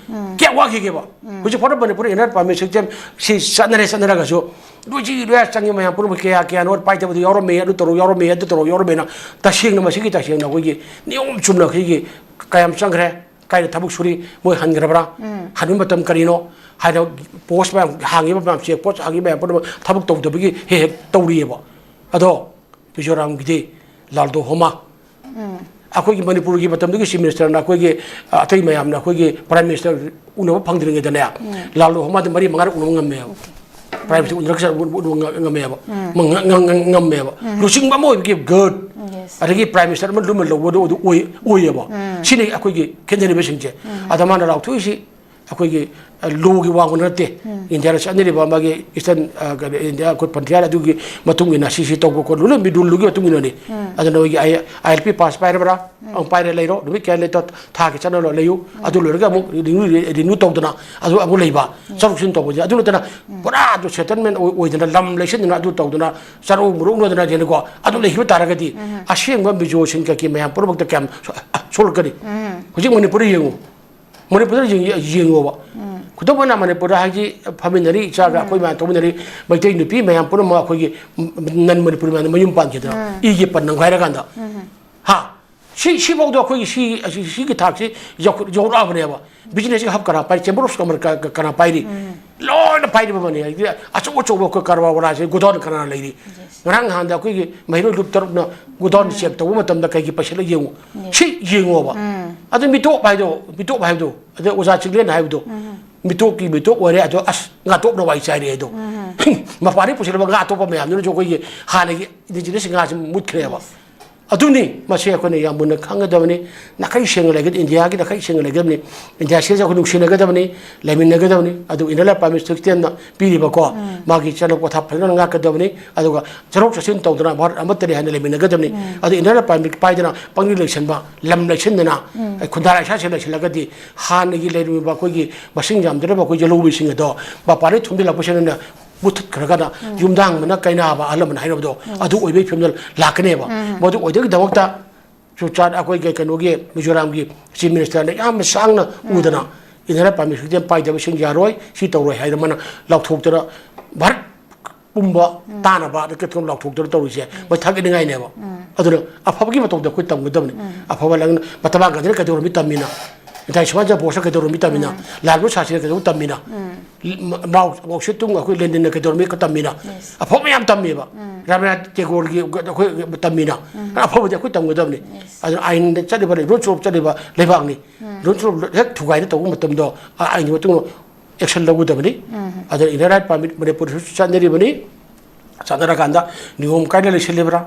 ꯀꯌꯥ ꯋꯥꯈꯤꯒꯦꯕ? ꯍꯧꯖꯤꯛ ꯐꯥꯎꯗ Manipur Inner Line Permit System ꯁꯤ ꯆꯠꯅꯔꯦ, ꯆꯠꯅꯔꯒꯁꯨ ꯂꯣꯏꯁꯤ ꯂꯣꯏꯌꯥ ꯆꯪꯉꯤ ꯃꯌꯥꯝ ꯄꯨꯝꯅꯃꯛ ꯀꯌꯥ ꯀꯌꯥꯅꯣ ꯄꯥꯏꯗꯕꯗꯨ ꯌꯥꯎꯔꯝꯃꯦ, ꯑꯗꯨ ꯇꯧꯔꯣ ꯌꯥꯎꯔꯝꯃꯦ, ꯑꯗꯨ ꯇꯧꯔꯣ ꯌꯥꯎꯔꯝꯃꯦꯅ꯫ ꯇꯁꯦꯡꯅ ꯃꯁꯤꯒꯤ ꯇꯁꯦꯡꯅ ꯑꯩꯈꯣꯏꯒꯤ ꯅꯤꯌꯣꯝ ꯆꯨꯝꯅ ꯑꯩꯈꯣꯏꯒꯤ ꯀꯌꯥꯝ ꯆꯪꯈ꯭ꯔꯦ, ꯀꯥꯏꯗ ꯊꯕꯛ ꯁꯨꯔꯤ, ꯃꯣꯏ ꯍꯟꯈ꯭ꯔꯕ꯭ꯔꯥ, ꯍꯟꯕ ꯃꯇꯝ ꯀꯔꯤꯅꯣ ꯍꯥꯏꯅ post ꯃꯌꯥꯝ ꯍꯥꯡꯉꯤꯕ ꯃꯌꯥꯝ, check post ꯍꯥꯡꯉꯤꯕ ꯃꯌꯥꯝ ꯄꯨꯝꯅꯃꯛ ꯊꯕꯛ ꯇꯧꯗꯕꯒꯤ ꯍꯦꯛ ꯍꯦꯛ ꯇꯧꯔꯤꯑꯕ꯫ ꯑꯗꯣ ꯃꯤꯖꯣꯔꯥꯝꯒꯤꯗꯤ ꯂꯥꯜꯗꯣ ꯍꯣꯃꯥ ꯑꯩꯈꯣꯏꯒꯤ ꯃꯅꯤꯄꯨꯔꯒꯤ ꯃꯇꯝꯗꯨꯒꯤ ꯆꯤꯐ ꯃꯤꯅꯤꯁꯇꯔꯅ ꯑꯩꯈꯣꯏꯒꯤ, ꯑ, ꯑꯇꯩ ꯃꯌꯥꯝꯅ ꯑꯩꯈꯣꯏꯒꯤ ꯄ꯭ꯔꯥꯏꯝ ꯃꯤꯅꯤꯁꯇꯔ ꯎꯅꯕ ꯐꯪꯗ꯭ꯔꯤꯉꯩꯗꯅꯦ, ꯎꯝ꯫ ꯂꯥꯜ ꯂꯣꯍꯣꯃꯥꯗꯤ ꯃꯔꯤ ꯃꯉꯥꯔꯛ ꯎꯅꯕ ꯉꯝꯃꯦꯕ꯫ ꯑꯣꯀꯦ꯫ ꯄ꯭ꯔꯥꯏꯝ ꯃꯤꯅꯤꯁꯇꯔ ꯎꯅꯔꯛ-, ꯎꯅꯕ ꯉ-, ꯉꯝꯃꯦꯕ꯫ ꯎꯝ꯫ ꯃ-, ꯉ-, ꯉ-, ꯉ-, ꯉꯝꯃꯦꯕ꯫ ꯎꯝ꯫ ꯂꯨꯆꯤꯡꯕ ꯑꯃ ꯑꯣꯏꯕꯒꯤ ꯒꯨꯗ꯫ ꯎꯝ, ꯌꯦꯁ꯫ ꯑꯗꯒꯤ ꯄ꯭ꯔꯥꯏꯝ ꯃꯤꯅꯤꯁꯇꯔ ꯑꯃ ꯂꯨꯝꯅ ꯂꯧꯕꯗꯣ ꯑꯗꯨ ꯑꯣꯏ-, ꯑꯣꯏꯌꯦꯕ꯫ ꯎꯝ꯫ ꯁꯤꯅꯤ ꯑꯩꯈꯣꯏꯒꯤ ꯈꯦꯠꯅꯔꯤꯕꯁꯤꯡꯁꯦ꯫ ꯎꯝ꯫ ꯑꯗ ꯃꯥꯅ ꯂꯥꯎꯊꯣꯛꯏꯁꯤ ꯑꯩꯈꯣꯏꯒꯤ, ꯑ, ꯂꯣꯒꯤ ꯋꯥꯡꯃ ꯅꯠꯇꯦ꯫ ꯎꯝ꯫ ꯏꯟꯗꯤꯌꯥꯗ ꯆꯠꯅꯔꯤꯕ ꯃꯥꯒꯤ ꯏꯁꯇꯔꯟ, ꯑ, ꯀꯔꯤ, ꯏꯟꯗꯤꯌꯥ ꯑꯩꯈꯣꯏ ꯐ꯭ꯔꯟꯇꯤꯌꯥꯔ ꯑꯗꯨꯒꯤ ꯃꯇꯨꯡ ꯏꯟꯅ ꯁꯤꯁꯤ ꯇꯧꯕ ꯈꯣꯠꯄ ꯂꯣꯏꯅ ꯔꯨꯜꯗꯨꯒꯤ ꯃꯇꯨꯡ ꯏꯟꯅꯅꯤ꯫ ꯎꯝ꯫ ꯑꯗꯨꯅ ꯅꯣꯏꯒꯤ ꯑꯥꯏ-, ꯑꯥꯏ ꯑꯦꯜ ꯄꯤ ꯄꯥꯁ ꯄꯥꯏꯔꯕ꯭ꯔꯥ? ꯎꯝ꯫ ꯑꯃꯨꯛ ꯄꯥꯏꯔꯦ ꯂꯩꯔꯣ, ꯅꯨꯃꯤꯠ ꯀꯌꯥ ꯂꯩꯇꯣ, ꯊꯥ ꯀꯌꯥ ꯆꯠꯅꯔꯣ ꯂꯩꯌꯨ꯫ ꯎꯝ꯫ ꯑꯗꯨ ꯂꯣꯏꯔꯒ ꯑꯃꯨꯛ ꯔꯤꯅ꯭ꯌꯨ, ꯔꯤꯅ꯭ꯌꯨ ꯇꯧꯗꯅ ꯑꯗꯨ ꯑꯃꯨꯛ ꯂꯩꯕ꯫ ꯎꯝ꯫ ꯆꯠꯊꯣꯛ ꯆꯠꯁꯤꯟ ꯇꯧꯕꯁꯦ꯫ ꯑꯗꯨ ꯅꯠꯇꯅ ꯎꯝ꯫ ꯄꯨꯔꯥ ꯑꯗꯨ ꯁꯦꯇꯜꯃꯦꯟ ꯑꯣꯏ-, ꯑꯣꯏꯗꯅ ꯂꯝ ꯂꯩꯁꯤꯟꯗꯅ ꯑꯗꯨ ꯇꯧꯗꯅ ꯆꯔꯨ ꯃꯨꯔꯨ ꯎꯅꯗꯅ ꯌꯦꯡꯉꯨꯀꯣ꯫ ꯑꯗꯨ ꯂꯩꯈꯤꯕ ꯇꯥꯔꯒꯗꯤ ꯎꯝ꯫ ꯑꯁꯦꯡꯕ ꯃꯤꯖꯣꯁꯤꯡ ꯀꯩꯀꯩ ꯃꯌꯥꯝ ꯄꯨꯝꯅꯃꯛꯇ ꯀꯌꯥꯝ ꯁꯣ-, ꯁꯣꯛꯂꯛꯀꯅꯤ? ꯎꯝ꯫ ꯍꯧꯖꯤꯛ ꯃꯅꯤꯄꯨꯔꯗ ꯌꯦꯡꯉꯨ꯫ ꯃꯅꯤꯄꯨꯔꯗ ꯌꯦꯡ-, ꯌꯦꯡꯉꯣꯕ꯫ ꯎꯝ꯫ ꯈꯨꯗꯝ ꯑꯣꯏꯅ ꯃꯅꯤꯄꯨꯔꯗ ꯍꯥꯏꯗꯤ ꯐꯝꯃꯤꯟꯅꯔꯤ, ꯏꯆꯥꯒ ꯎꯝ꯫ ꯑꯩꯈꯣꯏ ꯃꯌꯥꯝ ꯇꯧꯃꯤꯟꯅꯔꯤ, ꯃꯩꯇꯩ ꯅꯨꯄꯤ ꯃꯌꯥꯝ ꯄꯨꯝꯅꯃꯛ ꯑꯩꯈꯣꯏꯒꯤ ꯅꯟ ꯃꯅꯤꯄꯨꯔꯤ ꯃꯌꯥꯝꯗ ꯃꯌꯨꯝ ꯄꯥꯟꯈꯤꯗꯅ ꯎꯝ꯫ ꯏꯒꯤ ꯄꯟ ꯅꯝꯈꯥꯏꯔꯀꯥꯟꯗ꯫ ꯎꯝ꯫ ꯍꯥ? ꯁꯤ, ꯁꯤꯐꯥꯎꯗ ꯑꯩꯈꯣꯏꯒꯤ ꯁꯤ, ꯑꯁꯤ, ꯁꯤꯒꯤ ꯊꯥꯛꯁꯤ ꯌꯧꯈꯠ-, ꯌꯧꯔꯛꯑꯕꯅꯦꯕ꯫ ꯕꯤꯖꯤꯅꯦꯁꯀꯤ ꯍꯕ ꯀꯅꯥ ꯄꯥꯏꯔꯤ? ꯆꯦꯝꯕꯔ ꯑꯣꯐ ꯀꯃꯔꯁ ꯀ-, ꯀ-, ꯀꯅꯥ ꯄꯥꯏꯔꯤ? ꯎꯝ꯫ ꯂꯣꯏꯅ ꯄꯥꯏꯔꯤꯕ ꯃꯅꯤ꯫ ꯍꯥꯏꯗꯤ ꯑꯆꯧ ꯑꯆꯧꯕ ꯑꯩꯈꯣꯏ ꯀꯔꯕꯥꯔ ꯋꯥꯂꯥꯁꯦ ꯒꯣꯗꯥꯎꯟ ꯀꯅꯥ ꯂꯩꯔꯤ? ꯌꯦꯁ꯫ ꯉꯔꯥꯡ ꯅꯍꯥꯟꯗ ꯑꯩꯈꯣꯏꯒꯤ ꯃꯍꯩꯔꯣꯏ ꯂꯨꯞ ꯇꯔꯨꯛꯅ ꯒꯣꯗꯥꯎꯟ ꯎꯝ꯫ ꯆꯦꯛ ꯇꯧꯕ ꯃꯇꯝꯗ ꯀꯩꯒꯤ ꯄꯩꯁꯤꯜꯂ ꯌꯦꯡꯉꯨ꯫ ꯌꯦꯁ꯫ ꯁꯤ ꯌꯦꯡꯉꯣꯕ꯫ ꯎꯝ꯫ ꯑꯗꯨ ꯃꯤꯇꯣꯞ ꯍꯥꯏꯗꯣ, ꯃꯤꯇꯣꯞ ꯍꯥꯏꯕꯗꯣ, ꯑꯗꯩ ꯑꯣꯖꯥ ꯆꯤꯡꯂꯦꯟ ꯍꯥꯏꯕꯗꯣ, ꯎꯝ꯫ ꯃꯤꯇꯣꯞꯀꯤ ꯃꯤꯇꯣꯞ ꯑꯣꯏꯔꯦ, ꯑꯗꯣ ꯑꯁ, ꯉꯥꯇꯣꯞꯅ ꯋꯥꯏ ꯆꯥꯏꯔꯦ ꯑꯗꯣ꯫ ꯎꯝ꯫ ꯃꯄꯥꯟꯗꯒꯤ ꯄꯨꯁꯤꯜꯂꯛꯄ ꯉꯥ ꯑꯇꯣꯞꯄ ꯃꯌꯥꯝꯗꯨꯅꯁꯨ ꯑꯩꯈꯣꯏꯒꯤ ꯍꯥꯟꯅꯒꯤ ꯏꯟꯗꯤꯖꯤꯅꯁ ꯉꯥꯁꯤ ꯃꯨꯠꯈ꯭ꯔꯦꯕ꯫ ꯌꯦꯁ꯫ ꯑꯗꯨꯅꯤ, ꯃꯁꯤ ꯑꯩꯈꯣꯏꯅ ꯌꯥꯝ ꯃꯨꯟꯅ ꯈꯪꯒꯗꯕꯅꯤ꯫ ꯅꯥꯈꯩ ꯁꯦꯡꯅ ꯂꯩꯒꯗ-, ꯏꯟꯗꯤꯌꯥꯒꯤ ꯅꯥꯈꯩ ꯁꯦꯡꯅ ꯂꯩꯒꯗꯕꯅꯤ꯫ ꯏꯟꯗꯤꯌꯥꯁꯤꯗ ꯑꯩꯈꯣꯏ ꯅꯨꯡꯁꯤꯅꯒꯗꯕꯅꯤ, ꯂꯩꯃꯤꯟꯅꯒꯗꯕꯅꯤ꯫ ꯑꯗꯨ Inner Line Permit Systemꯅ ꯄꯤꯔꯤꯕꯀꯣ, ꯎꯝ꯫ ꯃꯥꯒꯤ ꯆꯠꯅ ꯄꯊꯥꯞ ꯐꯖꯅ ꯉꯥꯛꯀꯗꯕꯅꯤ꯫ ꯑꯗꯨꯒ ꯆꯠꯊꯣꯛ ꯆꯠꯁꯤꯟ ꯇꯧꯗꯅ ꯚꯥꯔꯠ ꯑꯃꯠꯇꯅꯤ ꯍꯥꯏꯅ ꯂꯩꯃꯤꯟꯅꯒꯗꯕꯅꯤ꯫ ꯎꯝ꯫ ꯑꯗꯨ Inner Line Permit ꯄꯥꯏꯗꯅ ꯄꯪꯂꯩ ꯂꯩꯁꯟꯕ, ꯂꯝ ꯂꯩꯁꯤꯟꯗꯅ, ꯎꯝ꯫ ꯑꯩ ꯈꯨꯟꯗꯥ ꯂꯥꯏꯁꯥꯁꯤꯡ ꯂꯩꯁꯤꯜꯂꯒꯗꯤ ꯍꯥꯟꯅꯒꯤ ꯂꯩꯔꯝꯃꯤꯕ ꯑꯩꯈꯣꯏꯒꯤ ꯃꯁꯤꯡ ꯌꯥꯝꯗ꯭ꯔꯕ ꯑꯩꯈꯣꯏ ꯌꯦꯜꯍꯧꯕꯁꯤꯡ ꯑꯗꯣ ꯃꯄꯥꯟꯗꯒꯤ ꯊꯨꯝꯖꯤꯜꯂꯛꯄꯁꯤꯅꯅꯦ ꯃꯨꯊꯠꯈ꯭ꯔꯒꯅ ꯎꯝ꯫ ꯌꯨꯝꯗ ꯍꯥꯡꯕꯅ ꯀꯩꯅꯥꯕ ꯑꯍꯜ ꯂꯃꯟ ꯍꯥꯏꯅꯕꯗꯣ ꯎꯝ꯫ ꯑꯗꯨ ꯑꯣꯏꯕꯒꯤ ꯐꯤꯕꯝꯗ ꯂꯥꯛꯀꯅꯦꯕ꯫ ꯎꯝ꯫ ꯃꯗꯨ ꯑꯣꯏꯗꯕꯒꯤꯗꯃꯛꯇ ꯆꯨꯔꯆꯥꯟ ꯑꯩꯈꯣꯏꯒꯤ ꯀꯩꯅꯣꯒꯤ ꯃꯤꯖꯣꯔꯥꯝꯒꯤ ꯆꯤꯐ ꯃꯤꯅꯤꯁꯇꯔꯅ ꯌꯥꯝꯅ ꯁꯥꯡꯅ ꯎꯝ꯫ ꯎꯗꯅ Inner Line Permit System ꯄꯥꯏꯗꯕꯁꯤꯡ ꯌꯥꯔꯣꯏ, ꯁꯤ ꯇꯧꯔꯣꯏ ꯍꯥꯏꯗꯅ ꯃꯥꯅ ꯂꯥꯎꯊꯣꯛꯇꯅ ꯚꯥꯔꯠ ꯄꯨꯝꯕ ꯎꯝ꯫ ꯇꯥꯅꯕ ꯑꯗ ꯀꯩꯊꯣꯛ ꯂꯥꯎꯊꯣꯛꯇꯅ ꯇꯧꯔꯤꯁꯦ ꯎꯝ꯫ ꯃꯣꯏ ꯊꯥꯒꯠꯅꯤꯡꯉꯥꯏꯅꯦꯕ꯫ ꯎꯝ꯫ ꯑꯗꯨꯅ ꯑꯐꯕꯒꯤ ꯃꯇꯧꯗ ꯑꯩꯈꯣꯏ ꯇꯝꯒꯗꯕꯅꯤ꯫ ꯎꯝ꯫ ꯑꯐꯕ ꯂꯥꯏꯔꯤꯛ ꯃꯍꯥꯇꯃꯥ ꯒꯥꯟꯙꯤꯅ ꯀꯩꯗꯧꯔꯝꯃꯤ ꯇꯝꯃꯤꯅ, ꯅꯦꯇꯥꯖꯤ ꯁꯨꯚꯥꯁ ꯆꯟꯗ꯭ꯔ ꯕꯣꯁꯅ ꯀꯩꯗꯧꯔꯝꯃꯤ ꯇꯝꯃꯤꯅ, ꯎꯝ꯫ ꯂꯥꯜ ꯕꯍꯥꯗꯨꯔ ꯁꯥꯁꯇ꯭ꯔꯤꯅ ꯀꯩꯗꯧꯔꯝꯃꯤ ꯇꯝꯃꯤꯅ꯫ ꯎꯝ꯫ ꯃꯥꯎ ꯃꯥꯎ ꯁꯦ ꯇꯨꯡ ꯑꯩꯈꯣꯏ ꯂꯦꯅꯤꯟꯅ ꯀꯩꯗꯧꯔꯝꯃꯤ ꯇꯝꯃꯤꯅ, Yes. ꯑꯐꯕ ꯃꯌꯥꯝ ꯇꯝꯃꯦꯕ꯫ ꯎꯝ. ꯔꯕꯤꯟꯗ꯭ꯔꯅꯥꯊ ꯇꯦꯒꯣꯔꯒꯤ ꯑꯩꯈꯣꯏ ꯇꯝꯃꯤꯅ, ꯎꯝ. ꯑꯐꯕꯗꯤ ꯑꯩꯈꯣꯏ ꯇꯝꯒꯗꯕꯅꯤ꯫ Yes. ꯑꯗꯨꯅ ꯑꯥꯏꯟꯗ ꯆꯠꯂꯤꯕ ꯂꯩ, ꯔꯨꯜꯁ ꯑꯣꯐ ꯆꯠꯂꯤꯕ ꯂꯩꯕꯥꯛꯅꯤ꯫ ꯎꯝ. ꯔꯨꯜꯁ ꯑꯣꯐ ꯍꯦꯛ ꯊꯨꯒꯥꯏꯅ ꯇꯧꯕ ꯃꯇꯝꯗ ꯑꯥꯏꯟꯒꯤ ꯃꯇꯨꯡ ꯏꯟꯅ ꯑꯦꯛꯁꯟ ꯂꯧꯒꯗꯕꯅꯤ꯫ ꯎꯝ. ꯑꯗꯨꯅ ꯏꯟꯅꯔ ꯔꯥꯏꯠ ꯄꯥꯔꯃꯤꯠ ꯃꯅꯤꯄꯨꯔꯗꯁꯨ ꯆꯠꯅꯔꯤꯕꯅꯤ꯫ ꯆꯠꯅꯔꯀꯥꯟꯗ ꯅꯤꯌꯣꯝ ꯀꯥꯏꯅ ꯂꯩꯁꯤꯜꯂꯤꯕ꯭ꯔꯥ?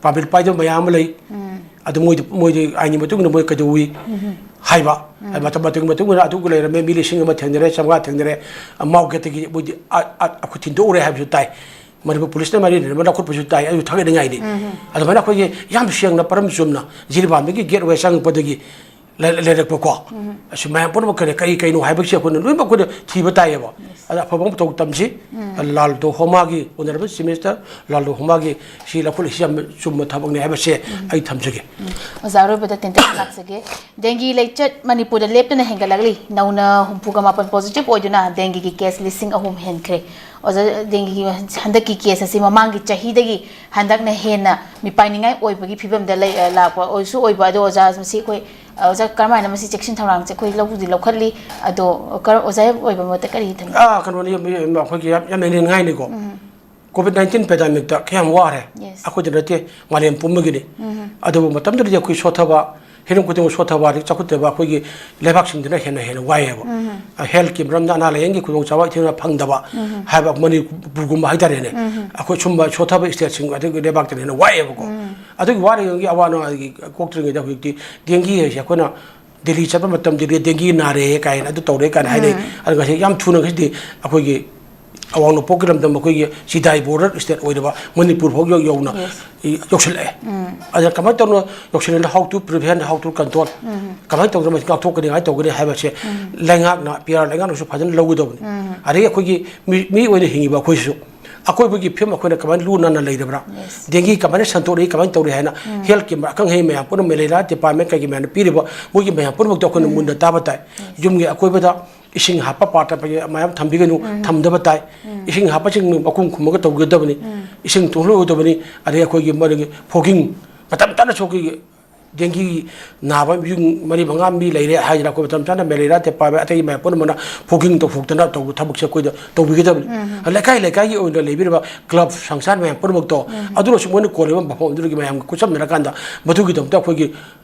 ꯄꯥꯔꯃꯤꯠ ꯄꯥꯏꯗꯕ ꯃꯌꯥꯝ ꯑꯃ ꯂꯩ꯫ ꯎꯝ. ꯑꯗꯨ ꯃꯣꯏꯗꯤ, ꯃꯣꯏꯗꯤ ꯑꯥꯏꯟꯒꯤ ꯃꯇꯨꯡ ꯏꯟꯅ ꯃꯣꯏ ꯀꯩꯗꯧꯏ ꯎꯝ. ꯍꯥꯏꯕ꯫ ꯎꯝ. ꯃꯇꯝ, ꯃꯇꯝꯒꯤ ꯃꯇꯨꯡ ꯏꯟꯅ ꯑꯗꯨꯒ ꯂꯩꯔꯝꯃꯦ, ꯃꯤ ꯂꯤꯁꯤꯡ ꯑꯃ ꯊꯦꯡꯅꯔꯦ, ꯆꯥꯝꯃꯉꯥ ꯊꯦꯡꯅꯔꯦ, ꯃꯥꯎ ꯒꯦꯠꯇꯒꯤ ꯃꯣꯏꯗꯤ ꯑ-, ꯑ-, ꯑꯩꯈꯣꯏ ꯊꯤꯟꯗꯣꯛꯎꯔꯦ ꯍꯥꯏꯕꯁꯨ ꯇꯥꯏ꯫ ꯃꯅꯤꯄꯨꯔ ꯄꯨꯂꯤꯁꯅ ꯃꯔꯤ ꯂꯩꯅꯕ ꯂꯧꯈꯠꯄꯁꯨ ꯇꯥꯏ꯫ ꯑꯗꯨ ꯊꯥꯒꯠꯅꯤꯡꯉꯥꯏꯅꯤ꯫ ꯎꯝ. ꯑꯗꯨꯃꯥꯏꯅ ꯑꯩꯈꯣꯏꯒꯤ ꯌꯥꯝ ꯁꯦꯡꯅ ꯄꯔꯝ ꯆꯨꯝꯅ ꯖꯤꯔꯤꯕꯥꯝꯗꯒꯤ ꯒꯦꯠꯋꯦ ꯆꯪꯉꯛꯄꯗꯒꯤ ꯂꯩ-, ꯂꯩꯔꯛꯄꯀꯣ꯫ ꯎꯝ. ꯑꯁꯤ ꯃꯌꯥꯝ ꯄꯨꯝꯅꯃꯛ ꯀꯔꯤ, ꯀꯔꯤ ꯀꯩꯅꯣ ꯍꯥꯏꯕꯁꯤ ꯑꯩꯈꯣꯏꯅ ꯂꯣꯏꯅꯃꯛ ꯑꯩꯈꯣꯏꯅ ꯊꯤꯕ ꯇꯥꯏꯌꯦꯕ꯫ Yes. ꯑꯗ ꯑꯐꯕ ꯃꯇꯧ ꯇꯝꯁꯤ꯫ ꯎꯝ. ꯂꯥꯜꯗꯣ ꯍꯣꯃꯥꯒꯤ, Honourable Chief Minister ꯂꯥꯜꯗꯣ ꯍꯣꯃꯥꯒꯤ ꯁꯤ ꯂꯧꯈꯠꯂꯤꯁꯤ ꯌꯥꯝꯅ ꯆꯨꯝꯕ ꯊꯕꯛꯅꯤ ꯍꯥꯏꯕꯁꯦ ꯎꯝ. ꯑꯩ ꯊꯝꯖꯒꯦ꯫ ꯎꯝ. ꯑꯣꯖꯥ, ꯑꯔꯣꯏꯕꯗ ꯇꯦꯟꯇꯛꯅ ꯂꯥꯛꯆꯒꯦ꯫ ꯗꯦꯡꯒꯤ ꯂꯩꯆꯠ ꯃꯅꯤꯄꯨꯔꯗ ꯂꯦꯞꯇꯅ ꯍꯦꯟꯒꯠꯂꯛꯂꯤ꯫ ꯅꯧꯅ ꯍꯨꯝꯐꯨꯒ ꯃꯥꯄꯟ ꯄꯣꯖꯤꯇꯤꯚ ꯑꯣꯏꯗꯨꯅ ꯗꯦꯡꯒꯤꯒꯤ ꯀꯦꯁ ꯂꯤꯁꯤꯡ ꯑꯍꯨꯝ ꯍꯦꯟꯈ꯭ꯔꯦ꯫ ꯑꯣꯖꯥ, ꯗꯦꯡꯒꯤꯒꯤ ꯍꯟꯗꯛꯀꯤ ꯀꯦꯁ ꯑꯁꯤ ꯃꯃꯥꯡꯒꯤ ꯆꯍꯤꯗꯒꯤ ꯍꯟꯗꯛꯅ ꯍꯦꯟꯅ ꯃꯤꯄꯥꯏꯅꯤꯡꯉꯥꯏ ꯑꯣꯏꯕꯒꯤ ꯐꯤꯕꯝꯗ ꯂꯩ, ꯑ, ꯂꯥꯛꯄ ꯑꯣꯏꯁꯨ ꯑꯣꯏꯕ꯫ ꯑꯗꯣ ꯑꯣꯖꯥ, ꯃꯁꯤ ꯑꯩꯈꯣꯏ, ꯑ, ꯑꯣꯖꯥ, ꯀꯔꯝꯍꯥꯏꯅ ꯃꯁꯤ ꯆꯦꯛꯁꯤꯟ ꯊꯧꯔꯥꯡꯁꯦ ꯑꯩꯈꯣꯏ ꯂꯧꯕꯗꯤ ꯂꯧꯈꯠꯂꯤ? ꯑꯗꯣ ꯀꯔ-, ꯑꯣꯖꯥ ꯑꯣꯏꯕ ꯃꯣꯠꯇ ꯀꯔꯤ ꯊꯝꯕꯤ? ꯑꯥ, ꯀꯩꯅꯣꯅꯤ, ꯃꯤ-, ꯑꯩꯈꯣꯏꯒꯤ ꯌꯥꯝ, ꯌꯥꯝ ꯌꯦꯡꯅꯤꯡꯉꯥꯏꯅꯤꯀꯣ꯫ ꯎꯝ. ꯀꯣꯚꯤꯗ ꯅꯥꯏꯟꯇꯤꯟ ꯄꯦꯟꯗꯦꯃꯤꯛꯇ ꯀꯌꯥꯝ ꯋꯥꯔꯦ? Yes. ꯑꯩꯈꯣꯏꯗ ꯅꯠꯇꯦ, ꯃꯥꯂꯦꯝ ꯄꯨꯝꯕꯒꯤꯅꯤ꯫ ꯎꯝ. ꯑꯗꯨꯕꯨ ꯃꯇꯝꯗꯨꯗꯗꯤ ꯑꯩꯈꯣꯏ ꯁꯣꯠꯊꯕ, ꯍꯤꯔꯝ ꯈꯨꯗꯤꯡꯃꯛ ꯁꯣꯠꯊꯕ, ꯑꯗꯩ ꯆꯥꯎꯈꯠꯇꯕ ꯑꯩꯈꯣꯏꯒꯤ ꯂꯩꯕꯥꯛꯁꯤꯡꯗꯨꯅ ꯍꯦꯟꯅ ꯍꯦꯟꯅ ꯋꯥꯏꯑꯦꯕ꯫ ꯎꯝ. ꯑ, ꯍꯦꯜꯊꯀꯤ ꯃꯔꯝꯗ, ꯑꯅꯥ ꯂꯥꯏꯌꯦꯡꯒꯤ ꯈꯨꯗꯣꯡꯆꯥꯕ ꯏꯊꯤꯟ ꯐꯪꯗꯕ ꯎꯝ. ꯍꯥꯏꯕ ꯃꯅꯤꯄꯨꯔꯒꯨꯝꯕ ꯍꯥꯏꯇꯥꯔꯦꯅꯦ꯫ ꯎꯝ. ꯑꯩꯈꯣꯏ ꯁꯨꯝꯕ ꯁꯣꯠꯊꯕ ꯁ꯭ꯇꯦꯠꯁꯤꯡ ꯑꯗꯨꯒꯤ ꯂꯩꯕꯥꯛꯇꯅ ꯍꯦꯟꯅ ꯋꯥꯏꯑꯦꯕꯀꯣ꯫ ꯎꯝ. ꯑꯗꯨꯒꯤ ꯋꯥꯔꯤꯉꯩꯒꯤ ꯑꯋꯥ ꯅꯨꯡꯉꯥꯏꯒꯤ ꯀꯣꯛꯇ꯭ꯔꯤꯉꯩꯗ ꯍꯧꯖꯤꯛꯇꯤ ꯗꯦꯡꯒꯤ ꯍꯥꯏꯁꯦ ꯑꯩꯈꯣꯏꯅ ꯗꯦꯜꯂꯤ ꯆꯠꯄ ꯃꯇꯝꯗꯗꯤ ꯗꯦꯡꯒꯤ ꯅꯥꯔꯦ ꯀꯥꯏꯅ ꯑꯗꯨ ꯇꯧꯔꯦ ꯀꯥꯏꯅ ꯍꯥꯏꯅꯩ꯫ ꯎꯝ. ꯑꯗꯨ ꯉꯁꯤ ꯌꯥꯝ ꯊꯨꯅ ꯉꯁꯤꯗꯤ ꯑꯩꯈꯣꯏꯒꯤ ꯑꯋꯥꯡ ꯅꯣꯡꯄꯣꯛꯀꯤ ꯂꯝꯗꯝ ꯑꯩꯈꯣꯏꯒꯤ ꯆꯤꯗꯥꯏ ꯕꯣꯔꯗꯔ ꯁ꯭ꯇꯦꯠ ꯑꯣꯏꯔꯕ ꯃꯅꯤꯄꯨꯔ ꯐꯥꯎ ꯌꯧ-, ꯌꯧꯅ Yes. ꯌꯧꯁꯤꯜꯂꯛꯑꯦ꯫ ꯎꯝ. ꯑꯗꯨꯅ ꯀꯃꯥꯏꯅ ꯇꯧꯅ ꯌꯧꯁꯤꯜꯂꯛꯑꯦ? How to prevent, how to control? ꯎꯝ. ꯀꯃꯥꯏꯅ ꯇꯧꯗꯅ ꯃꯁꯤ ꯉꯥꯛꯊꯣꯛꯀꯅꯤ, ꯀꯃꯥꯏꯅ ꯇꯧꯒꯅꯤ ꯍꯥꯏꯕꯁꯦ ꯎꯝ. ꯂꯩꯉꯥꯛꯅ, ꯄꯤ ꯑꯥꯔ ꯂꯩꯉꯥꯛꯅꯁꯨ ꯐꯖꯅ ꯂꯧꯒꯗꯕꯅꯤ꯫ ꯎꯝ. ꯑꯗꯒꯤ ꯑꯩꯈꯣꯏꯒꯤ ꯃꯤ, ꯃꯤ ꯑꯣꯏꯅ ꯍꯤꯡꯉꯤꯕ ꯑꯩꯈꯣꯏꯁꯨ ꯑꯀꯣꯏꯕꯒꯤ ꯐꯤꯕꯝ ꯑꯩꯈꯣꯏꯅ ꯀꯃꯥꯏꯅ ꯂꯨ ꯅꯥꯟꯅ ꯂꯩꯔꯕ꯭ꯔꯥ? Yes. ꯗꯦꯡꯒꯤ ꯀꯃꯥꯏꯅ ꯁꯟꯗꯣꯔꯛꯏ, ꯀꯃꯥꯏꯅ ꯇꯧꯔꯤ ꯍꯥꯏꯅ ꯎꯝ. ꯍꯦꯜꯊꯀꯤ ꯑꯈꯪ ꯑꯍꯩ ꯃꯌꯥꯝ ꯄꯨꯝꯅꯃꯛ, ꯃꯦꯂꯦꯔꯤꯌꯥ ꯗꯤꯄꯥꯔꯠꯃꯦꯟ ꯀꯩꯒꯤ ꯃꯌꯥꯝꯅ ꯄꯤꯔꯤꯕ ꯃꯣꯏꯒꯤ ꯃꯌꯥꯝ ꯄꯨꯝꯅꯃꯛꯇꯣ ꯑꯩꯈꯣꯏꯅ ꯎꯝ. ꯃꯨꯟꯅ ꯇꯥꯕ ꯇꯥꯏ꯫ Yes. ꯌꯨꯝꯒꯤ ꯑꯀꯣꯏꯕꯗ ꯏꯁꯤꯡ ꯍꯥꯞꯄ ꯄꯥꯇ꯭ꯔ ꯃꯌꯥꯝ ꯊꯝꯕꯤꯒꯅꯨ, ꯎꯝ. ꯊꯝꯗꯕ ꯇꯥꯏ꯫ ꯎꯝ. ꯏꯁꯤꯡ ꯍꯥꯞꯄꯁꯤꯡ ꯃꯈꯨꯝ ꯈꯨꯝꯃꯒ ꯇꯧꯒꯗꯕꯅꯤ꯫ ꯎꯝ. ꯏꯁꯤꯡ ꯇꯨꯡꯍꯜꯂꯣꯏꯗꯕꯅꯤ꯫ ꯑꯗꯩ ꯑꯩꯈꯣꯏꯒꯤ ꯃꯗꯨꯒꯤ fogging ꯃꯇꯝ ꯆꯥꯅꯁꯨ ꯑꯩꯈꯣꯏꯒꯤ ꯗꯦꯡꯒꯤ ꯅꯥꯕ ꯌꯨꯝ ꯃꯔꯤ ꯃꯉꯥ ꯃꯤ ꯂꯩꯔꯦ ꯍꯥꯏꯗꯅ ꯑꯩꯈꯣꯏ ꯃꯇꯝ ꯆꯥꯅ ꯃꯦꯂꯦꯔꯤꯌꯥ ꯇꯤꯛꯀꯥ ꯄꯥꯏꯕ ꯑꯇꯩ ꯃꯌꯥꯝ ꯄꯨꯝꯅꯃꯛꯅ ꯐꯣꯒꯤꯡ ꯇꯧꯊꯣꯛꯇꯅ ꯇꯧꯕ ꯊꯕꯛꯁꯦ ꯑꯩꯈꯣꯏꯗ ꯇꯧꯕꯤꯒꯗꯕꯅꯤ꯫ ꯂꯩꯀꯥꯏ ꯂꯩꯀꯥꯏꯒꯤ ꯑꯣꯏꯅ ꯂꯩꯕꯤꯔꯤꯕ ꯀ꯭ꯂꯕ ꯁꯪꯁꯊꯥꯟ ꯃꯌꯥꯝ ꯄꯨꯝꯅꯃꯛꯇꯣ, ꯑꯗꯨꯅꯁꯨ ꯃꯣꯏꯅ ꯀꯣꯜꯂꯤꯕ ꯃꯐꯝ ꯑꯗꯨꯗꯒꯤ ꯃꯌꯥꯝꯒ ꯈꯨꯠꯁꯝꯅꯔꯀꯥꯟꯗ ꯃꯗꯨꯒꯤꯗꯃꯛꯇ ꯑꯩꯈꯣꯏꯒꯤ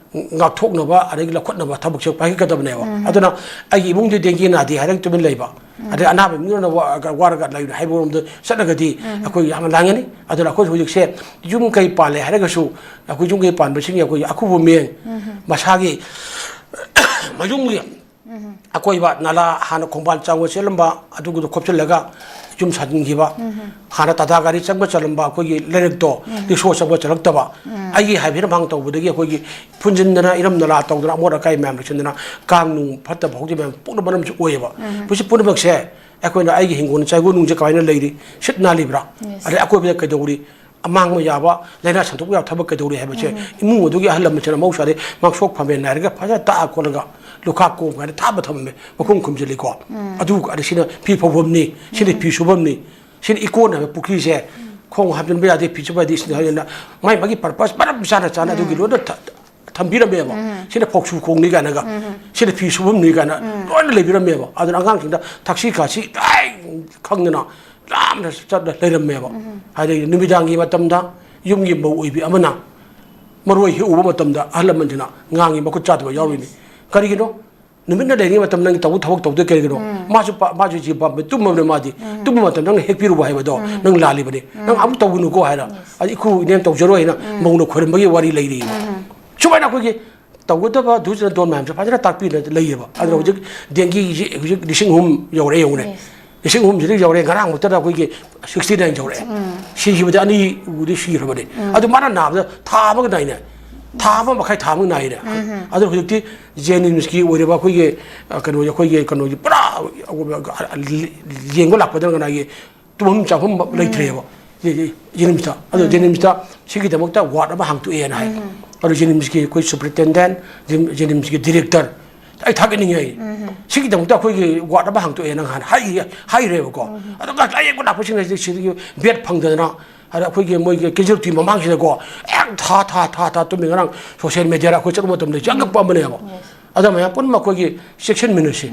ꯉꯥꯛꯊꯣꯛꯅꯕ ꯑꯗꯒꯤ ꯂꯧꯈꯠꯅꯕ ꯊꯕꯛꯁꯦ ꯄꯥꯏꯈꯠꯀꯗꯕꯅꯦꯕ꯫ ꯑꯗꯨꯅ ꯑꯩꯒꯤ ꯏꯃꯨꯡꯗꯤ ꯗꯦꯡꯒꯤ ꯅꯥꯗꯦ ꯍꯥꯏꯔꯒ ꯇꯨꯃꯤꯟ ꯂꯩꯕ, ꯑꯗꯩ ꯑꯅꯥꯕ ꯃꯤꯗꯨꯅ ꯋꯥ-, ꯋꯥꯔꯒ ꯂꯩꯕ ꯍꯥꯏꯕꯔꯣꯝꯗ ꯆꯠꯂꯒꯗꯤ ꯑꯩꯈꯣꯏ ꯌꯥꯝꯅ ꯂꯥꯡꯒꯅꯤ꯫ ꯑꯗꯨꯅ ꯑꯩꯈꯣꯏ ꯍꯧꯖꯤꯛꯁꯦ ꯌꯨꯝ ꯀꯩ ꯄꯥꯜꯂꯦ ꯍꯥꯏꯔꯒꯁꯨ ꯑꯩꯈꯣꯏ ꯌꯨꯝ ꯀꯩ ꯄꯥꯟꯕꯁꯤꯡꯒꯤ ꯑꯩꯈꯣꯏꯒꯤ ꯑꯀꯨꯞꯄ ꯃꯦꯟ, ꯃꯁꯥꯒꯤ ꯃꯌꯨꯝꯒꯤ ꯑꯀꯣꯏꯕ ꯅꯂꯥ ꯍꯥꯟꯅ ꯈꯣꯡꯕꯥꯟ ꯆꯥꯎꯅ ꯆꯦꯜꯂꯝꯕ ꯑꯗꯨꯒꯤꯗꯣ ꯈꯣꯞꯆꯤꯜꯂꯒ ꯌꯨꯝ ꯁꯥꯖꯤꯟꯈꯤꯕ, ꯍꯥꯟꯅ ꯇꯥꯇꯥ ꯒꯥꯔꯤ ꯆꯪꯕ ꯆꯜꯂꯝꯕ ꯑꯩꯈꯣꯏꯒꯤ ꯂꯩꯔꯛꯇꯣ ꯔꯤꯛꯁꯣ ꯆꯪꯕ ꯆꯜꯂꯛꯇꯕ, ꯑꯩꯒꯤ ꯍꯥꯏꯕꯤꯔꯝ ꯍꯥꯡ ꯇꯧꯕꯗꯒꯤ ꯑꯩꯈꯣꯏꯒꯤ ꯐꯨꯟꯖꯤꯟꯗꯅ ꯏꯔꯝ ꯅꯂꯥ ꯇꯧꯗꯅ ꯑꯃꯣꯠ ꯑꯀꯥꯏ ꯃꯌꯥꯝ ꯂꯩꯁꯤꯟꯗꯅ ꯀꯥꯡ ꯅꯨꯡ ꯐꯠꯇꯕ ꯍꯧꯖꯤꯛ ꯃꯌꯥꯝ ꯄꯣꯛꯅꯕ ꯃꯔꯝꯁꯨ ꯑꯣꯏꯌꯦꯕ꯫ ꯃꯁꯤ ꯄꯨꯝꯅꯃꯛꯁꯦ ꯑꯩꯈꯣꯏꯅ ꯑꯩꯒꯤ ꯍꯤꯡꯒꯣꯜ ꯆꯥꯏꯒꯣꯜ ꯅꯨꯡꯁꯦ ꯀꯃꯥꯏꯅ ꯂꯩꯔꯤ, ꯁꯤꯠ ꯅꯥꯜꯂꯤꯕ꯭ꯔꯥ, ꯑꯗꯩ ꯑꯀꯣꯏꯕꯗ ꯀꯩꯗꯧꯔꯤ, ꯑꯃꯥꯡꯕ ꯌꯥꯕ, ꯂꯥꯏꯅꯥ ꯁꯟꯗꯣꯛꯄ ꯌꯥꯕ ꯊꯕꯛ ꯀꯩꯗꯧꯔꯤ ꯍꯥꯏꯕꯁꯦ ꯏꯃꯨꯡ ꯑꯗꯨꯒꯤ ꯑꯍꯜ ꯂꯃꯟꯁꯤꯅ ꯃꯍꯧꯁꯥꯗꯤ ꯃꯥꯡꯁꯣꯛ ꯐꯝꯃꯦꯟ ꯅꯥꯏꯔꯒ ꯐꯖꯅ ꯇꯥꯛꯑ ꯈꯣꯠꯂꯒ ꯂꯨꯈꯥꯛ ꯀꯣꯝ ꯀꯥꯏꯅ ꯊꯥꯕ ꯊꯝꯃꯝꯃꯦ, ꯃꯈꯨꯝ ꯈꯨꯝꯖꯤꯜꯂꯤꯀꯣ꯫ ꯑꯗꯨ ꯑꯗ ꯁꯤꯅ ꯐꯤ ꯐꯧꯐꯝꯅꯤ, ꯁꯤꯅ ꯐꯤ ꯁꯨꯐꯝꯅꯤ, ꯁꯤꯅ ꯏꯀꯣꯟ ꯍꯥꯏꯕ ꯄꯨꯈ꯭ꯔꯤꯁꯦ ꯈꯣꯡ ꯍꯥꯞꯆꯤꯟꯕ ꯌꯥꯗꯦ, ꯐꯤ ꯁꯨꯕ ꯌꯥꯗꯦ, ꯁꯤꯅ ꯍꯥꯏꯗꯅ ꯃꯥꯏ ꯃꯥꯒꯤ ꯄꯔꯄꯁ ꯃꯔꯝ ꯆꯥꯅ ꯆꯥꯅ ꯑꯗꯨꯒꯤ ꯂꯣꯏꯅ ꯊ-, ꯊꯝꯕꯤꯔꯝꯃꯦꯕ꯫ ꯁꯤꯅ ꯐꯧꯁꯨ ꯈꯣꯡꯅꯤ ꯀꯥꯏꯅꯒ, ꯁꯤꯅ ꯐꯤ ꯁꯨꯐꯝꯅꯤ ꯀꯥꯏꯅ ꯂꯣꯏꯅ ꯂꯩꯕꯤꯔꯝꯃꯦꯕ꯫ ꯑꯗꯨꯅ ꯑꯉꯥꯡꯁꯤꯡꯗ ꯊꯛꯁꯤ ꯈꯥꯁꯤ ꯂꯣꯏ ꯈꯪꯗꯅ ꯂꯥꯞꯅ ꯆꯠꯂ ꯂꯩꯔꯝꯃꯦꯕ꯫ ꯍꯥꯏꯗꯤ ꯅꯨꯃꯤꯗꯥꯡꯒꯤ ꯃꯇꯝꯗ ꯌꯨꯝꯒꯤ ꯃꯧ ꯑꯣꯏꯕꯤ ꯑꯃꯅ ꯃꯔꯣꯏ ꯍꯦꯛꯎꯕ ꯃꯇꯝꯗ ꯑꯍꯜ ꯂꯃꯟꯁꯤꯅ ꯉꯥꯡꯉꯤ, ꯃꯈꯨꯠ ꯆꯥꯗꯕ ꯌꯥꯎꯔꯤꯅꯤ꯫ ꯀꯔꯤꯒꯤꯅꯣ? ꯅꯨꯃꯤꯠꯅ ꯂꯩꯔꯤꯉꯩ ꯃꯇꯝꯗ ꯅꯪꯒꯤ ꯇꯧꯕ ꯊꯕꯛ ꯇꯧꯗꯣꯏ ꯀꯔꯤꯒꯤꯅꯣ? ꯃꯥꯁꯨ ꯄꯥ-, ꯃꯥꯁꯨ ꯖꯤꯕ ꯄꯥꯝꯕ ꯇꯨꯝꯃꯕꯅꯦ ꯃꯥꯗꯤ꯫ ꯇꯨꯝꯕ ꯃꯇꯝꯗ ꯅꯪꯅ ꯍꯦꯛꯄꯤꯔꯨꯕ ꯍꯥꯏꯕꯗꯣ ꯅꯪ ꯂꯥꯜꯂꯤꯕꯅꯤ꯫ ꯅꯪ ꯑꯃꯨꯛ ꯇꯧꯒꯅꯨꯀꯣ ꯍꯥꯏꯅ꯫ ꯑꯗ ꯏꯈꯨ ꯏꯅꯦꯅ ꯇꯧꯖꯔꯣꯏ ꯍꯥꯏꯅ ꯃꯧꯅ ꯈꯣꯏꯔꯝꯕꯒꯤ ꯋꯥꯔꯤ ꯂꯩꯔꯤꯕ꯫ ꯁꯨꯃꯥꯏꯅ ꯑꯩꯈꯣꯏꯒꯤ ꯇꯧꯒꯗꯕ ꯗꯨꯁ ꯅ ꯗꯣꯟ ꯃꯌꯥꯝꯁꯦ ꯐꯖꯅ ꯇꯥꯛꯄꯤꯗꯅ ꯂꯩꯌꯦꯕ꯫ ꯑꯗꯨꯅ ꯍꯧꯖꯤꯛ ꯗꯦꯡꯒꯤꯁꯤ ꯍꯧꯖꯤꯛ ꯂꯤꯁꯤꯡ ꯑꯍꯨꯝ ꯌꯧꯔꯦ, ꯌꯦꯡꯉꯨꯅꯦ꯫ ꯂꯤꯁꯤꯡ ꯑꯍꯨꯝꯁꯤꯗ ꯌꯧꯔꯦ, ꯉꯔꯥꯡꯃꯛꯇꯗ ꯑꯩꯈꯣꯏꯒꯤ ꯁꯤꯛꯁꯇꯤ ꯅꯥꯏꯟ ꯌꯧꯔꯛꯑꯦ꯫ ꯁꯤꯈꯤꯕꯗ ꯑꯅꯤꯕꯨꯗꯤ ꯁꯤꯈ꯭ꯔꯕꯅꯤ꯫ ꯑꯗꯨ ꯃꯥꯅ ꯅꯥꯕꯗ ꯊꯥ ꯑꯃꯒ ꯅꯥꯏꯅꯦ, ꯊꯥ ꯑꯃ ꯃꯈꯥꯏ, ꯊꯥ ꯑꯃ ꯅꯥꯏꯅꯦ꯫ ꯑꯗꯨ ꯍꯧꯖꯤꯛꯇꯤ ꯖꯦꯅꯤꯝꯁꯀꯤ ꯑꯣꯏꯔꯤꯕ ꯑꯩꯈꯣꯏꯒꯤ, ꯑ, ꯀꯩꯅꯣ, ꯑꯩꯈꯣꯏꯒꯤ ꯀꯩꯅꯣꯒꯤ ꯄꯨꯔꯥ, ꯑ, ꯌꯦꯡꯕ ꯂꯥꯛꯄꯗ ꯉꯅꯥꯒꯤ ꯇꯨꯝꯐꯝ ꯆꯥꯐꯝ ꯂꯩꯇ꯭ꯔꯦꯕ꯫ ꯖꯦ-, ꯖꯦ-, ꯖꯦꯅꯤꯝꯁꯇ꯫ ꯑꯗꯣ ꯖꯦꯅꯤꯝꯁꯇ ꯁꯤꯒꯤꯗꯃꯛꯇ ꯋꯥꯔꯗ ꯑꯃ ꯍꯥꯡꯇꯣꯛꯑꯦꯅ ꯍꯥꯏ꯫ ꯑꯗꯣ ꯖꯦꯅꯤꯝꯁꯀꯤ ꯑꯩꯈꯣꯏ ꯁꯨꯄꯔꯤꯟꯇꯦꯟꯗꯦꯟ, ꯖꯦ-, ꯖꯦꯅꯤꯝꯁꯀꯤ ꯗꯤꯔꯦꯛꯇꯔ, ꯑꯩ ꯊꯥꯒꯠꯅꯤꯡꯉꯦ ꯑꯩ꯫ ꯁꯤꯒꯤꯗꯃꯛꯇ ꯑꯩꯈꯣꯏꯒꯤ ꯋꯥꯔꯗ ꯑꯃ ꯍꯥꯡꯇꯣꯛꯑꯦꯅ ꯍꯥꯟꯅ ꯍꯥꯏ-, ꯍꯥꯏꯈ꯭ꯔꯦꯕꯀꯣ꯫ ꯑꯗꯣ ꯂꯥꯏꯌꯦꯡꯕ ꯂꯥꯛꯄꯁꯤꯡ ꯑꯁꯤꯗꯤ ꯁꯤꯗꯒꯤ ꯕꯦꯗ ꯐꯪꯗꯗꯅ ꯑꯗ ꯑꯩꯈꯣꯏꯒꯤ ꯃꯣꯏꯒꯤ ꯀꯦꯖꯨꯋꯦꯜꯇꯤ ꯃꯃꯥꯡꯁꯤꯗꯀꯣ ꯍꯦꯛ ꯊꯥ ꯊꯥ ꯊꯥ ꯊꯥ ꯇꯨꯝꯃꯤ꯫ ꯉꯔꯥꯡ ꯁꯣꯁꯤꯌꯦꯜ ꯃꯦꯗꯤꯌꯥꯗ ꯑꯩꯈꯣꯏ ꯆꯠꯂꯨꯕ ꯃꯇꯝꯗ ꯌꯥꯝ ꯉꯛꯄ ꯑꯃꯅꯦꯕ꯫ ꯑꯗ ꯃꯌꯥꯝ ꯄꯨꯝꯅꯃꯛ ꯑꯩꯈꯣꯏꯒꯤ ꯆꯦꯛꯁꯤꯟꯃꯤꯟꯅꯁꯤ꯫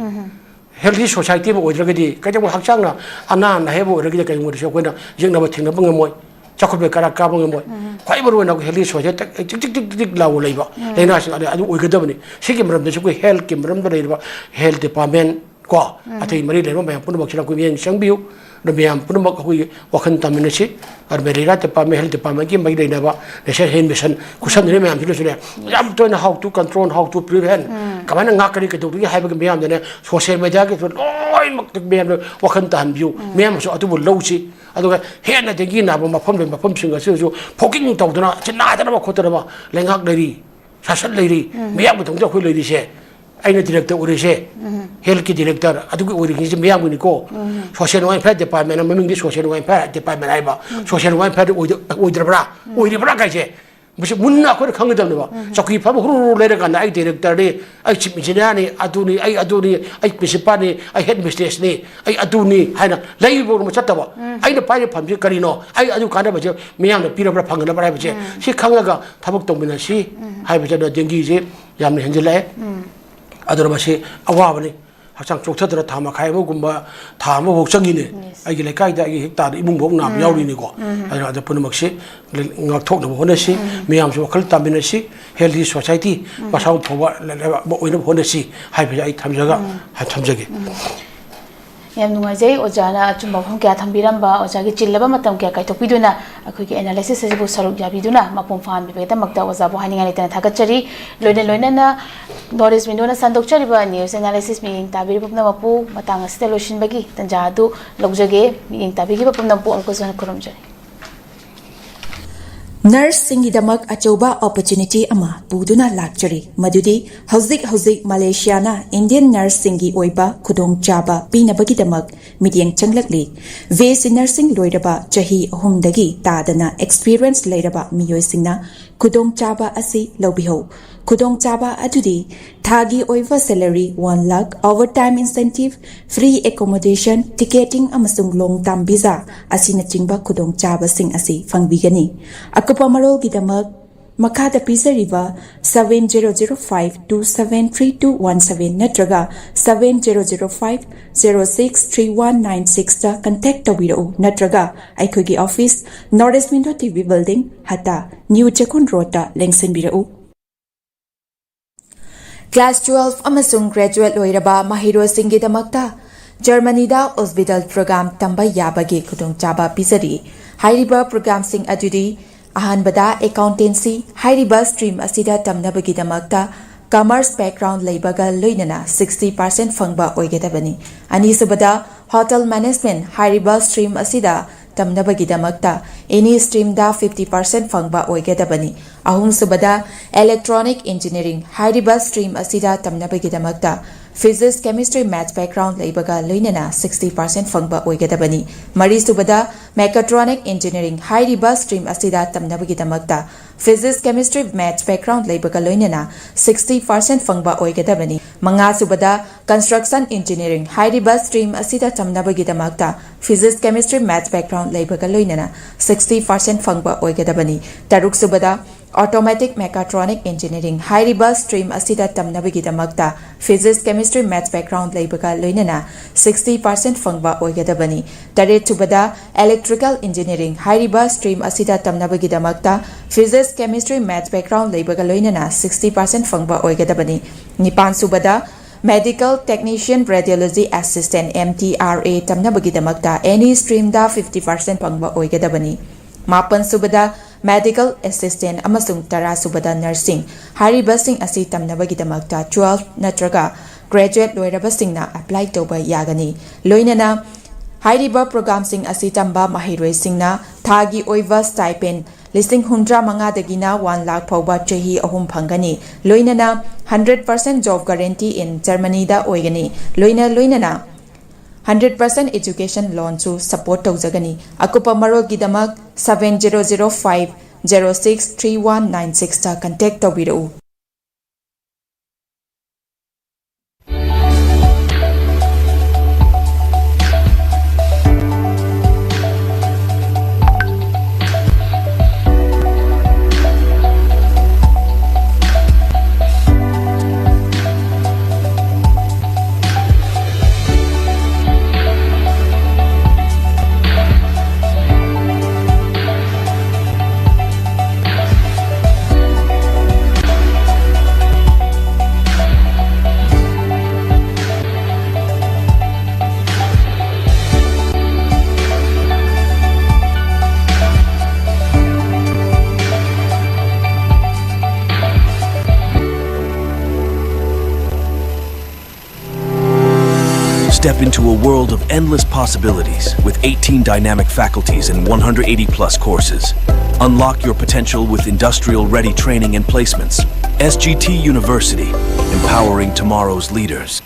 ꯍꯦꯜꯗꯤ ꯁꯣꯁꯥꯏꯇꯤ ꯑꯃ ꯑꯣꯏꯗ꯭ꯔꯒꯗꯤ ꯀꯩꯗꯧꯕ ꯍꯛꯆꯥꯡꯅ ꯑꯅꯥ ꯅꯥꯍꯦꯕ ꯑꯣꯏꯔꯒꯗꯤ ꯀꯩꯗꯧꯕꯗꯁꯨ ꯑꯩꯈꯣꯏꯅ ꯌꯦꯛꯅꯕ ꯊꯦꯡꯅꯕ ꯉꯝꯃꯣꯏ꯫ ꯆꯥꯎꯈꯠꯄ ꯀꯔꯥ ꯀꯥꯕ ꯉꯝꯃꯣꯏ꯫ ꯈ꯭ꯋꯥꯏ ꯃꯔꯨ ꯑꯣꯏꯅ ꯑꯩꯈꯣꯏ ꯍꯦꯜꯗꯤ ꯁꯣꯁꯥꯏꯇꯤ ꯇꯤꯛ ꯇꯤꯛ ꯇꯤꯛ ꯇꯤꯛ ꯂꯥꯎꯕ ꯂꯩꯕ ꯂꯥꯏꯅꯥꯁꯤꯡ ꯑꯗꯨ ꯑꯗꯨ ꯑꯣꯏꯒꯗꯕꯅꯤ꯫ ꯁꯤꯒꯤ ꯃꯔꯝꯗꯁꯨ ꯑꯩꯈꯣꯏ ꯍꯦꯜꯠꯀꯤ ꯃꯔꯝꯗ ꯂꯩꯔꯤꯕ ꯍꯦꯜꯠ ꯗꯤꯄꯥꯔꯠꯃꯦꯟ ꯀꯣ ꯑꯇꯩ ꯃꯔꯤ ꯂꯩꯅꯕ ꯃꯌꯥꯝ ꯄꯨꯝꯅꯃꯛꯁꯤꯅ ꯑꯩꯈꯣꯏ ꯃꯤꯠꯌꯦꯡ ꯆꯪꯕꯤꯌꯨ꯫ ꯑꯗꯣ ꯃꯌꯥꯝ ꯄꯨꯝꯅꯃꯛ ꯑꯩꯈꯣꯏꯒꯤ ꯋꯥꯈꯜ ꯇꯥꯃꯤꯟꯅꯁꯤ꯫ ꯑꯗꯣ ꯃꯦꯂꯦꯔꯤꯌꯥ ꯗꯤꯄꯥꯔꯠꯃꯦꯟ, ꯍꯦꯜꯠ ꯗꯤꯄꯥꯔꯠꯃꯦꯟꯒꯤ ꯃꯔꯤ ꯂꯩꯅꯕ ꯅꯦꯁꯅꯦꯜ ꯍꯦꯜꯠ ꯃꯤꯁꯟ ꯈꯨꯠꯁꯝꯅꯔꯤꯕ ꯃꯌꯥꯝꯁꯤꯅꯁꯨꯅꯦ ꯌꯥꯝ ꯇꯣꯏꯅ how to control, how to prevent, ꯀꯃꯥꯏꯅ ꯉꯥꯛꯀꯅꯤ, ꯀꯩꯗꯧꯒꯅꯤ ꯍꯥꯏꯕꯒꯤ ꯃꯌꯥꯝꯗꯅꯦ ꯁꯣꯁꯤꯌꯦꯜ ꯃꯦꯗꯤꯌꯥꯒꯤꯁꯨ ꯂꯣꯏꯅꯃꯛ ꯃꯌꯥꯝꯅ ꯋꯥꯈꯜ ꯇꯥꯍꯟꯕꯤꯌꯨ꯫ ꯃꯌꯥꯝꯅꯁꯨ ꯑꯗꯨꯕꯨ ꯂꯧꯁꯤ꯫ ꯑꯗꯨꯒ ꯍꯦꯟꯅ ꯗꯦꯡꯒꯤ ꯅꯥꯕ ꯃꯐꯝ ꯂꯩꯕ ꯃꯐꯝꯁꯤꯡ ꯑꯁꯤꯗꯁꯨ ꯐꯣꯀꯤꯡ ꯇꯧꯗꯅ ꯁꯤ ꯅꯥꯗꯅꯕ ꯈꯣꯠꯇꯅꯕ ꯂꯩꯉꯥꯛ ꯂꯩꯔꯤ, ꯁꯥꯁꯟ ꯂꯩꯔꯤ, ꯃꯤꯌꯥꯝꯒꯤꯗꯃꯛꯇ ꯑꯩꯈꯣꯏ ꯂꯩꯔꯤꯁꯦ꯫ ꯑꯩꯅ ꯗꯤꯔꯦꯛꯇꯔ ꯑꯣꯏꯔꯤꯁꯦ, ꯍꯦꯜꯠꯀꯤ ꯗꯤꯔꯦꯛꯇꯔ, ꯑꯗꯨꯒꯤ ꯑꯣꯏꯔꯤꯁꯤꯡꯁꯦ ꯃꯤꯌꯥꯝꯒꯤꯅꯤꯀꯣ꯫ ꯁꯣꯁꯤꯌꯦꯜ ꯋꯦꯜꯐꯤꯌꯔ ꯗꯤꯄꯥꯔꯠꯃꯦꯟ, ꯃꯃꯤꯡꯗꯤ ꯁꯣꯁꯤꯌꯦꯜ ꯋꯦꯜꯐꯤꯌꯔ ꯗꯤꯄꯥꯔꯠꯃꯦꯟ ꯍꯥꯏꯕ꯫ ꯁꯣꯁꯤꯌꯦꯜ ꯋꯦꯜꯐꯤꯌꯔꯗꯤ ꯑꯣꯏꯗ-, ꯑꯣꯏꯗ꯭ꯔꯕ꯭ꯔꯥ? ꯑꯣꯏꯔꯤꯕ꯭ꯔꯥ ꯀꯥꯏꯁꯦ ꯃꯁꯤ ꯃꯨꯟꯅ ꯑꯩꯈꯣꯏꯅ ꯈꯪꯒꯗꯕꯅꯦꯕ꯫ ꯆꯧꯀꯤ ꯐꯝꯕ ꯍꯨꯔꯨ ꯍꯨꯔꯨ ꯂꯩꯔꯀꯥꯟꯗ ꯑꯩ ꯗꯤꯔꯦꯛꯇꯔꯅꯤ, ꯑꯩ ꯆꯤꯐ ꯏꯟꯖꯤꯅꯤꯌꯥꯔꯅꯤ, ꯑꯗꯨꯅꯤ, ꯑꯩ ꯑꯗꯨꯅꯤ, ꯑꯩ ꯄ꯭ꯔꯤꯟꯁꯤꯄꯥꯜꯅꯤ, ꯑꯩ ꯍꯦꯗ ꯃꯤꯁꯇ꯭ꯔꯦꯁꯅꯤ, ꯑꯩ ꯑꯗꯨꯅꯤ ꯍꯥꯏꯅ ꯂꯩꯕ ꯆꯠꯇꯕ꯫ ꯑꯩꯅ ꯄꯥꯏꯔꯤꯕ ꯐꯝꯁꯤ ꯀꯔꯤꯅꯣ? ꯑꯩ ꯑꯗꯨ ꯀꯥꯟꯅꯕꯁꯦ ꯃꯤꯌꯥꯝꯅ ꯄꯤꯔꯕ꯭ꯔꯥ, ꯐꯪꯒꯗꯕ꯭ꯔꯥ ꯍꯥꯏꯕꯁꯦ ꯁꯤ ꯈꯪꯉꯒ ꯊꯕꯛ ꯇꯧꯃꯤꯟꯅꯁꯤ ꯍꯥꯏꯕꯁꯦ꯫ ꯑꯗꯣ ꯗꯦꯡꯒꯤꯁꯤ ꯌꯥꯝꯅ ꯍꯦꯟꯖꯤꯜꯂꯛꯑꯦ꯫ ꯑꯗꯨꯅ ꯃꯁꯤ ꯑꯋꯥꯕꯅꯤ꯫ ꯍꯛꯆꯥꯡ ꯆꯣꯛꯊꯗꯅ ꯊꯥ ꯃꯈꯥꯏ ꯑꯃꯒꯨꯝꯕ, ꯊꯥ ꯑꯃꯐꯥꯎ ꯆꯪꯉꯤꯅꯦ꯫ ꯑꯩꯒꯤ ꯂꯩꯀꯥꯏꯗ ꯑꯩꯒꯤ ꯍꯦꯛ ꯇꯥꯗ ꯏꯃꯨꯡꯐꯥꯎ ꯅꯥꯕ ꯌꯥꯎꯔꯤꯅꯤꯀꯣ꯫ ꯑꯗꯨꯅ ꯑꯗ ꯄꯨꯝꯅꯃꯛꯁꯤ ꯉꯥꯛꯊꯣꯛꯅꯕ ꯍꯣꯠꯅꯁꯤ꯫ ꯃꯌꯥꯝꯁꯨ ꯋꯥꯈꯜ ꯇꯥꯃꯤꯟꯅꯁꯤ꯫ ꯍꯦꯜꯗꯤ ꯁꯣꯁꯥꯏꯇꯤ ꯃꯁꯥ ꯐꯕ ꯂꯩꯕꯥꯛ ꯑꯃ ꯑꯣꯏꯅꯕ ꯍꯣꯠꯅꯁꯤ ꯍꯥꯏꯕꯁꯦ ꯑꯩ ꯊꯝꯖꯒ-, ꯊꯝꯖꯒꯦ꯫ ꯌꯥꯝ ꯅꯨꯡꯉꯥꯏꯖꯩ ꯑꯣꯖꯥꯅ ꯑꯆꯨꯝꯕ ꯋꯥꯐꯝ ꯀꯌꯥ ꯊꯝꯕꯤꯔꯝꯕ, ꯑꯣꯖꯥꯒꯤ ꯆꯤꯜꯂꯕ ꯃꯇꯝ ꯀꯌꯥ ꯀꯥꯏꯊꯣꯛꯄꯤꯗꯨꯅ ꯑꯩꯈꯣꯏꯒꯤ ꯑꯦꯅꯥꯂꯥꯏꯁꯤꯁ ꯑꯁꯤꯕꯨ ꯁꯔꯨꯛ ꯌꯥꯕꯤꯗꯨꯅ ꯃꯄꯨꯡ ꯐꯥꯍꯟꯕꯤꯕꯒꯤꯗꯃꯛꯇ ꯑꯣꯖꯥꯕꯨ ꯍꯥꯏꯅꯤꯡꯉꯥꯏ ꯂꯩꯇꯅ ꯊꯥꯒꯠꯆꯔꯤ꯫ ꯂꯣꯏꯅ ꯂꯣꯏꯅꯅ ꯅꯣꯔꯠ ꯏꯁ ꯋꯤꯟꯗꯣꯅ ꯁꯟꯗꯣꯛꯆꯔꯤꯕ ꯅ꯭ꯌꯨꯁ ꯑꯦꯅꯥꯂꯥꯏꯁꯤꯁ ꯃꯤꯠꯌꯦꯡ ꯇꯥꯕꯤꯔꯤꯕ ꯄꯨꯝꯅꯃꯛꯄꯨ ꯃꯇꯥꯡ ꯑꯁꯤꯗ ꯂꯣꯏꯁꯤꯟꯕꯒꯤ ꯇꯥꯟꯖꯥ ꯑꯗꯨ ꯂꯧꯖꯒꯦ꯫ ꯃꯤꯠꯌꯦꯡ ꯇꯥꯕꯤꯈꯤꯕ ꯄꯨꯝꯅꯃꯛꯄꯨ ꯑꯃꯨꯛꯀꯁꯨ ꯍꯟꯅ ꯈꯨꯔꯨꯝꯖꯔꯤ꯫ ꯅꯔꯁꯁꯤꯡꯒꯤꯗꯃꯛ ꯑꯆꯧꯕ ꯑꯣꯄꯣꯔꯆꯨꯅꯤꯇꯤ ꯑꯃ ꯄꯨꯗꯨꯅ ꯂꯥꯛꯆꯔꯤ, ꯃꯗꯨꯗꯤ ꯍꯧꯖꯤꯛ ꯍꯧꯖꯤꯛ ꯃꯂꯦꯁꯤꯌꯥꯅ ꯏꯟꯗꯤꯌꯟ ꯅꯔꯁꯁꯤꯡꯒꯤ ꯑꯣꯏꯕ ꯈꯨꯗꯣꯡꯆꯥꯕ ꯄꯤꯅꯕꯒꯤꯗꯃꯛ ꯃꯤꯠꯌꯦꯡ ꯆꯪꯂꯛꯂꯤ꯫ ꯕꯤ ꯑꯦꯁ ꯁꯤ ꯅꯔꯁꯤꯡ ꯂꯣꯏꯔꯕ ꯆꯍꯤ ꯑꯍꯨꯝꯗꯒꯤ ꯇꯥꯗꯅ ꯑꯦꯛꯁꯄꯤꯔꯤꯌꯦꯟꯁ ꯂꯩꯔꯕ ꯃꯤꯑꯣꯏꯁꯤꯡꯅ ꯈꯨꯗꯣꯡꯆꯥꯕ ꯑꯁꯤ ꯂꯧꯕꯤꯍꯧ꯫ ꯈꯨꯗꯣꯡꯆꯥꯕ ꯑꯗꯨꯗꯤ ꯊꯥꯒꯤ ꯑꯣꯏꯕ salary one lakh, overtime incentive, free accommodation, ticketing ꯑꯃꯁꯨꯡ long term visa ꯑꯁꯤꯅꯆꯤꯡꯕ ꯈꯨꯗꯣꯡꯆꯥꯕꯁꯤꯡ ꯑꯁꯤ ꯐꯪꯕꯤꯒꯅꯤ꯫ ꯑꯀꯨꯞꯄ ꯃꯔꯣꯜꯒꯤꯗꯃꯛ ꯃꯈꯥꯗ ꯄꯤꯖꯔꯤꯕ seven zero zero five two seven three two one seven ꯅꯠꯇ꯭ꯔꯒ seven zero zero five zero six three one nine six contact ꯇꯧꯕꯤꯔꯛꯎ ꯅꯠꯇ꯭ꯔꯒ ꯑꯩꯈꯣꯏꯒꯤ office North East Window T V Building, ꯍꯇꯥ, New ꯆꯦꯛꯀꯣꯟ ꯔꯣꯗꯇ ꯂꯦꯡꯁꯤꯟꯕꯤꯔꯛꯎ꯫ Class twelve ꯑꯃꯁꯨꯡ graduate ꯂꯣꯏꯔꯕ ꯃꯍꯩꯔꯣꯏꯁꯤꯡꯒꯤꯗꯃꯛꯇ ꯖꯔꯃꯅꯤꯗ Ausbildung program ꯇꯝꯕ ꯌꯥꯕꯒꯤ ꯈꯨꯗꯣꯡꯆꯥꯕ ꯄꯤꯖꯔꯤ꯫ ꯍꯥꯏꯔꯤꯕ programꯁꯤꯡ ꯑꯗꯨꯗꯤ: ꯑꯍꯥꯟꯕꯗ, accountancy꯫ ꯍꯥꯏꯔꯤꯕ stream ꯑꯁꯤꯗ ꯇꯝꯅꯕꯒꯤꯗꯃꯛꯇ commerce background ꯂꯩꯕꯒ ꯂꯣꯏꯅꯅ sixty percent ꯐꯪꯕ ꯑꯣꯏꯒꯗꯕꯅꯤ꯫ ꯑꯅꯤꯁꯨꯕꯗ, hotel management꯫ ꯍꯥꯏꯔꯤꯕ stream ꯑꯁꯤꯗ ꯇꯝꯅꯕꯒꯤꯗꯃꯛꯇ any streamꯗ fifty percent ꯐꯪꯕ ꯑꯣꯏꯒꯗꯕꯅꯤ꯫ ꯑꯍꯨꯝꯁꯨꯕꯗ, electronic engineering꯫ ꯍꯥꯏꯔꯤꯕ stream ꯑꯁꯤꯗ ꯇꯝꯅꯕꯒꯤꯗꯃꯛꯇ physics, chemistry, maths background ꯂꯩꯕꯒ ꯂꯣꯏꯅꯅ sixty percent ꯐꯪꯕ ꯑꯣꯏꯒꯗꯕꯅꯤ꯫ ꯃꯔꯤꯁꯨꯕꯗ, mechatronic engineering꯫ ꯍꯥꯏꯔꯤꯕ stream ꯑꯁꯤꯗ ꯇꯝꯅꯕꯒꯤꯗꯃꯛꯇ physics, chemistry, maths background ꯂꯩꯕꯒ ꯂꯣꯏꯅꯅ sixty percent ꯐꯪꯕ ꯑꯣꯏꯒꯗꯕꯅꯤ꯫ ꯃꯉꯥꯁꯨꯕꯗ, construction engineering꯫ ꯍꯥꯏꯔꯤꯕ stream ꯑꯁꯤꯗ ꯇꯝꯅꯕꯒꯤꯗꯃꯛꯇ physics, chemistry, maths background ꯂꯩꯕꯒ ꯂꯣꯏꯅꯅ sixty percent ꯐꯪꯕ ꯑꯣꯏꯒꯗꯕꯅꯤ꯫ ꯇꯔꯨꯛꯁꯨꯕꯗ, automatic mechatronic engineering꯫ ꯍꯥꯏꯔꯤꯕ stream ꯑꯁꯤꯗ ꯇꯝꯅꯕꯒꯤꯗꯃꯛꯇ physics, chemistry, maths background ꯂꯩꯕꯒ ꯂꯣꯏꯅꯅ sixty percent ꯐꯪꯕ ꯑꯣꯏꯒꯗꯕꯅꯤ꯫ ꯇꯔꯦꯠꯁꯨꯕꯗ, electrical engineering꯫ ꯍꯥꯏꯔꯤꯕ stream ꯑꯁꯤꯗ ꯇꯝꯅꯕꯒꯤꯗꯃꯛꯇ physics, chemistry, maths background ꯂꯩꯕꯒ ꯂꯣꯏꯅꯅ sixty percent ꯐꯪꯕ ꯑꯣꯏꯒꯗꯕꯅꯤ꯫ ꯅꯤꯄꯥꯟꯁꯨꯕꯗ, medical technician, radiology assistant, M T R A ꯇꯝꯅꯕꯒꯤꯗꯃꯛꯇ any streamꯗ fifty percent ꯐꯪꯕ ꯑꯣꯏꯒꯗꯕꯅꯤ꯫ ꯃꯥꯄꯟꯁꯨꯕꯗ, medical assistant ꯑꯃꯁꯨꯡ ꯇꯔꯥꯁꯨꯕꯗ, nursing꯫ ꯍꯥꯏꯔꯤꯕꯁꯤꯡ ꯑꯁꯤ ꯇꯝꯅꯕꯒꯤꯗꯃꯛꯇ twelve ꯅꯠꯇ꯭ꯔꯒ graduate ꯂꯣꯏꯔꯕꯁꯤꯡꯅ apply ꯇꯧꯕ ꯌꯥꯒꯅꯤ꯫ ꯂꯣꯏꯅꯅ ꯍꯥꯏꯔꯤꯕ programꯁꯤꯡ ꯑꯁꯤ ꯇꯝꯕ ꯃꯍꯩꯔꯣꯏꯁꯤꯡꯅ ꯊꯥꯒꯤ ꯑꯣꯏꯕ stipend ꯂꯤꯁꯤꯡ ꯍꯨꯝꯗ꯭ꯔꯥ ꯃꯉꯥꯗꯒꯤꯅ one lakh ꯐꯥꯎꯕ ꯆꯍꯤ ꯑꯍꯨꯝ ꯐꯪꯒꯅꯤ꯫ ꯂꯣꯏꯅꯅ hundred percent job guarantee in Germanyꯗ ꯑꯣꯏꯒꯅꯤ꯫ ꯂꯣꯏꯅ ꯂꯣꯏꯅꯅ hundred percent education loanꯁꯨ support ꯇꯧꯖꯒꯅꯤ꯫ ꯑꯀꯨꯞꯄ ꯃꯔꯣꯜꯒꯤꯗꯃꯛ seven zero zero five zero six three one nine sixꯇ contact ꯇꯧꯕꯤꯔꯛꯎ꯫ Step into a world of endless possibilities with eighteen dynamic faculties and one hundred eighty plus courses. Unlock your potential with industrial ready training and placements. S G T University, empowering tomorrow's leaders.